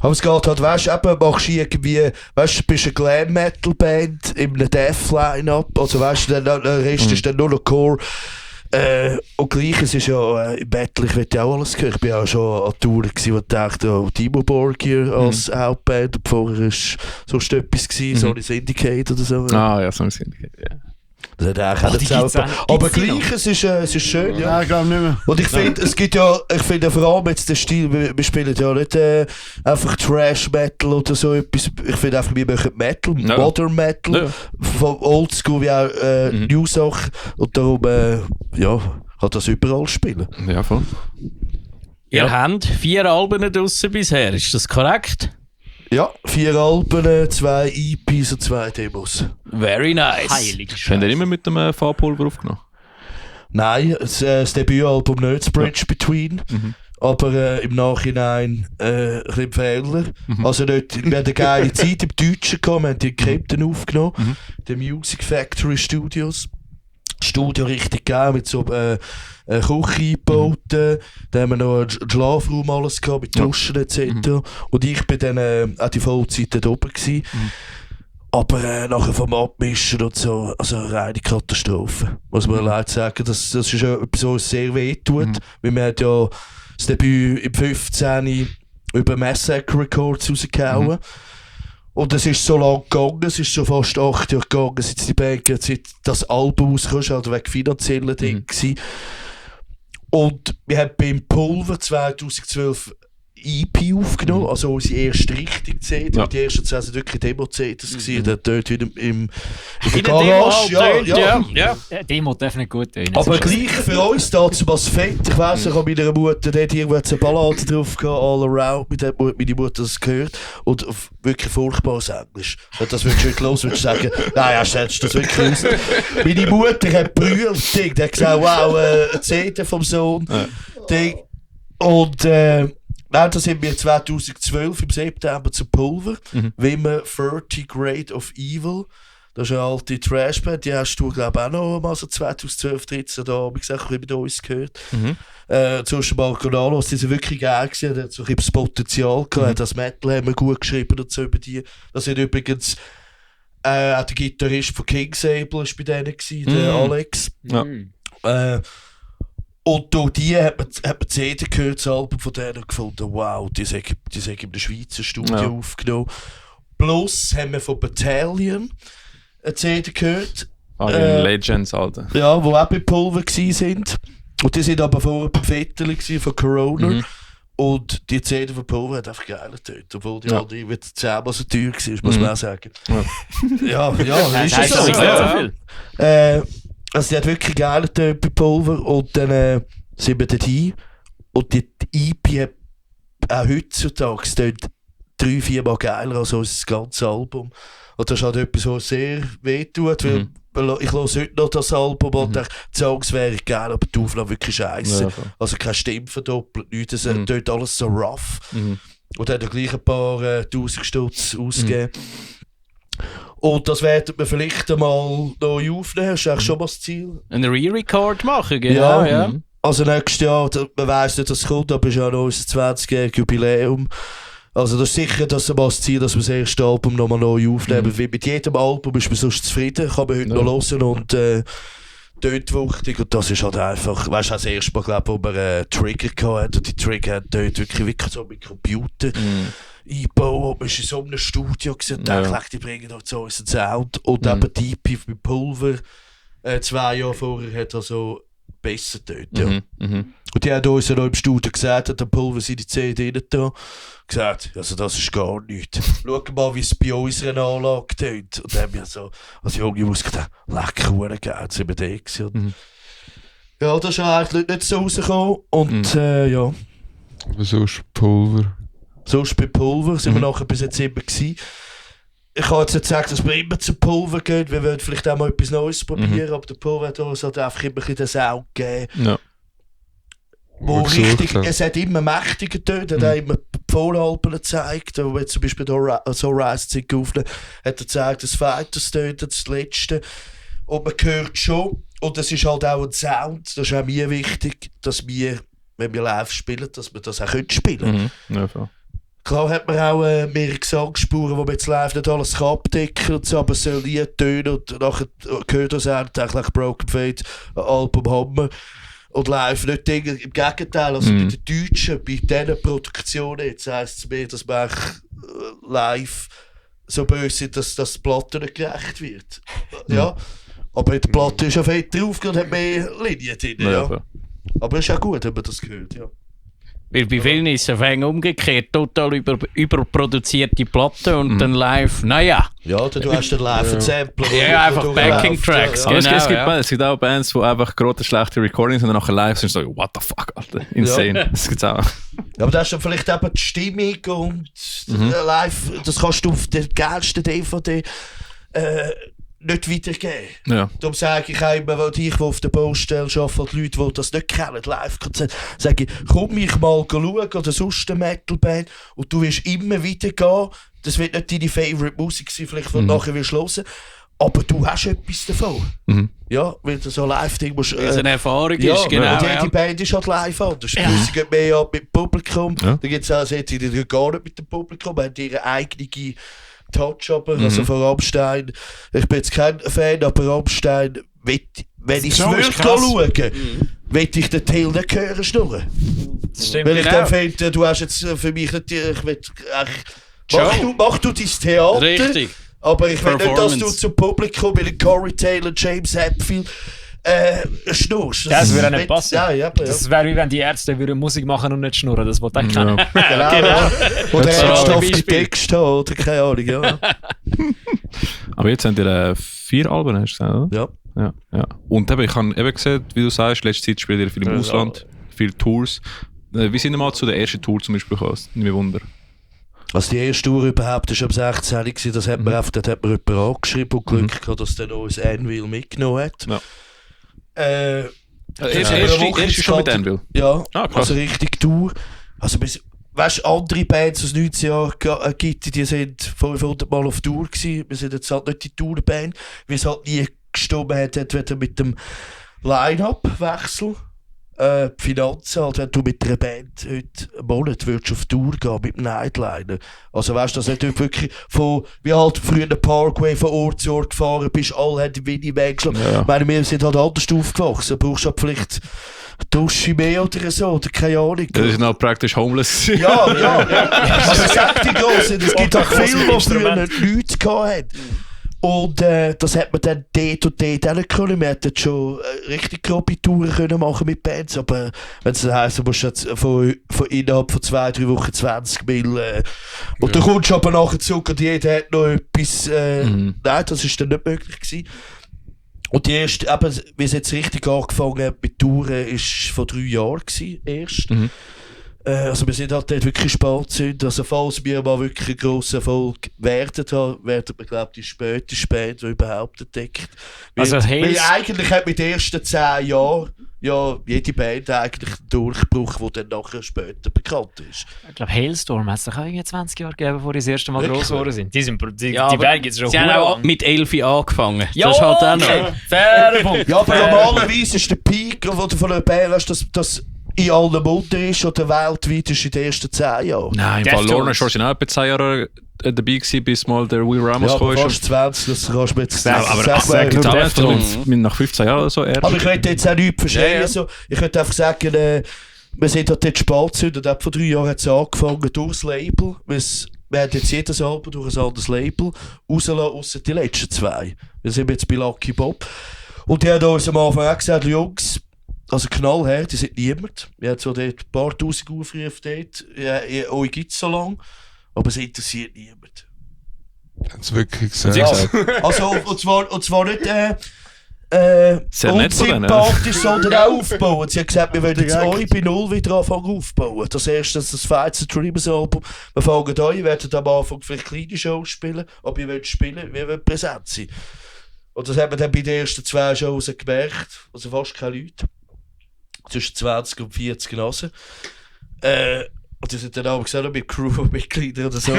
Aber es geht halt, weißt du, eben machst du irgendwie, weißt du, bist eine Glam-Metal-Band in einem Death-Line-Up, also weißt du, der Rest ist dann nur noch Core. Und gleich, es ist ja im Metal, ich will ja auch alles hören. Ich bin ja auch schon an Touren gewesen, wo ich dachte, Timo Borgir als Hauptband, und vorher war sonst etwas gewesen, Sony Syndicate oder so. Ah ja, Sony Syndicate, ja. Das hat eigentlich aber gleich, es ist schön, ja. Nein, ich glaube nicht mehr. Und ich finde, es gibt ja, ich finde vor allem jetzt den Stil, wir spielen ja nicht einfach Trash-Metal oder so etwas. Ich finde einfach, wir machen Metal, Modern Metal, von Oldschool wie auch New Sachen. Und darum, ja, kann das überall spielen. Ja, voll. Ihr habt 4 Alben draussen bisher, ist das korrekt? Ja, 4 Alben, 2 EPs und 2 Demos. Very nice. Heilige Habt ihr immer mit dem Farbpulver aufgenommen? Nein, das Debütalbum nicht, das Bridge Between. Aber im Nachhinein ein bisschen Fehler. Also nicht, wir hatten eine geile Zeit im Deutschen gehabt, wir haben die Captain aufgenommen, die Music Factory Studios. Studio richtig geil, mit so Küche eingebaut. Da haben wir noch einen Schlafraum alles gehabt, mit Duschen etc. Und ich bin dann auch die Vollzeit dort oben gewesen. Aber nachher vom Abmischen und so, also eine reine Katastrophe. Muss man leider sagen, das ist ja etwas, was sehr weh tut. Weil wir haben ja das Debüt im 15. über Massacre Records rausgehauen. Und es ist so lange gegangen, es ist schon fast 8 Jahre gegangen, seit die Band, seit das Album rauskam, also wegen finanziellen Dingen gewesen. Und wir haben beim Pulver 2012 EP aufgenommen, also unsere erste richtige CD. Ja. Die ersten 2 sind wirklich Demo-CDs gewesen, dort wieder in der Garage. Ja. Demo darf nicht gut tönen. Aber gleich für uns dazu was fett. Ich weiss, ich habe meiner Mutter dort irgendwo eine Ballade drauf gehabt, All Around, mit der meine Mutter das gehört. Und wirklich furchtbares Englisch. Und das würdest du nicht los, würdest du sagen, nein, schätzt das wirklich aus. Meine Mutter hat brüllt, die hat gesagt, wow, eine CD vom Sohn. Und nein, da sind wir 2012 im September zu Pulver. Wimmer 30 Grade of Evil. Das ist eine alte Trashband. Die hast du, glaube ich, auch noch mal so 2012, 13 da, wie gesagt, mit uns gehört. Zwischen Marco Nalos, die sind wirklich geil gewesen. Der hat so ein bisschen das Potenzial gehabt. Das Metal haben wir gut geschrieben und so über die. Das sind übrigens auch der Gitarrist von Kingsable war bei denen gewesen, der Alex. Ja. Und durch die hat man die CD gehört, das Album von denen, und gefunden, wow, die sind in einem Schweizer Studio aufgenommen. Plus haben wir von Battalion eine CD gehört. Legends, Alter. Ja, die auch bei Pulver waren. Und die sind aber vorher beim Vettel von Corona. Und die CD von Pulver hat einfach geil getötet, obwohl die halt wieder 10-mal so teuer war, muss man auch sagen. Ja, ist es so. Also die hat wirklich geile Töne bei Pulver und dann sind wir dort hin und die EP hat auch heutzutage 3-4 Mal geiler als unser ganzes Album. Und das ist halt etwas, was sehr wehtut, weil ich höre heute noch das Album und denke, die Songs wären geil, aber die Aufnahme wirklich scheiße. Ja, also keine Stimme verdoppelt, nichts, das tut alles so rough. Und dann gleich ein paar 1000 Stutz ausgegeben. Und das werden wir vielleicht einmal neu aufnehmen. Das ist eigentlich schon mal das Ziel. Ein Re-Record machen, genau. Ja. Also nächstes Jahr, man weiss nicht, dass es kommt, aber es ist ja noch unser 20-jähriges Jubiläum. Also das ist sicher das Ziel, dass wir das erste Album nochmal neu aufnehmen. Weil mit jedem Album ist man sonst zufrieden, kann man heute noch hören und tönt wuchtig. Und das ist halt einfach, weißt du, das erste Mal, glaube ich, wo wir Trigger hatten. Und die Trigger haben dort wirklich so mit Computer eingebaut. Man war in so einem Studio und dachte, die bringen halt so unseren Sound. Und eben die EP mit Pulver 2 Jahre vorher hat also besser dort. Ja. Und die haben uns ja noch im Studio gesagt, hat der Pulver seine CD rein da. Gesagt, also das ist gar nichts. Schau mal, wie es bei unserer Anlage tönt. Und dann haben wir so als junge Musiker gedacht, lecker, verdammt, sind wir da gewesen. Ja, das ist eigentlich nicht so rausgekommen. Und ja. Aber sonst Pulver. Sonst bei Pulver sind wir nachher bis jetzt immer gewesen. Ich kann jetzt nicht sagen, dass wir immer zu Pulver gehen. Wir wollen vielleicht auch mal etwas Neues probieren, aber der Pulver hat uns halt einfach immer ein bisschen den Sound gegeben. Ja. Wo richtig, es hat immer mächtiger getönt, hat auch immer die Voralben gezeigt. Wo wir zum Beispiel so Rise aufnehmen, hat er gezeigt, das Fighters tönt, das Letzte. Und man hört schon, und das ist halt auch ein Sound, das ist auch mir wichtig, dass wir, wenn wir live spielen, dass wir das auch spielen können. Ja, voll. Klar hat man auch mehrere Gesangsspuren, die man jetzt live nicht alles abdecken kann und so, aber es soll nie tönen und nachher gehört das eigentlich Broken Fate, ein Album haben wir. Und live nicht Dinge, im Gegenteil, also bei den Deutschen, bei diesen Produktionen, jetzt heisst es mir, dass man live so böse sind, dass das Platte nicht gerecht wird. Ja. Aber in der Platte ist ja fett drauf und hat mehr Linien drin. Ja. Aber es ist auch gut, wenn man das gehört. Ja. Weil bei vielen ist es ein umgekehrt, total überproduzierte Platten und dann live, naja. Ja, du hast den Live-Sampler. Ja, einfach Backing-Tracks. Ja. Aber es gibt auch Bands, die einfach gerade schlechte Recordings und dann nachher live sind so, what the fuck, Alter, insane. Ja. Das gibt's auch. Ja, aber das ist dann vielleicht eben die Stimmung und live, das kannst du auf der geilsten DVD nicht weitergeben. Ja. Darum sage ich auch immer, weil ich auf der Baustelle arbeite, und die Leute, die das nicht kennen, Live-Konzert, sage ich, komm mich mal schauen oder sonst eine Metal-Band und du wirst immer wieder gehen. Das wird nicht deine Favorite-Musik sein, vielleicht, die du nachher wirst hören. Aber du hast etwas davon. Ja, weil du so Live-Ding musst... Weil es eine Erfahrung ja, ist, genau. Und jede Band ist halt live anders. Ja. Gewisse gehen mehr ab mit dem Publikum. Ja. Da gibt es auch solche, die gar nicht mit dem Publikum haben, ihre eigene Touch, aber also von Rammstein. Ich bin jetzt kein Fan, aber Rammstein, wenn ich es wirklich schaue, will ich den Till nicht hören schnurren. Das stimmt, Weil ich dann finde, du hast jetzt für mich nicht... Mach du dein Theater. Richtig. Aber ich will nicht, dass du Performance. zum Publikum mit Corey Taylor, James Hetfield schnurst. Das würde nicht passen. Ja. Das wäre wie wenn die Ärzte würden Musik machen und nicht schnurren, das wollte ich kennen. Genau. Oder Das Ärzte war auf ein die Beispiel. Texte haben, oder keine Ahnung. Ja. Aber jetzt haben ihr 4 Alben, hast du gesagt, oder? Ja. Ja. Und eben, ich habe eben gesehen, wie du sagst, letzte Zeit spielt ihr viel im Ausland, viele Tours. Wie sind ihr mal zu der ersten Tour zum Beispiel gekommen? Nicht mehr Wunder. Also die erste Tour überhaupt war am 16. gewesen, das hat man einfach, dort hat man jemanden angeschrieben und Glück gehabt, dass der noch ein Anvil mitgenommen hat. Ja. Erste Erste schon mit Anvil? Ja, Ah, krass. also richtig Tour. Also weißt du, andere Bands aus 19 Jahren gibt, die sind 500 Mal auf Tour gewesen. Wir sind jetzt halt nicht die Tourband, weil es halt nie gestimmt hat, entweder mit dem Line-Up-Wechsel, die Finanzen, halt, wenn du mit einer Band heute einen Monat würdest auf Tour gehen mit einem Nightliner. Also weißt du, dass du nicht wirklich von, wie halt früher der Parkway von Ort zu Ort gefahren bist, alle haben die Winnie weggeschlagen. Ja. Ich meine, wir sind halt anders aufgewachsen, du brauchst halt vielleicht eine Dusche mehr oder so, oder keine Ahnung. Das ist noch praktisch homeless. Ja. Also sag die Grossen, es gibt auch viele, die früher nichts gehabt. Und das hat man dann dort und dort auch nicht können. Wir hätten schon richtig grobe Touren können machen mit Bands, aber wenn es dann heisst, du musst jetzt von innerhalb von 2-3 Wochen 20 Mil und dann kommst du aber nachher zurück und jeder hat noch etwas. Nein, das war dann nicht möglich gewesen. Und die erste, eben, wie es jetzt richtig angefangen hat mit Touren, war vor 3 Jahren gewesen, erst. Also wir sind halt dort wirklich Spätzünder. Also falls wir mal wirklich einen grossen Erfolg werden wir, glaube ich, die späteste Band, die überhaupt entdeckt. Also weil eigentlich hat mit den ersten 10 Jahren ja jede Band eigentlich einen Durchbruch, der dann nachher später bekannt ist. Ich glaube, Hailstorm hat es doch auch irgendwie 20 Jahre gegeben, bevor die das erste Mal Wirklich? gross geworden sind. Die aber Band gibt es schon sie haben verdammt auch lang. mit 11 angefangen. Ja, das ist halt auch okay. noch. Fairer Punkt. Ja, aber normalerweise ist der Peak von einer Band, weißt, dass in allen Munden ist oder weltweit ist in den ersten 10 Jahren. Nein, im Fall Deftones. Lorna Shore sind auch etwa 10 Jahre dabei gewesen, bis mal der Will Ramos Ja, aber gekommen fast ist. 20, das kannst du mir jetzt Ja, aber sagen. es gibt auch Deftones. Bands, die nach 15 Jahren oder so erst. Aber ich möchte jetzt auch nichts verstehen. Ja, ja. Also, ich könnte einfach sagen, wir sind halt dort Spätzünder und vor 3 Jahren hat es angefangen durchs Label. Wir haben jetzt jedes Album durch ein anderes Label rauslassen, ausser die letzten 2. Wir sind jetzt bei Lucky Bob. Und die haben uns am Anfang auch gesagt, Jungs, also knallhart, die sind niemand. Wir haben so dort ein paar tausend Aufrufe dort. Euch gibt es so lange, aber es interessiert niemand. Haben sie wirklich Sie gesagt? gesagt. Also, und zwar nicht Sehr nett von denen, ja. unsympathisch, sondern auch aufbauen. Sie haben gesagt, wir wollen jetzt euch bei Null wieder anfangen aufbauen. Das erste ist das Fights and Dreamers Album. Wir fangen an, ihr werdet am Anfang vielleicht kleine Shows spielen, aber ihr wollt spielen, wir wollen präsent sein. Und das haben wir dann bei den ersten 2 Shows gemerkt, also fast keine Leute. Zwischen 20 und 40 Nasen. Und die sind dann auch gesagt, mit Crew-Mitgliedern oder so.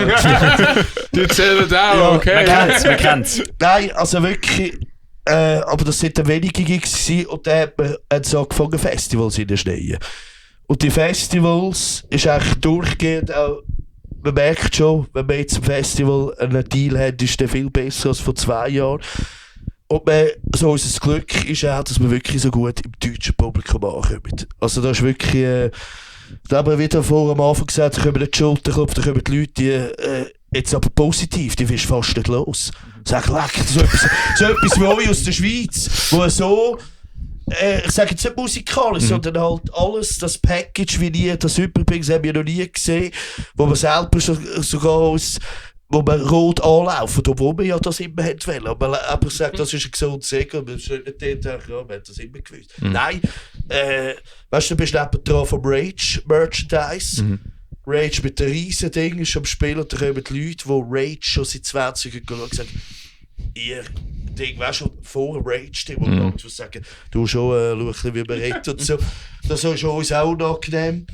Die zählen auch, okay. Man kennt's. Nein, also wirklich. Aber das sind dann wenige Gigs gewesen, und dann hat es angefangen, Festivals in den Schnee. Und die Festivals ist eigentlich durchgehend auch man merkt schon, wenn man jetzt im Festival einen Deal hat, ist der viel besser als vor 2 Jahren. Und so unser Glück ist auch, dass wir wirklich so gut im deutschen Publikum ankommen. Also da ist wirklich, da haben wir wieder vor am Anfang gesagt, da kommen die Schulterklopfen, da kommen die Leute, die jetzt aber positiv, die wirst fast nicht los. Sagen, leck, so etwas wie euch aus der Schweiz, wo so, ich sage jetzt nicht musikalisch, sondern halt alles, das Package wie nie, das übrigens haben wir noch nie gesehen, wo man selber sogar aus, wo man rot anlaufen, obwohl wir ja das immer wollen. Aber sagt, das ist ein gesundes Segel, und wir sind nicht dort, ja, wir haben das immer gewusst. Nein, weißt du, du bist neben dran vom Rage-Merchandise. Rage mit dem riesen Ding ist am Spielen, und da kommen die Leute, die Rage schon seit 20 Jahren schauen, und sagen, ihr Ding, weißt du, vor Rage-Ding, wo wir sagen, du schon, schau ein bisschen, wie man redet und so. Das ist uns auch unangenehm.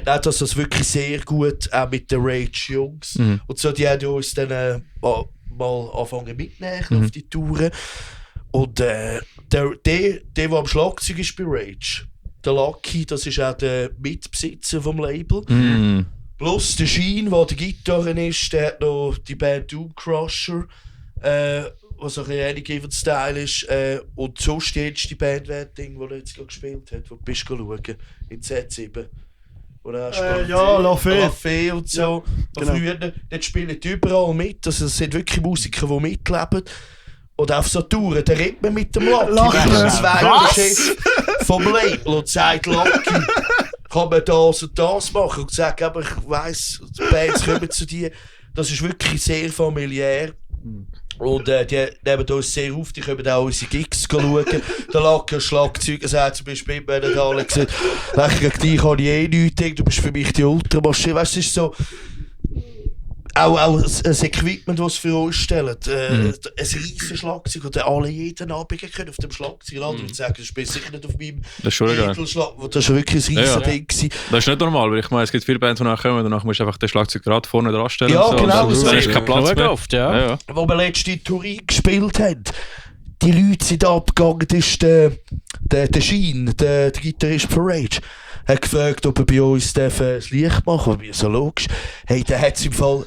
Dass das wirklich sehr gut auch mit den Rage-Jungs. Und so, die haben uns dann mal angefangen mitnehmen auf die Touren. Und der am Schlagzeug ist bei Rage, der Lucky, das ist auch der Mitbesitzer vom Label. Plus der Sheen, der der Gitarre ist, der hat noch die Band Doom Crusher, was ein bisschen ähnlich Style ist. Und sonst die Band, die er jetzt gerade gespielt hat, wo du bist schauen, in Z7. Oder La Fee und so. Ja, genau. Früher, dort spielen die überall mit. Also, das sind wirklich Musiker, die mitleben. Und auf so Touren, da redet man mit dem Lucky. Das wäre der Chef vom Label und sagt, Lucky, kann man das und das machen? Und sagt, aber ich weiss, die Bands kommen zu dir. Das ist wirklich sehr familiär. Und die nehmen uns sehr auf, die können auch unsere Gigs schauen. Der Lacker Schlagzeuger sagt zum Beispiel immer, wenn er alle gesagt gegen dich kann ich eh nichts, du bist für mich die Ultramaschine. Weißt du, es ist so. Auch das Equipment, das sie für uns stellen. Ein riesiges Schlagzeug, und alle jeden Abend können auf dem Schlagzeug. Und andere sagen, das spielt sicher nicht auf meinem Mittelschlag. Das war wirklich ein riesiges Ding. Das ist nicht normal, weil ich meine, es gibt viele Bands, die nachher kommen, und danach musst du einfach den Schlagzeug gerade vorne dran stellen. Ja, so. Genau. Also, da ist kein Platz mehr. Oft, ja. Wo wir letzte Tour gespielt haben, die Leute sind abgegangen, das ist der Sheen, der Gitarrist von Rage. Er hat gefragt, ob er bei uns das Licht machen darf. So logisch. Hey, der hat es im Fall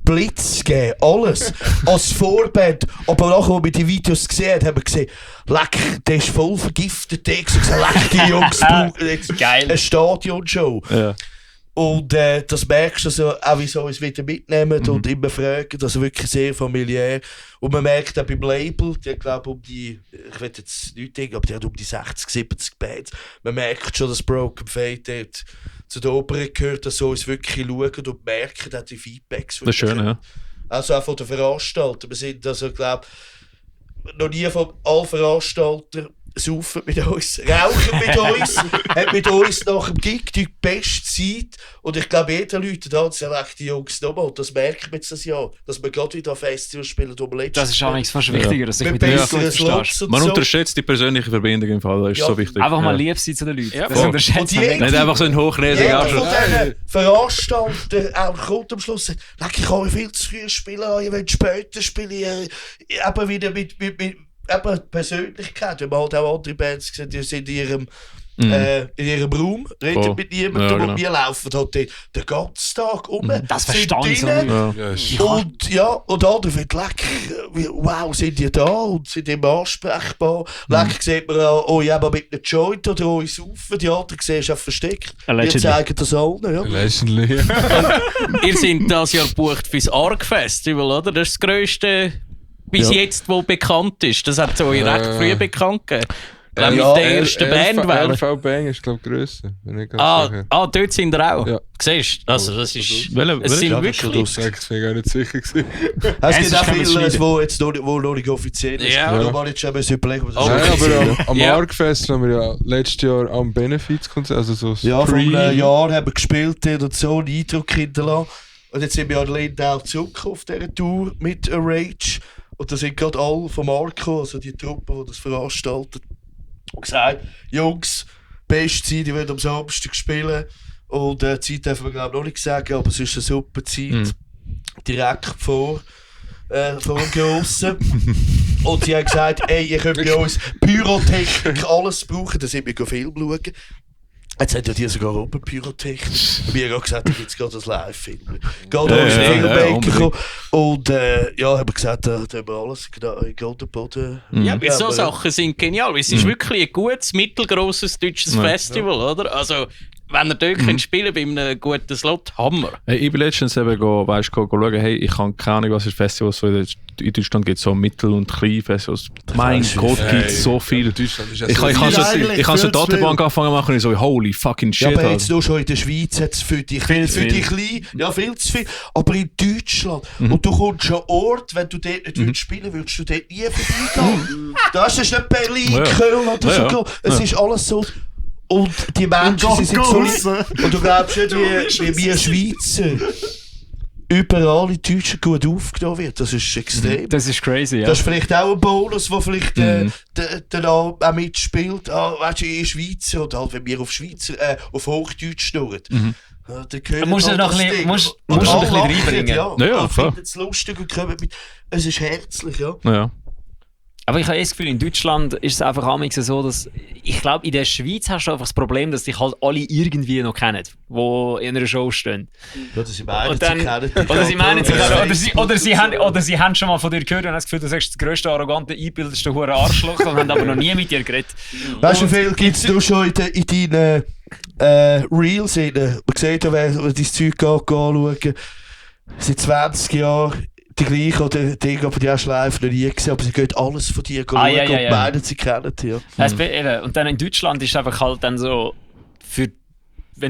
Blitz gegeben, alles. Als Vorband. Aber nachher, als wir die Videos gesehen haben, haben wir gesehen, leck, der ist voll vergiftet. Der hat gesagt, leck, die Jungs brauchen jetzt eine Stadionshow. Ja. Und das merkst du also, auch wie sie uns wieder mitnehmen und immer fragen, das ist wirklich sehr familiär. Und man merkt auch beim Label, die glaube ich will jetzt nicht denken, aber die hat um die 60, 70 Bands. Man merkt schon, dass Broken Fate dort zu den Oberen gehört, dass sie uns wirklich schauen und merken auch die Feedbacks. Das ist schön, ja. Also auch von den Veranstaltern. Wir sind also, glaube ich, noch nie von allen Veranstaltern saufen mit uns, rauchen mit uns, hat mit uns nach dem Gig die beste Zeit. Und ich glaube, jeder Leute da sagt, die Jungs nochmal, das merkt man jetzt das Jahr, dass wir gerade wieder Festivals spielen, wo wir letztes Das ist auch fast wichtiger, dass ich mit den Leuten verstehst. Man unterschätzt die persönliche Verbindung im Fall, das ist so wichtig. Einfach mal lieb sein zu den Leuten. Ja, das unterschätzt man nicht. Nicht einfach so ein hochräsiger Abschluss. Veranstalter auch kommt am Schluss sagt, ich kann viel zu früh spielen, ich will später spielen, aber wieder mit Persönlichkeit. Wir haben halt auch andere Bands gesehen, die sind in ihrem Raum, reden mit niemandem und wir laufen halt den ganzen Tag um. Das verstehe ich so nicht. Und andere finden, leck, wow, sind die da und sind immer ansprechbar. Leck sieht man auch, oh ja, aber mit einem Joint oder uns saufen, die anderen sehen es auch versteckt. Wir zeigen das allen. Ja. Allegedly. Ihr seid das Jahr gebucht fürs Arc Festival, oder? Das ist das grösste bis jetzt, wo bekannt ist. Das hat es euch recht früh bekannt gegeben. Mit der ersten Bandwelle. RV Bang ist, glaube ich, grösser. Dort sind wir auch. Ja. Siehst du? Also, das ist. Es sind ja, wirklich. Ich bin gar nicht sicher gewesen. Es gibt auch viele, die jetzt noch nicht offiziell ist. Ja. Da jetzt schon mal überlegen, was aber am Arcfest haben wir ja letztes Jahr am Benefizkonzert, also so vor einem Jahr haben wir gespielt und so einen Eindruck hinterlassen. Und jetzt sind wir an Lindau zurück auf dieser Tour mit Rage. Und da sind gerade alle von Marco, also die Truppe, die das veranstaltet, gesagt, Jungs, beste Zeit, die wollen am Samstag spielen. Und die Zeit dürfen wir glaube ich noch nicht sagen, aber es ist eine super Zeit. Direkt vor dem Grossen. Und sie haben gesagt, ey, ihr könnt bei uns Pyrotechnik alles brauchen, da sind wir Film schauen. Jetzt hat ja die sogar oben Pyrotechnik. Wie ich auch gesagt habe, gibt es gerade das Live-Film. Gerade auch Filmmaker gekommen. Und haben wir gesagt, da haben wir alles in Grund und Boden. Ja, weil so Sachen sind genial. Es ist wirklich ein gutes, mittelgrosses deutsches Festival, oder? Also, wenn ihr dort könnt spielen bei einem guten Slot, Hammer. Hey, ich bin letztens eben schauen, hey, ich habe keine Ahnung, was für Festivals so in Deutschland gibt, so Mittel- und Klein-Festivals. Mein Gott, gibt es so viel. Ich habe so eine Datenbank angefangen zu machen und ich so, holy fucking shit. Ja, aber jetzt nur schon in der Schweiz hat es für die Kleinen, ja, viel zu viel. Aber in Deutschland, und du kommst schon Ort, wenn du dort nicht spielen würdest du dort nie vorbeigehen. Das ist nicht Berlin, Köln oder so. Es ist alles so. Und die Menschen sind so lieb. Und du glaubst nicht, wie wir Schweizer überall in Deutschland gut aufgenommen wird. Das ist extrem. Das ist crazy, ja. Das ist vielleicht auch ein Bonus, der vielleicht dann auch mitspielt. Weißt du, in Schweizer oder halt, wenn wir auf Hochdeutsch schnurren. Dann musst du noch ein bisschen reinbringen. Ja, finden es lustig und kommen mit. Es ist herzlich, ja. Aber ich habe das Gefühl, in Deutschland ist es einfach manchmal so, dass ich glaube, in der Schweiz hast du einfach das Problem, dass dich halt alle irgendwie noch kennen, die in einer Show stehen. Ja, dass sie meinen, oder sie haben schon mal von dir gehört und haben das Gefühl, du sagst das grösste, arrogante, einbildeste hure Arschloch und haben aber noch nie mit dir geredet. Weißt du, wie viel gibt es schon in deinen Reels? Man sieht ja, wenn dein Zeug anschauen, seit 20 Jahren. Die gleiche oder Dinge, aber die hast du live noch nie gesehen, aber sie gehen alles von dir schauen und meinen, sie kennen dich. Ja. Und dann in Deutschland ist es einfach halt dann so, wenn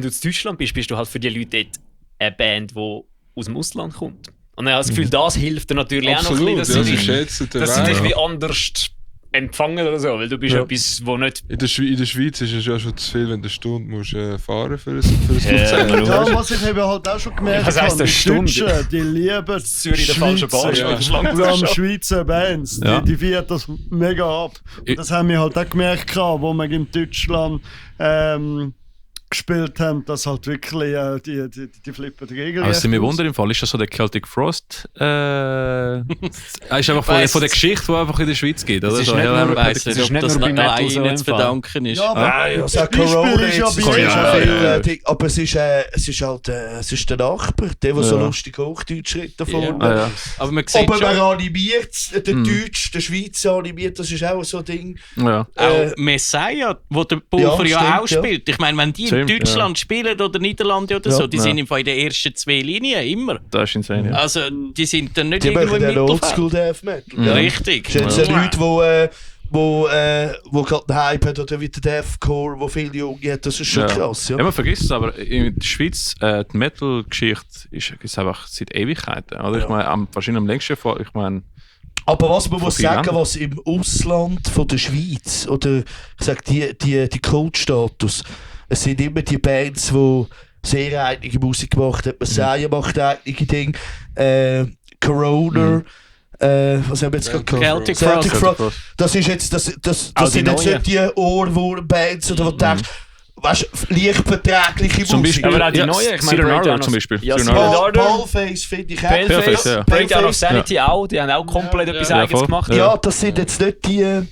du in Deutschland bist, bist du halt für die Leute dort eine Band, die aus dem Ausland kommt. Und ich habe das Gefühl, das hilft dir natürlich auch noch ein bisschen, dass sie dich wie anders empfangen oder so, weil du bist etwas, wo nicht... In der Schweiz ist es ja schon zu viel, wenn du eine Stunde musst, fahren für ein Konzert. Ja, was ich eben halt auch schon gemerkt habe, was heisst eine Stunde? Deutschen, die lieben Zürich der falsche Bahn. Vor allem Schweizer Bands, die feiern das mega ab. Und das haben wir halt auch gemerkt, wo wir in Deutschland gespielt haben, dass halt wirklich die flippen die Regel. Also mir wundert im Fall, ist das so der Celtic Frost? Ist einfach von der Geschichte, die einfach in der Schweiz gibt, oder? Ich weiss nicht, ob das noch Ihnen zu verdanken ist. Ja, aber Corona ist aber es ist der Nachbar, der so lustig Hochdeutsch redet da vorne. Aber man sieht schon... Aber animiert, der Deutsch, der Schweizer animiert, das ist auch so ein Ding. Auch Messiah, wo der Pulver auch spielt. Ich meine, wenn die in Deutschland spielen oder Niederlande oder so, die sind in den ersten 2 Linien immer. Das ist insane, ja. Also, die sind dann nicht die irgendwo im Mittelfeld. Oldschool Death Metal. Ja. Richtig. Das sind Leute, die gerade einen Hype hat, oder wie der Deathcore, wo viele Junge hat, das ist schon krass. Ja, man vergisst es, aber in der Schweiz, die Metal-Geschichte ist einfach seit Ewigkeiten. Oder? Ich meine, wahrscheinlich am längsten vor, ich meine... Aber was man muss sagen, was im Ausland von der Schweiz, oder ich sage, die Kultstatus, es sind immer die Bands, die sehr eigene Musik gemacht haben. Messiah macht eigene Dinge. Corona, was haben wir jetzt gerade Celtic Frost. Das ist jetzt, das sind jetzt nicht die Ohrwurm-Bands, oder wo du denkst, weißt du, leicht verträgliche zum Musik. Beispiel, aber auch die neue, ich meine, Breakdown zum Beispiel. Ja, Paleface finde ich auch. Breakdown of Sanity auch, die haben auch komplett etwas Eigenes gemacht. Ja, das sind jetzt nicht die...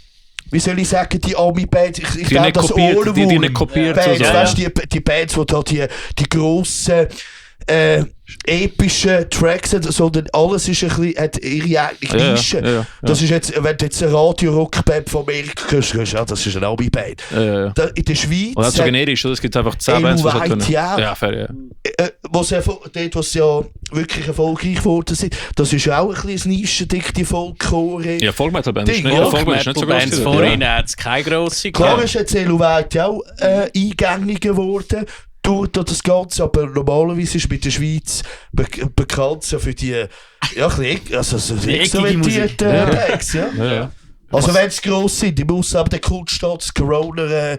Wie soll ich sagen, die Ami-Bands, ich glaube, das Ohrwurm, die nicht kopiert, Bands, weißt, die Bands, die da die grossen, epischen Tracks haben, sondern alles ist ein bisschen, hat ihre eigene Nische. Ja. Das ist jetzt, wenn du jetzt eine Radio-Rock-Band von Amerika hörst, das ist eine Ami-Band. In der Schweiz... Und das ist so generisch, es gibt einfach 10 Bands, die so können. Ja, fair, dort, wo sie ja wirklich erfolgreich geworden sind, das ist ja auch ein bisschen ein Nischending, die Folkcore. Ja, Folk-Metal-Band ist nicht so groß. Vorhin hat es keine grosse. Klar ist jetzt Eluweit auch eingängiger geworden. Durch das Ganze, aber normalerweise ist mit der Schweiz bekannt so für die extrovertierten Bands. Also wenn sie gross sind, im Ausland der Kultstadt, Corona,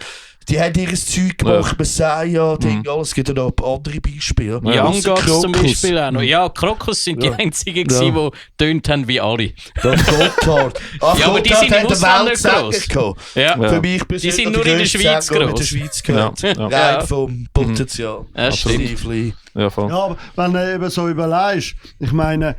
die haben ihr Zeug gemacht, Messiah, alles gibt noch andere Beispiele. Young Gods zum Beispiel auch noch. Ja, Krokus sind die einzigen, die tönt haben wie alle. Das Gotthard. Aber die sind im Ausland nicht gross. Für mich die sind nur in der Schweiz gross. Rein vom Potenzial. Ja, aber wenn du eben so überlegst, ich meine,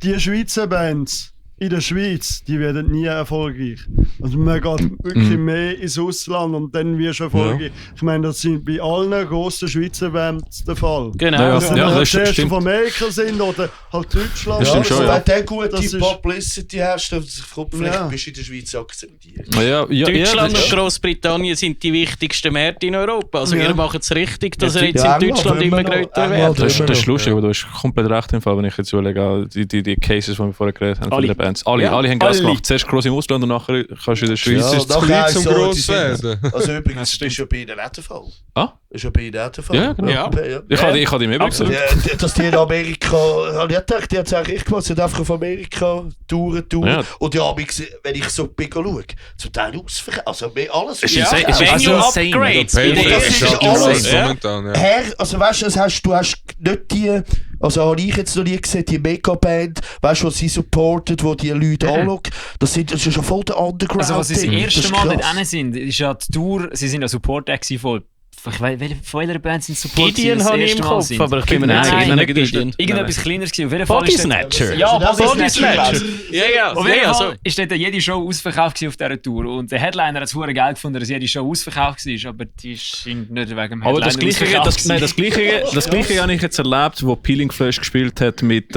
die Schweizer Bands, in der Schweiz, die werden nie erfolgreich. Also man geht wirklich mehr ins Ausland und dann wirst du erfolgreich. Ich meine, das sind bei allen grossen Schweizer Bands der Fall. Genau. Ja, Also, ja, wenn das die ersten stimmt. von Amerika sind oder halt Deutschland. Ja, stimmt schon, also, ja. wenn du gute Das ist- Publicity hast, dann vielleicht Ja. bist du in der Schweiz akzeptiert. Deutschland das- und Großbritannien sind die wichtigsten Märkte in Europa. Also Ja. ihr macht es richtig, dass ihr jetzt Ja, in Deutschland immer immer noch. größer England. werdet. Das ist lustig, aber du hast komplett recht im Fall, wenn ich jetzt überlege, die Cases, die wir vorher geredet haben, von Alle. den Bands. Alle Ja, haben Gas alle. gemacht. Zuerst gross im Ausland und nachher kannst du in der Schweiz. Ja, Es ist zu nachher klein ist zum so, die gross sind- werden. Also übrigens, das ist ja bei ihnen auch der Fall. Ah? Das ist ja bei ihnen auch der Fall. Ja, genau. Ja. Ich habe die im Übrigen gesagt. Ja, dass die in Amerika, habe ich gedacht, die hat es eigentlich echt gemacht, sie hat einfach auf Amerika touren. Ja. Und ja, wenn ich so bin schaue, zum Teil ausverkauft, also alles Ist Ja, insane. Ist Venue insane. Upgrades bei Payfair den das ist ist ja alles. alles Ja. momentan, ja. Herr, also weißt du, du hast nicht die, also habe ich jetzt noch nie gesehen, die Megaband, weißt du, was sie supportet, wo die Leute anschauen, das ist ja schon voll der Underground. Also, als sie das Ding. erste ist Mal dort krass. hin sind, ist ja die Tour, sie sind ja Support-Act von. Ich weiß, von welcher Band sind Support? Gideon habe ich im Kopf, aber ich bin mir Nein, nicht sicher. nein, Gideon. Irgendetwas Kleineres gewesen. Auf jeden Fall Body ist dort- Snatcher. Ja, Das Body ist Snatcher. nicht Ja, ja. Auf jeden ja, Fall also, ist dort jede Show ausverkauft gewesen auf dieser Tour. Und der Headliner hat es verdammt geil gefunden, dass jede Show ausverkauft war. Aber die sind nicht wegen dem Headliner Aber das Gleiche, ausverkauft das Gleiche habe ich jetzt erlebt, wo Peeling Flash gespielt hat mit.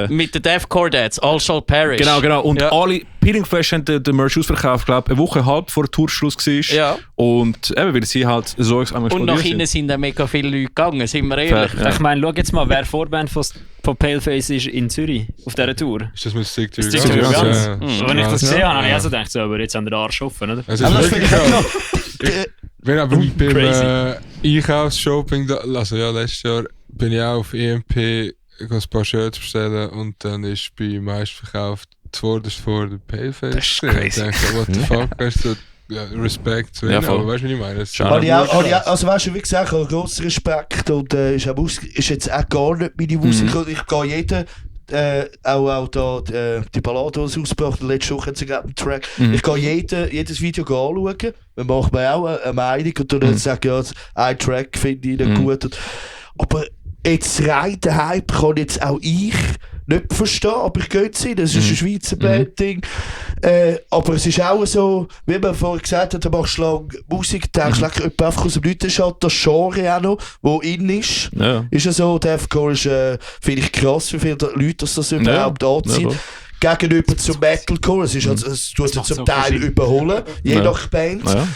mit den Deathcore Dads, All Shall Perish. Genau. Und Ja. alle Peeling Flash haben den Merch ausverkauft, glaube ich, eine Woche halb vor der Tourschluss war. Ja. Und eben, weil sie halt so einmal Und nach explodiert innen sind dann mega viele Leute gegangen, sind wir ehrlich. Ja. Ich meine, schau jetzt mal, wer Vorband von Paleface ist in Zürich auf dieser Tour. Ist das mit Stick to Stick Your to Your Guns? Guns. Ja. Wenn ich das Ja. gesehen habe, habe ich also gedacht, so, aber jetzt haben wir den Arsch offen, oder? Es Aber das ist finde wirklich ich auch auch. noch. Wenn aber beim Crazy. Einkaufsshopping, also ja, letztes Jahr bin ich auch auf EMP ein paar Shirts bestellen und dann ist bei meistverkauft zuvorderst vor der Paleface. Das ist gewesen. crazy. Ich denke, what the fuck, weißt du, ja, Respekt zu Ja, ihnen, voll. aber weißt du, was ich meine? Es ist Habe ich auch, also weißt du, wie gesagt, ich habe grossen Respekt und ist jetzt auch gar nicht meine Musik. Und ich gehe jeden, auch da die Ballade, die sie ausgebracht haben, letzte Woche hat sie einen Track. Ich gehe jedes Video anschauen, dann macht man auch eine Meinung und dann sage ich, ja, ein Track finde ich nicht gut. Aber jetzt rein den Hype kann jetzt auch ich nicht verstehen, aber ich gehe jetzt rein, das ist ein Schweizer Band-Ding. Aber es ist auch so, wie man vorhin gesagt hat, du machst lange Musik, denkst du einfach aus dem Nichts, ist halt das Genre auch noch, wo in ist. Ja. Ist ja so, Deathcore ist, finde ich krass, wie viele Leute das überhaupt anziehen. Ja, Gegenüber zum Metalcore, es tut sich macht zum so Teil viel Sinn. überholen, je Ja. nach Band. Ja.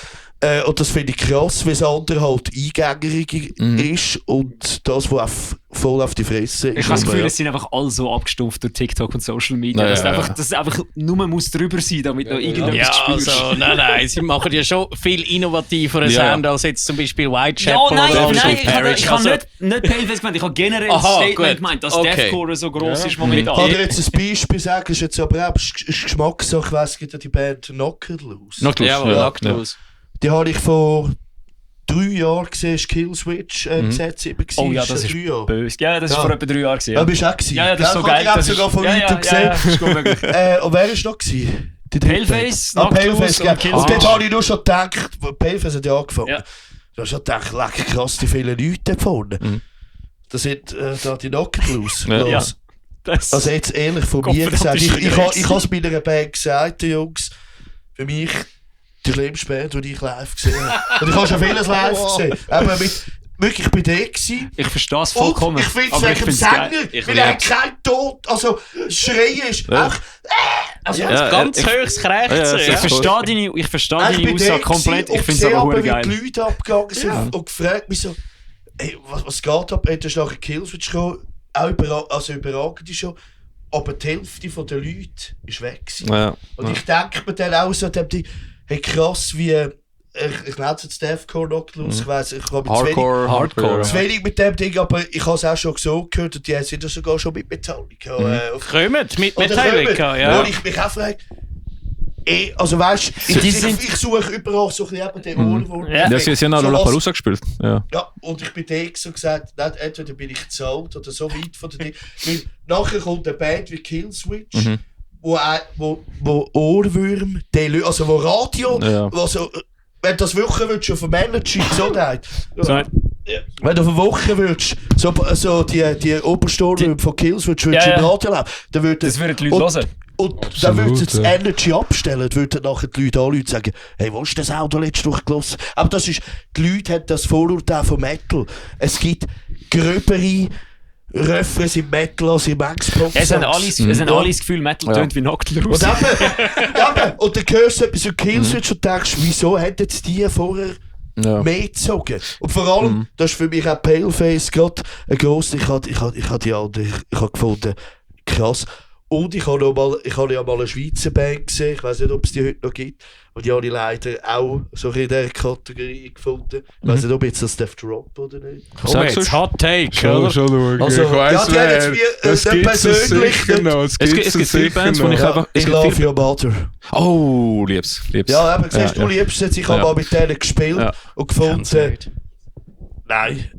Und das finde ich krass, weil das andere halt eingängiger ist und das, was voll auf die Fresse ist. Ich habe das Gefühl, Ja. es sind einfach alle so abgestumpft durch TikTok und Social Media, Ja, dass, ja, einfach, ja. dass es einfach nur muss drüber sein, damit noch irgendetwas Ja, spürst. also, nein, sie machen ja schon viel innovativeren Ja. Sound als jetzt zum Beispiel Ja, Whitechapel nein, oder All Shall nein, ich habe Perish. ich hab Also, nicht Paleface gemeint, ich habe generell Aha, das Statement gut. gemeint, dass Okay. Deathcore so gross ist Ich kann momentan. dir jetzt ein Beispiel sagen, ist jetzt aber auch ist Geschmackssache, ich weiss, gibt ja die Band Knocked Loose. ja, Ja. Knocked Loose. Die habe ich vor 3 Jahren gesehen, ist Killswitch besetzt eben Oh ja, gewesen, das ist 3 Jahre. böse. Ja, das ist Ja. vor etwa 3 Jahren gewesen. Ja, Ja, bist du auch gewesen? ja, das ist so ich habe geil. die auch Das sogar ist, von ja, weitem ja, gesehen. ja, ist gut möglich. Und wer war noch gewesen? Die dritte Paleface, Band. Knocked Loose Paleface, und gell. Killswitch. Und dort habe ich nur schon gedacht, Paleface hat ja angefangen. Ja. Da habe ich schon gedacht, leck krass, die vielen Leute da vorne. Das sind da die Knocked Loose. Ja. Ja. Das, Also jetzt ehrlich von Gott, mir gesagt, verdammt, ich ist habe schwierig. es bei einer Band gesagt, die Jungs, für mich die schlimmste Band, die ich live gesehen habe. Und ich habe schon vieles live gesehen. Aber wirklich bei der gewesen. ich verstehe es vollkommen. Und ich finde es aber wegen dem find's geil. Sänger, weil er hat kein Tod, also Schreien ist auch, also Ja, Ganz hohes Krächzen. ja, Ich Ja. verstehe deine bin Aussage der komplett, gewesen ich finde es und aber sehe verdammt wie geil. die Leute abgegangen sind und gefragt mich so, ey, was geht ab? Dann ist nachher Killswitch gekommen, auch überragend ist schon, aber die Hälfte der Leute ist weg gewesen. Ja. Und ich denke mir dann auch so, hey, krass, wie, ich nenne es jetzt Deathcore Knocked Loose, ich weiss, ich habe Hardcore. zu wenig mit dem Ding, aber ich habe es auch schon so gehört und die sind ja sogar schon mit Metallica. Kommt mit Oder Metallica, kommen. ja. Wo ich mich auch frage, also weißt du, ich suche überall so ein bisschen eben den Ohrwurm. Ja. Ja, sie haben auch So noch was- Parusa gespielt. Ja. Ja, und ich bin dir so gesagt, nicht, entweder bin ich zu alt oder so weit von der Ding. Weil nachher kommt eine Band wie Killswitch, wo Ohrwürm, also wo Radio, Ja. also, wenn du das Woche würdest, auf Manager, Gesundheit. So, Wenn du auf eine Woche würdest, so die Oberstory von Killswitch würdest Ja, im ja. Radio laufen, dann würde das würden die Leute hören. Und dann würden sie das ja. Energy abstellen, würden nachher die Leute anrufen und sagen, hey, wo ist das Auto letzte Woche gelassen? Aber das ist, die Leute haben das Vorurteil von Metal. Es gibt gröbere Refrains im Metal als im Xbox. Es haben alle das Gefühl, Metal tönt wie Nocturus. Und und dann hörst du etwas so Killswitch und denkst, wieso hätten die vorher mehr gezogen? Und vor allem, das ist für mich auch Paleface gerade ein grosses, ich habe gefunden, krass. Und ich habe ja mal eine Schweizer Band gesehen, ich weiß nicht, ob es die heute noch gibt. Und die habe ich leider auch so in dieser Kategorie gefunden. Ich weiß nicht, ob jetzt das Drop oder nicht. Sagst du Hot Take, Schon oder? schauen. Also, Ich weiss, die haben jetzt es nicht gibt es persönlich sicher noch. Es gibt viele Bands, wo ich Ja, einfach... ich love your mother. Oh, lieb's. Ja, aber siehst du, liebst es. Ich habe mal mit denen gespielt und gefunden... Nein.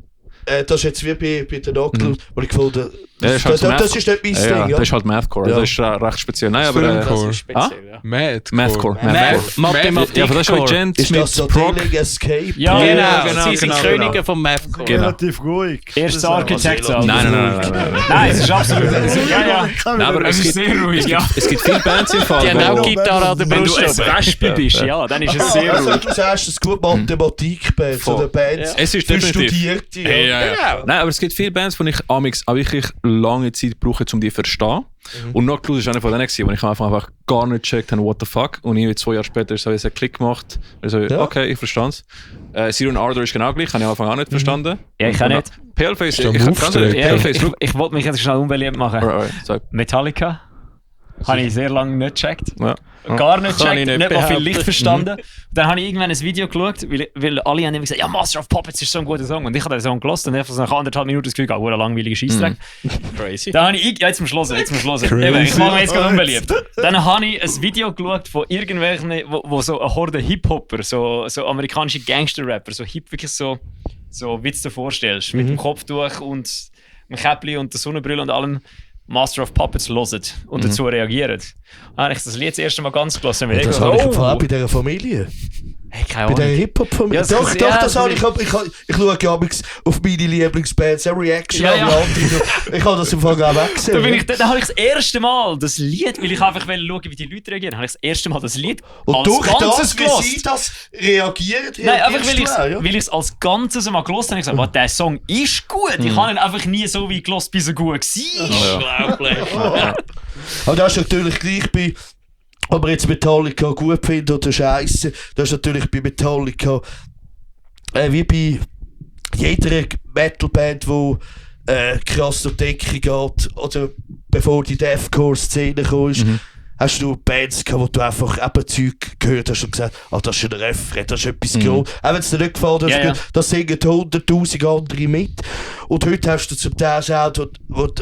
Das ist jetzt wie bei den Nocturus, wo ich gefunden Ja, das ist nicht mein Ding. Ja. Das ist halt Mathcore, Ja. das ist recht speziell. Nein, aber... Filmcore. Mathcore. Mathematik. Ja, aber das ist schon Gent Ist mit das so Prog. Dealing Escape? Ja, Genau, sie sind genau. Könige vom Mathcore. Genau. Relativ ruhig. Erst Architect. Nein. Nein, es ist absolut. Ja. Nein, aber Es ist sehr ruhig, ja. Es gibt viele Bands im Fall, Die haben auch wo... Gitarre an der Wenn du Brust. ein Wespe bist, ja, dann ist es sehr Also ruhig. du sagst, es gut Mathematik-Band Voll. oder Bands Es ist für definitiv... Studierte. Genau. Nein, aber es gibt viele Bands, die ich amigs auch wirklich lange Zeit brauche, um die zu verstehen. Und Nocturus war einer von denen, wo ich einfach gar nicht gecheckt habe, what the fuck. Und irgendwie 2 Jahre später ist so einen Klick gemacht. Also, okay, ich verstehe es. Zero and Ardor ist genau gleich, habe ich am Anfang auch nicht verstanden. Ja, ich auch nicht. Paleface, Ist da ich am ganz ehrlich, Ja, Paleface, ich wollte mich jetzt schnell unbeliebt machen. Sag. Metallica habe ich sehr lange nicht gecheckt. Ja. Gar nicht Kann ich gecheckt, nicht nicht mal viel behaupten. Licht verstanden. Dann habe ich irgendwann ein Video geschaut, weil alle haben immer gesagt, ja, Master of Puppets ist so ein guter Song. Und ich habe den Song gehört und einfach so nach 1,5 Minuten das Gefühl, ein langweiliger Scheissdreck. Crazy. Dann habe ich, ja, jetzt zum Schluss. Eben, ich mache mich jetzt gerade unbeliebt. Dann habe ich ein Video geschaut von irgendwelchen, wo so eine Horde Hip-Hopper, so amerikanische Gangster-Rapper, so hip, wirklich so wie du dir vorstellst, mit dem Kopftuch und dem Käppli und der Sonnenbrille und allem Master of Puppets hören und dazu reagieren. Dann habe ich das Lied das erste Mal ganz gelassen. Ja, das habe ich gefallen bei dieser Familie. Hey, keine Bei der Ahnung. Hip-Hop-Familie. Ja, Doch, das habe ich. Ich schaue ja auf meine Lieblingsbands, eine Reaction Ja, an ja. die anderen. Ich habe das im Fall auch weggesehen. Da habe ich das erste Mal das Lied, weil ich einfach schauen, wie die Leute reagieren, habe ich das erste Mal das Lied Und als durch Ganzes das, wie gehört. sie das reagiert, Nein, einfach reagierst du auch, ja? weil ich es als Ganzes mal gehört habe, ich gesagt, der Song ist gut. Ich habe ihn einfach nie so wie gehört, bis er gut war. Aber das ist natürlich gleich bei, ob man jetzt Metallica gut findet oder scheiße, das ist natürlich bei Metallica wie bei jeder Metalband, die krass durch die Decke geht, oder bevor die Deathcore-Szene kam, hast du Bands gehabt, wo du einfach eben Zeug gehört hast und gesagt, das ist ein Refrain, das ist etwas groß. Auch wenn es dir nicht gefällt, hast du gehört, das singen 100'000 andere mit. Und heute hast du zum Teil Sound, wo eben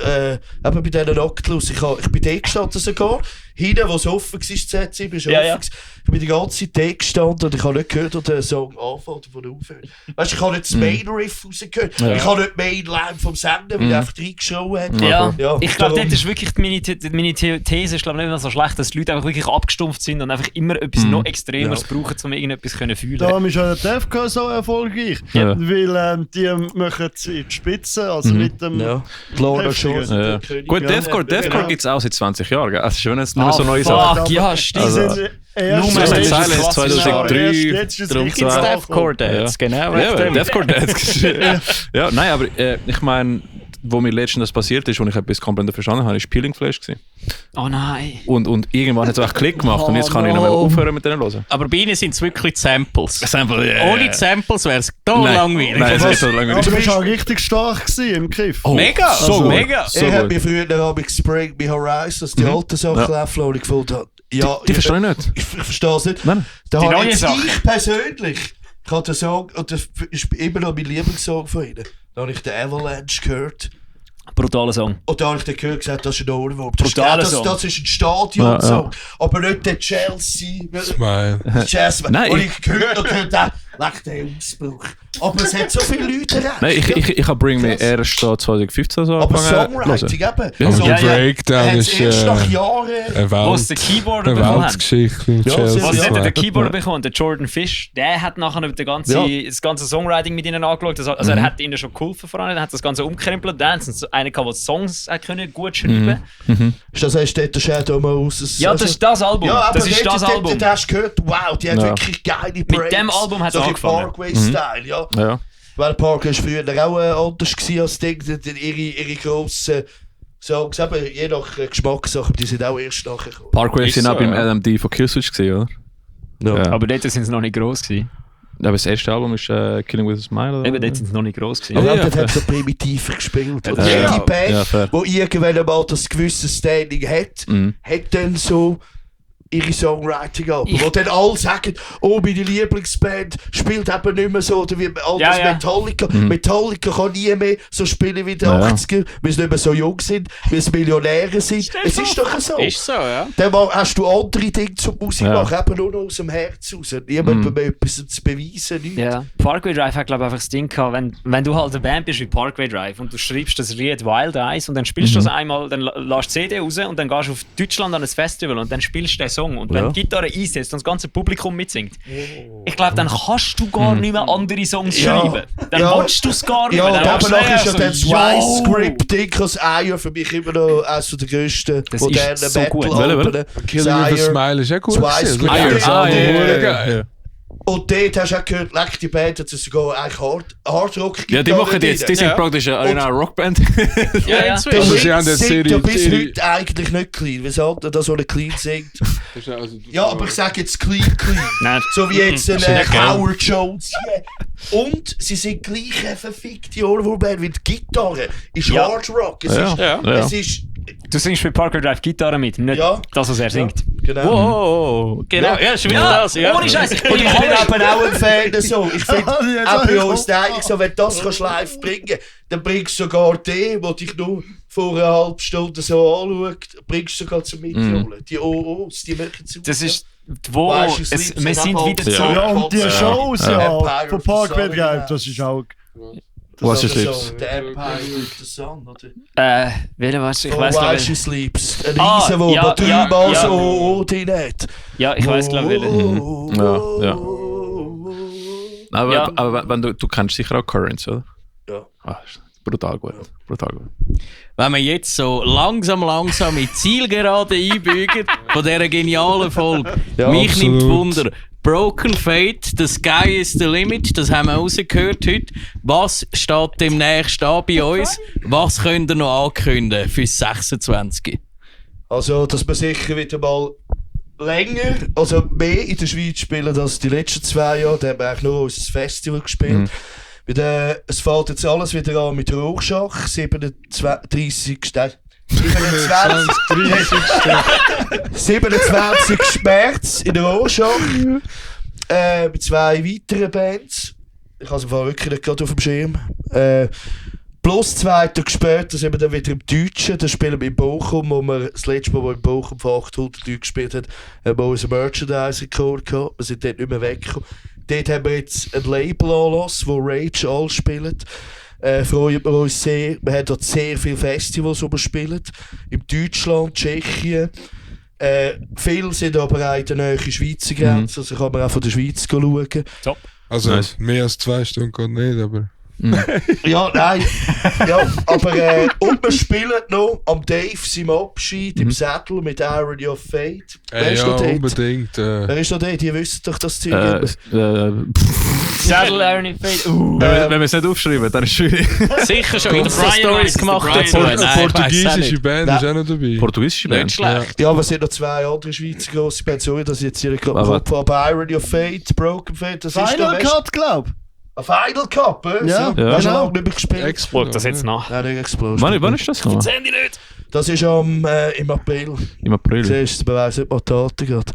bei diesen Nocturus, ich bin da gestanden sogar, hinten, wo es offen war, das Z7 ist offen. Ich bin die ganze Zeit da gestanden und ich habe nicht gehört, ob der Song anfängt oder aufhört. Weißt du, ich habe nicht das Main Riff rausgehört. Ich habe nicht die Mainline vom Sender, weil ich einfach reingeschaut habe. Ja, ich glaube, darum- das ist wirklich meine These, ist glaube nicht mehr so schlecht, dass die Leute einfach wirklich abgestumpft sind und einfach immer etwas noch Extremeres brauchen, um irgendetwas zu fühlen. Darum ist auch der Defcon so erfolgreich. Ja. Weil die machen es in die Spitze, also mit dem... Ja, Lorna Heftiger. Shore. Ja. Gut, Ja. Deathcore Genau. gibt es auch seit 20 Jahren. Gell? Also schon jetzt nicht mehr so neue Sachen. Fuck, ja, stimmt. Die sind erst Nur jetzt- Silence jetzt 2003, ist es drum richtig zwei. angekommen. Deathcore Dance, genau. Ja, Deathcore Dance. Ja, nein, aber ich meine, wo mir letztens das passiert ist, wo ich etwas komplett verstanden habe, ist Peeling Flash gewesen. Oh nein. Und irgendwann hat es auch Klick gemacht und jetzt kann ich nicht mehr aufhören mit denen hören. Aber bei ihnen sind es wirklich die Samples. Sample, Ohne die Samples wäre es da Nein. langweilig. Nein, es ist so Aber langweilig. du bist auch richtig stark gewesen im Kiff. Mega, so gut. mega. So Ich habe gut. mir früher Abend Spring Me Horizons, die alten Sachen laufen und ich gefunden habe, ja, Die verstehe ich nicht. ich verstehe es nicht. Nein. Da Die habe neue jetzt Sache. ich persönlich, ich habe den Song, und das ist immer noch mein Lieblingssong von ihnen, da habe ich den Avalanche gehört. Brutaler Song. Und da habe ich dann gehört, gesagt, das ist ein Ohrwurm. Brutaler Das Song. ist ein Stadion-Song. Aber nicht der Chelsea. Smile. Chelsea. Nein, Und ich gehört und gehört, Leck den Ausbruch. Aber es hat so viele Leute erreicht. Nein, ich habe Bring Me erst da 2015 so aber angefangen zu Songwriting hören. eben. Ja. Also, Und Breakdown ist erst nach Jahren... eine Wo sie den Keyboarder bekommen haben. Weltgeschichte mit Ja, Chelsea. Was Ja. hat der Smack. Keyboarder bekommen? Der Jordan Fish, der hat nachher das ganze Songwriting mit ihnen angeschaut. Also er hat ihnen schon geholfen voran, er hat das Ganze umkrempelt. Dann haben sie einen gehabt, der Songs können gut schreiben Ist das heißt, der Shadow Moses? Ja, das ist das Album. Ja, aber das ist das Album. Du hast gehört, wow, die hat Ja. wirklich geile Breaks. dem Album hat's so angefangen. Parkway-Style, ja. Ja. Weil Parkway war früher auch anders gewesen als Ding. Ihre grossen Songs, eben, je nach Geschmackssache, die sind auch erst nachher gekommen. Parkway Ist sind so, auch beim ja. LMD von Killswitch gesehen, oder? Ja. Aber dort sind sie noch nicht gross gewesen. Aber das erste Album ist Killing with a Smile, oder? Eben, dort sind sie noch nicht gross gewesen. Aber Ja, dort fair. hat so primitiver gespielt. Und Ja, jede ja. Band, Ja, fair. die irgendwann mal das gewisse Standing hat, hat dann so ihre Songwriting-Alben, wo dann alle sagen, oh, meine Lieblingsband spielt eben nicht mehr so, oder wie altes Ja, ja. Metallica. Metallica kann nie mehr so spielen wie die Ja. 80er, weil sie nicht mehr so jung sind, weil sie Millionäre sind. Es ist doch so. Ist so, ja. Dann hast du andere Dinge zur Musik Ja. machen, eben nur noch aus dem Herz raus. Niemand mehr etwas zu beweisen, nichts. Ja. Parkway Drive hat, glaube ich, einfach das Ding gehabt, wenn du halt eine Band bist wie Parkway Drive und du schreibst das Lied Wild Eyes und dann spielst du das einmal, dann lässt die CD raus und dann gehst du auf Deutschland an ein Festival und dann spielst du den Song. Und wenn Ja. die Gitarre einsetzt und das ganze Publikum mitsingt, ich glaube, dann kannst du gar nicht mehr andere Songs Ja. schreiben. Dann Ja. willst du es gar nicht Ja, mehr. und Dann aber machst du noch ist ja so, das yo. Script-Ding als Eier für mich immer noch eines der grössten Das modernen ist so gut. Metal-Alben. Killing with a Smile ist auch gut. Zwei gewesen. Square. Also, das Ah, Album ja, ist ja, geil. Und dort hast du auch gehört, leck, die Band hat sogar eigentlich Hardrock Ja, die machen jetzt, die sind Ja. praktisch eine Rockband. Ja, ja. inzwischen. Aber sie haben jetzt singt ja ihre- bis ihre- heute eigentlich nicht clean. Wieso da so eine clean singt? Ja, aber ich sage jetzt clean. Nein. So wie jetzt ein nicht geil. Howard Jones. Yeah. Und sie sind gleich eine verfickte Ohrwurmband, weil die Gitarre ist Ja. Hard Rock. Es Ja. ist, Ja. es ist, Du singst bei Parkway Drive Gitarre mit, nicht Ja. das, was er singt. genau. Wow, genau, ja, schon wieder das, ja. Ohne Scheiß. Und ich bin eben auch ein Fan so. Ich finde, Ah, jetzt auch hab ich bei uns Bock. eigentlich so, wenn du das kannst live bringen, dann bringst du sogar den, der dich nur vor einer halben Stunde so anschaut, bringst du sogar zum Mitholen. Die OOs, die machen zu. Das ist, wo Weißt du, es, Sleeps wir and sind Apple. wieder Ja. zurück. Ja, und die Ja. Shows, Ja. ja, Empire von of the Parkway Sun, Drive, ja. das ist auch... Was ist so, Sleeps? The Empire of the Sun, oder? Welcher war's? Ich Oh, weiß While She glaube Sleeps. Ein Ah, Riesen, wo ja, dreimal ja, so ja. OO drin hat. Ja, ich weiß glaube welcher. Ja, ja. Aber, Ja. aber wenn du kennst sicher auch Currents, oder? Ja. Ah, ist brutal gut. Brutal gut. Wenn wir jetzt so langsam in Zielgerade einbügen von dieser genialen Folge, Ja, mich absolut. nimmt Wunder. Broken Fate, the sky is the limit, das haben wir rausgehört heute. Was steht demnächst an bei uns? Was könnt ihr noch ankündigen fürs 26? Also, dass wir sicher wieder mal länger, also mehr in der Schweiz spielen als die letzten 2 Jahre. Da haben wir eigentlich nur unser Festival gespielt. Weil, es fällt jetzt alles wieder an mit Rorschach, 27. 27. März in der Rorschach. Mit 2 weiteren Bands. Ich habe es im Fall wirklich nicht gerade auf dem Schirm. Plus 2 Tage später sind wir dann wieder im Deutschen. Da spielen wir in Bochum, wo wir das letzte Mal, wo wir in Bochum von 800 Leuten gespielt haben, haben wir unseren Merchandising-Code gehabt. Wir sind dort nicht mehr weggekommen. Dort haben wir jetzt ein Label angelassen, wo Rage all spielt. Freuen wir uns sehr. Wir haben dort sehr viele Festivals, die wir spielen. In Deutschland, Tschechien. Viele sind aber auch in der Nähe Schweizer Grenze. Also kann man auch von der Schweiz schauen. Top. Also Nice. mehr als 2 Stunden geht nicht, aber... Ja, nein. Ja, aber und wir spielen noch am Dave seinem Abschied im Sattel mit Irony of Fate. Wer ist ja, noch dort? unbedingt. Wer ist noch dort? Ihr wisst doch das Zeug. Saddle Irony Fate. Wenn wir es nicht aufschreiben, dann ist es schwierig. Sicher schon Brian Insta-Stories Rice, gemacht Brian dazu. Rice. Eine Nein, ich weiss auch portugiesische nicht. Band ist auch noch dabei. Portugiesische Band. Nicht schlecht. Ja, aber es sind noch 2 andere Schweizer grosse Bands. Sorry, dass ich jetzt hier gerade Aber- Kopf habe. Aber Irony of Fate, Broken Fate, das ist noch Final Cut, glaub ein Final Cup, Ja, so. Hast du genau. lange nicht mehr gespielt? Explosion. Das jetzt nach. Nein, nicht Explosion. Wann ist das noch? Handy nicht. Das ist im April. Im April. Siehst du, man weiss nicht, was die Daten geht.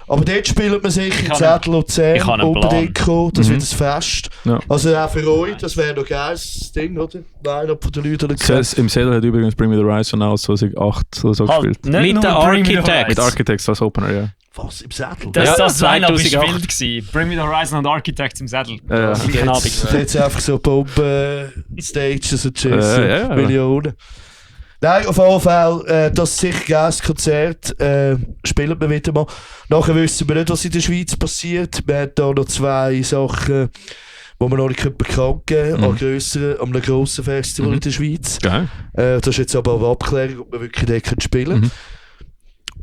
Aber dort spielt man sicher in habe Zettel und Zähne ich habe einen unbedingt kommen. Das wird ein Fest. Ja. Also auch für euch, das wäre noch geil, das Ding, oder? Nein, von den Leuten, die Im Sädel hat übrigens Bring Me the Horizon aus 2008 oder so Halt, gespielt. nicht Mit nur den Bring Me the Architects. Mit Horizon. Architects als Opener, ja. Was, im Sattel? Das Line-Up war 2008. wild gewesen. Bring Me The Horizon und Architects im Sattel. Ja. Gleichen Abend. Jetzt einfach so Bomben-Stages und Tschüss. Ja. Millionen. Nein, auf jeden Fall, das ist sicher ein geiles Konzert. Spielen wir wieder mal. Nachher wissen wir nicht, was in der Schweiz passiert. Wir haben hier noch 2 Sachen, die wir noch nicht bekannt geben können, an einem grossen Festival in der Schweiz. Geil. Das ist jetzt aber eine Abklärung, ob wir wirklich dort spielen können.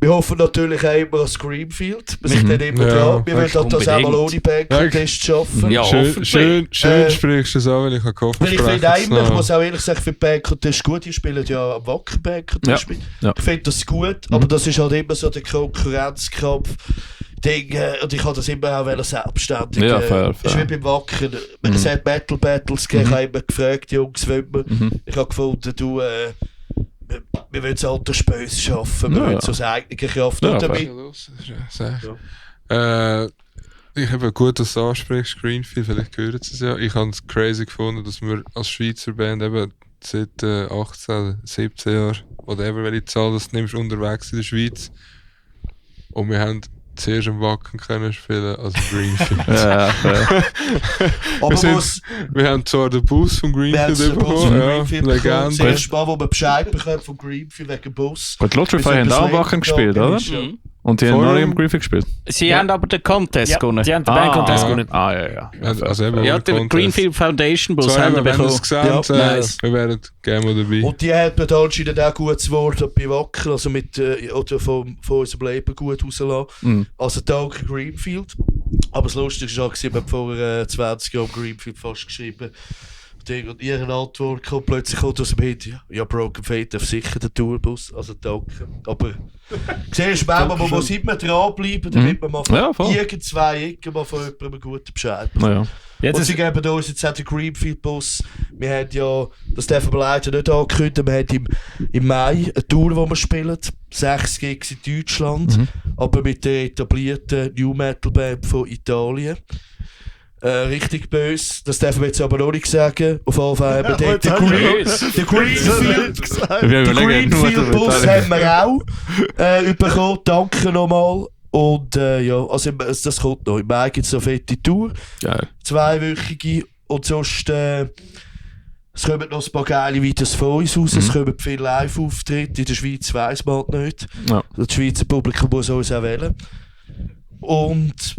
Wir hoffen natürlich auch immer an Screamfield. Wir sind dann immer dran. Wir wollen das auch mal ohne Bandcontest schaffen. Ja, Schön sprichst du es an, weil ich gehofft Weil ich finde immer, ich muss auch ehrlich sagen, für Bandcontest gut, die spielen ja am Wacker Bandcontest mit. Ja. Ich finde das gut, aber das ist halt immer so der Konkurrenzkampf. Und ich habe das immer auch selbstständig. Ja, fair. Ist wie beim Wacker. Es hat Battle Battles gegeben, ich habe immer gefragt, Jungs, wollen wir? Ich habe gefunden, wir wollen es Altersspös schaffen, wir wollen es aus eigener Kraft. Ja, Und damit, ich habe gut, dass du ansprichst, Screenfield, vielleicht gehört es ja. Ich habe es crazy gefunden, dass wir als Schweizer Band eben seit 18, 17 Jahren, whatever, welche Zahl das nimmst, unterwegs in der Schweiz. Und wir haben zuerst am Wacken können spielen als Greenfield. aber wir haben zwar den Bus vom Greenfield bekommen, Legende. Das erste Mal, wo wir Bescheid bekommen vom Greenfield wegen Bus. Gut, Lotrify haben auch am Wacken gespielt, oder? Und die haben noch nicht im Greenfield gespielt. Sie haben aber den Contest gewonnen. Die haben den Band-Contest gewonnen. Ja. Also eben Ja, ohne den Contest. Greenfield Foundation Bus So haben eben, wir wenn ihr es bekommen. gesehen Nice. wir wären gerne mal dabei. Und die hat mir anscheinend auch gutes Wort bei Wacker, also oder von unserem Leben gut rausgelassen. Also Tag Greenfield. Aber das Lustige war auch, wir haben vor 20 Jahren Greenfield fast geschrieben. Und ihre Antwort kommt plötzlich aus dem Hit. Ja, Broken Fate darf sicher den Tourbus, also danke. Aber siehst du, man muss immer dranbleiben, damit man mal von irgend-zwei Ecken mal von jemandem einen guten Bescheid bekommt. Und sie geben uns jetzt auch den Greenfield-Bus. Wir haben ja, das dürfen wir leider nicht ankündigen, wir haben im Mai eine Tour, die wir spielen. 6 Gigs in Deutschland, aber mit der etablierten New Metal Band von Italien. Richtig böse, das dürfen wir jetzt aber noch nicht sagen. Auf jeden Fall haben wir den Greenfield-Bus haben wir auch bekommen. Danke nochmal. Und also das kommt noch. Im Mai gibt es eine fette Tour. Geil. 2-wöchige. Und sonst es kommen noch ein paar geile Videos von uns raus. Es kommen viele Live-Auftritte. In der Schweiz weiss man halt nicht. Ja. Das Schweizer Publikum muss uns auch wählen. Und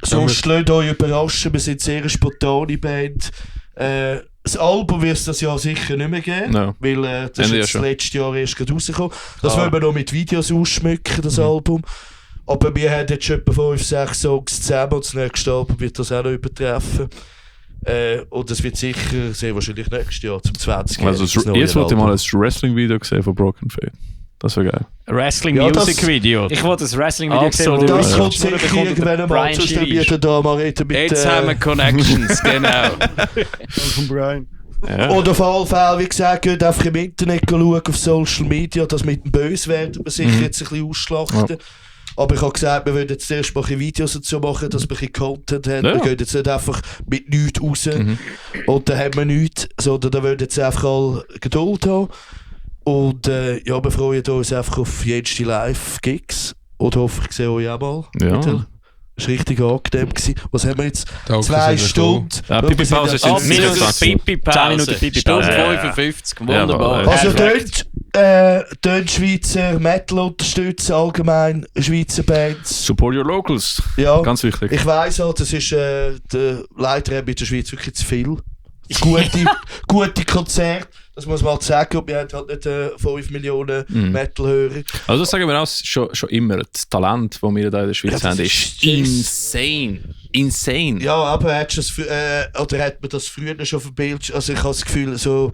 sonst lasst euch überraschen. Wir sind eine sehr spontane Band. Das Album wird es das Jahr sicher nicht mehr geben, weil das ist jetzt das letzte Jahr erst gerade rausgekommen. Das wollen wir noch mit Videos ausschmücken, das Album. Aber wir haben jetzt schon etwa 5-6 Songs zusammen und das nächste Album wird das auch noch übertreffen. Und das wird sicher, sehr wahrscheinlich nächstes Jahr, zum 20. Also jetzt wollte ich mal ein Wrestling-Video gesehen von Broken Fate. Das wäre geil. Wrestling-Music-Video. Ich wollte das Wrestling-Video Absolut. gesehen. Das kommt sicher irgendwann einmal, sonst wir da mal reden mit... Jetzt haben wir Connections, genau. Von Brian. Ja. Und auf alle Fälle, wie gesagt, geht einfach im Internet schauen, auf Social Media, das mit dem Böse werden wir sicher jetzt ein bisschen ausschlachten. Ja. Aber ich habe gesagt, wir wollen jetzt erst mal ein Videos dazu machen, dass wir ein bisschen Content haben. Ja. Wir gehen jetzt nicht einfach mit nichts raus und dann haben wir nichts, sondern da wollen jetzt einfach alle Geduld haben. Und ja, wir freuen uns einfach auf jede Live-Gigs. Und hoffe, ich sehe euch auch mal. Ja. Das war richtig angenehm. Was haben wir jetzt? Danke, 2 Stunden. Ja, Pipi-Pause sind 10 Minuten Pipi-Pause. Stunde 55, wunderbar. Ja, also dort Schweizer Metal unterstützen, allgemein Schweizer Bands. Support your locals. Ja, ganz wichtig. Ich weiss halt, das ist leider in der Schweiz wirklich zu viel. Gute Konzerte, das muss man halt sagen. Und wir haben halt nicht 5 Millionen Metal-Hörer. Also das sagen wir auch schon immer. Das Talent, das wir da in der Schweiz haben, ist insane. Ja, aber hat man das früher schon verbildet? Also ich habe das Gefühl, so,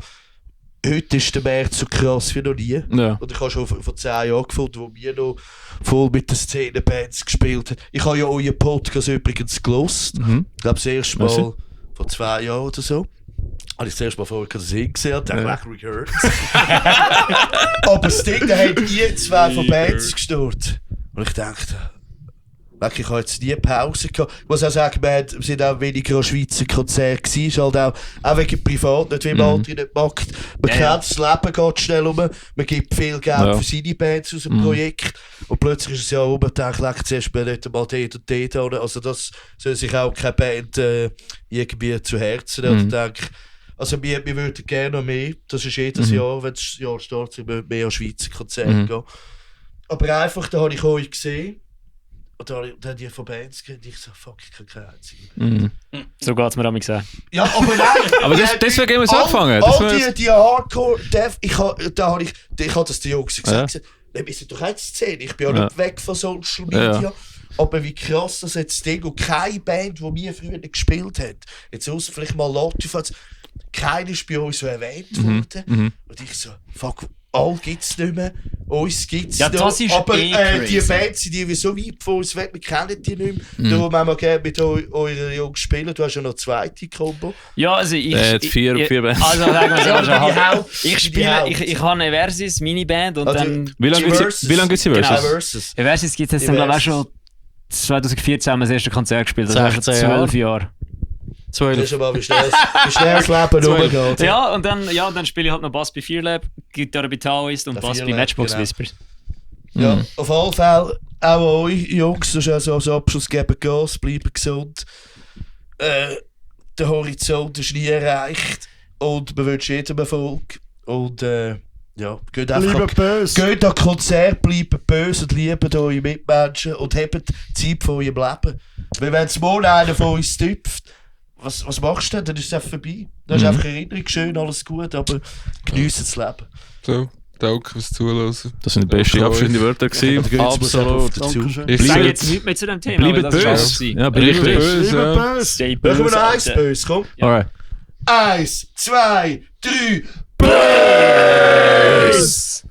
heute ist der Markt so krass wie noch nie. Ja. Und ich habe schon vor 10 Jahren gefunden, wo wir noch voll mit den Szenenbands gespielt haben. Ich habe ja euren Podcast übrigens gelost. Ich glaube, das erste Mal vor 2 Jahren oder so. Habe ich das erste Mal vorher gesehen und dachte, ich gehört. Aber das Ding, da habt ihr 2 von Bands gestört. Und ich dachte, ich habe jetzt nie Pause gehabt. Ich muss auch sagen, wir sind auch weniger an Schweizer Konzerte gewesen. Ist halt auch wegen privat, nicht wie man andere nicht mag. Man kennt das Leben geht schnell um. Man gibt viel Geld für seine Bands aus dem Projekt. Und plötzlich ist es ja umgedacht, zuerst mal nicht einmal dort und dort. Also das soll sich auch keine Band irgendwie zu Herzen nehmen. Und denke, also wir würden gerne noch mehr. Das ist jedes Jahr, wenn das Jahr startet, wir würden mehr an Schweizer Konzerte gehen. Aber einfach, da habe ich euch gesehen. Und dann haben die von Bands geredet, ich so, fuck, ich kann keine einzige. So geht es mir auch gesagt. Ja, aber nein! Aber deswegen haben wir es angefangen. All die Hardcore-Dev, ich habe das den Jungs gesagt, wir sind doch jetzt 10, ich bin ja nicht weg von Social Media. Aber wie krass das jetzt Ding, und keine Band, die wir früher gespielt haben, jetzt außer vielleicht mal Latifaz, keiner ist bei uns so erwähnt worden. Und ich so, fuck, all gibt es nicht mehr, uns gibt es noch, aber die Bands sind irgendwie so weit von uns weg, wir kennen die nicht mehr. Darum haben wir gerne mit euren Jungs spielen. Du hast ja noch eine zweite Kombo. Ja, also ich... vier Bands. Also sagen wir so, ich habe eine Versus, Miniband und dann... Wie lange gibt es die Versus? Genau. Versus gibt es jetzt glaube ich auch schon 2014 haben wir das erste Konzert gespielt, das war schon 12 Jahre. 12. Das ist aber wie schnell das Leben rumgeht. Ja, und dann spiele ich halt noch Bass bei Fearlab, Gitarre bei Taoist und Bass bei Matchbox Whispers. Ja, auf alle Fälle auch euch Jungs, das ist also als Abschluss geben Gas, bleiben gesund. Der Horizont ist nie erreicht und man wünscht jedem Erfolg. Und geht an Konzert, bleibt böse und liebt eure Mitmenschen und habt Zeit von eurem Leben. Weil wenn es morgen einer von uns tüpft, was machst du denn? Dann ist es einfach vorbei. Dann ist einfach Erinnerung, schön, alles gut, aber geniessen das Leben. So, danke fürs Zuhören. Das sind die besten abschließenden Wörter gewesen. Absolut. Ich sage jetzt nichts mehr zu dem Thema. Bleibt böse. Ja, bleibt böse. Stay Machen wir böse. noch eins böse, komm. Alright. 1, 2, 3, böse!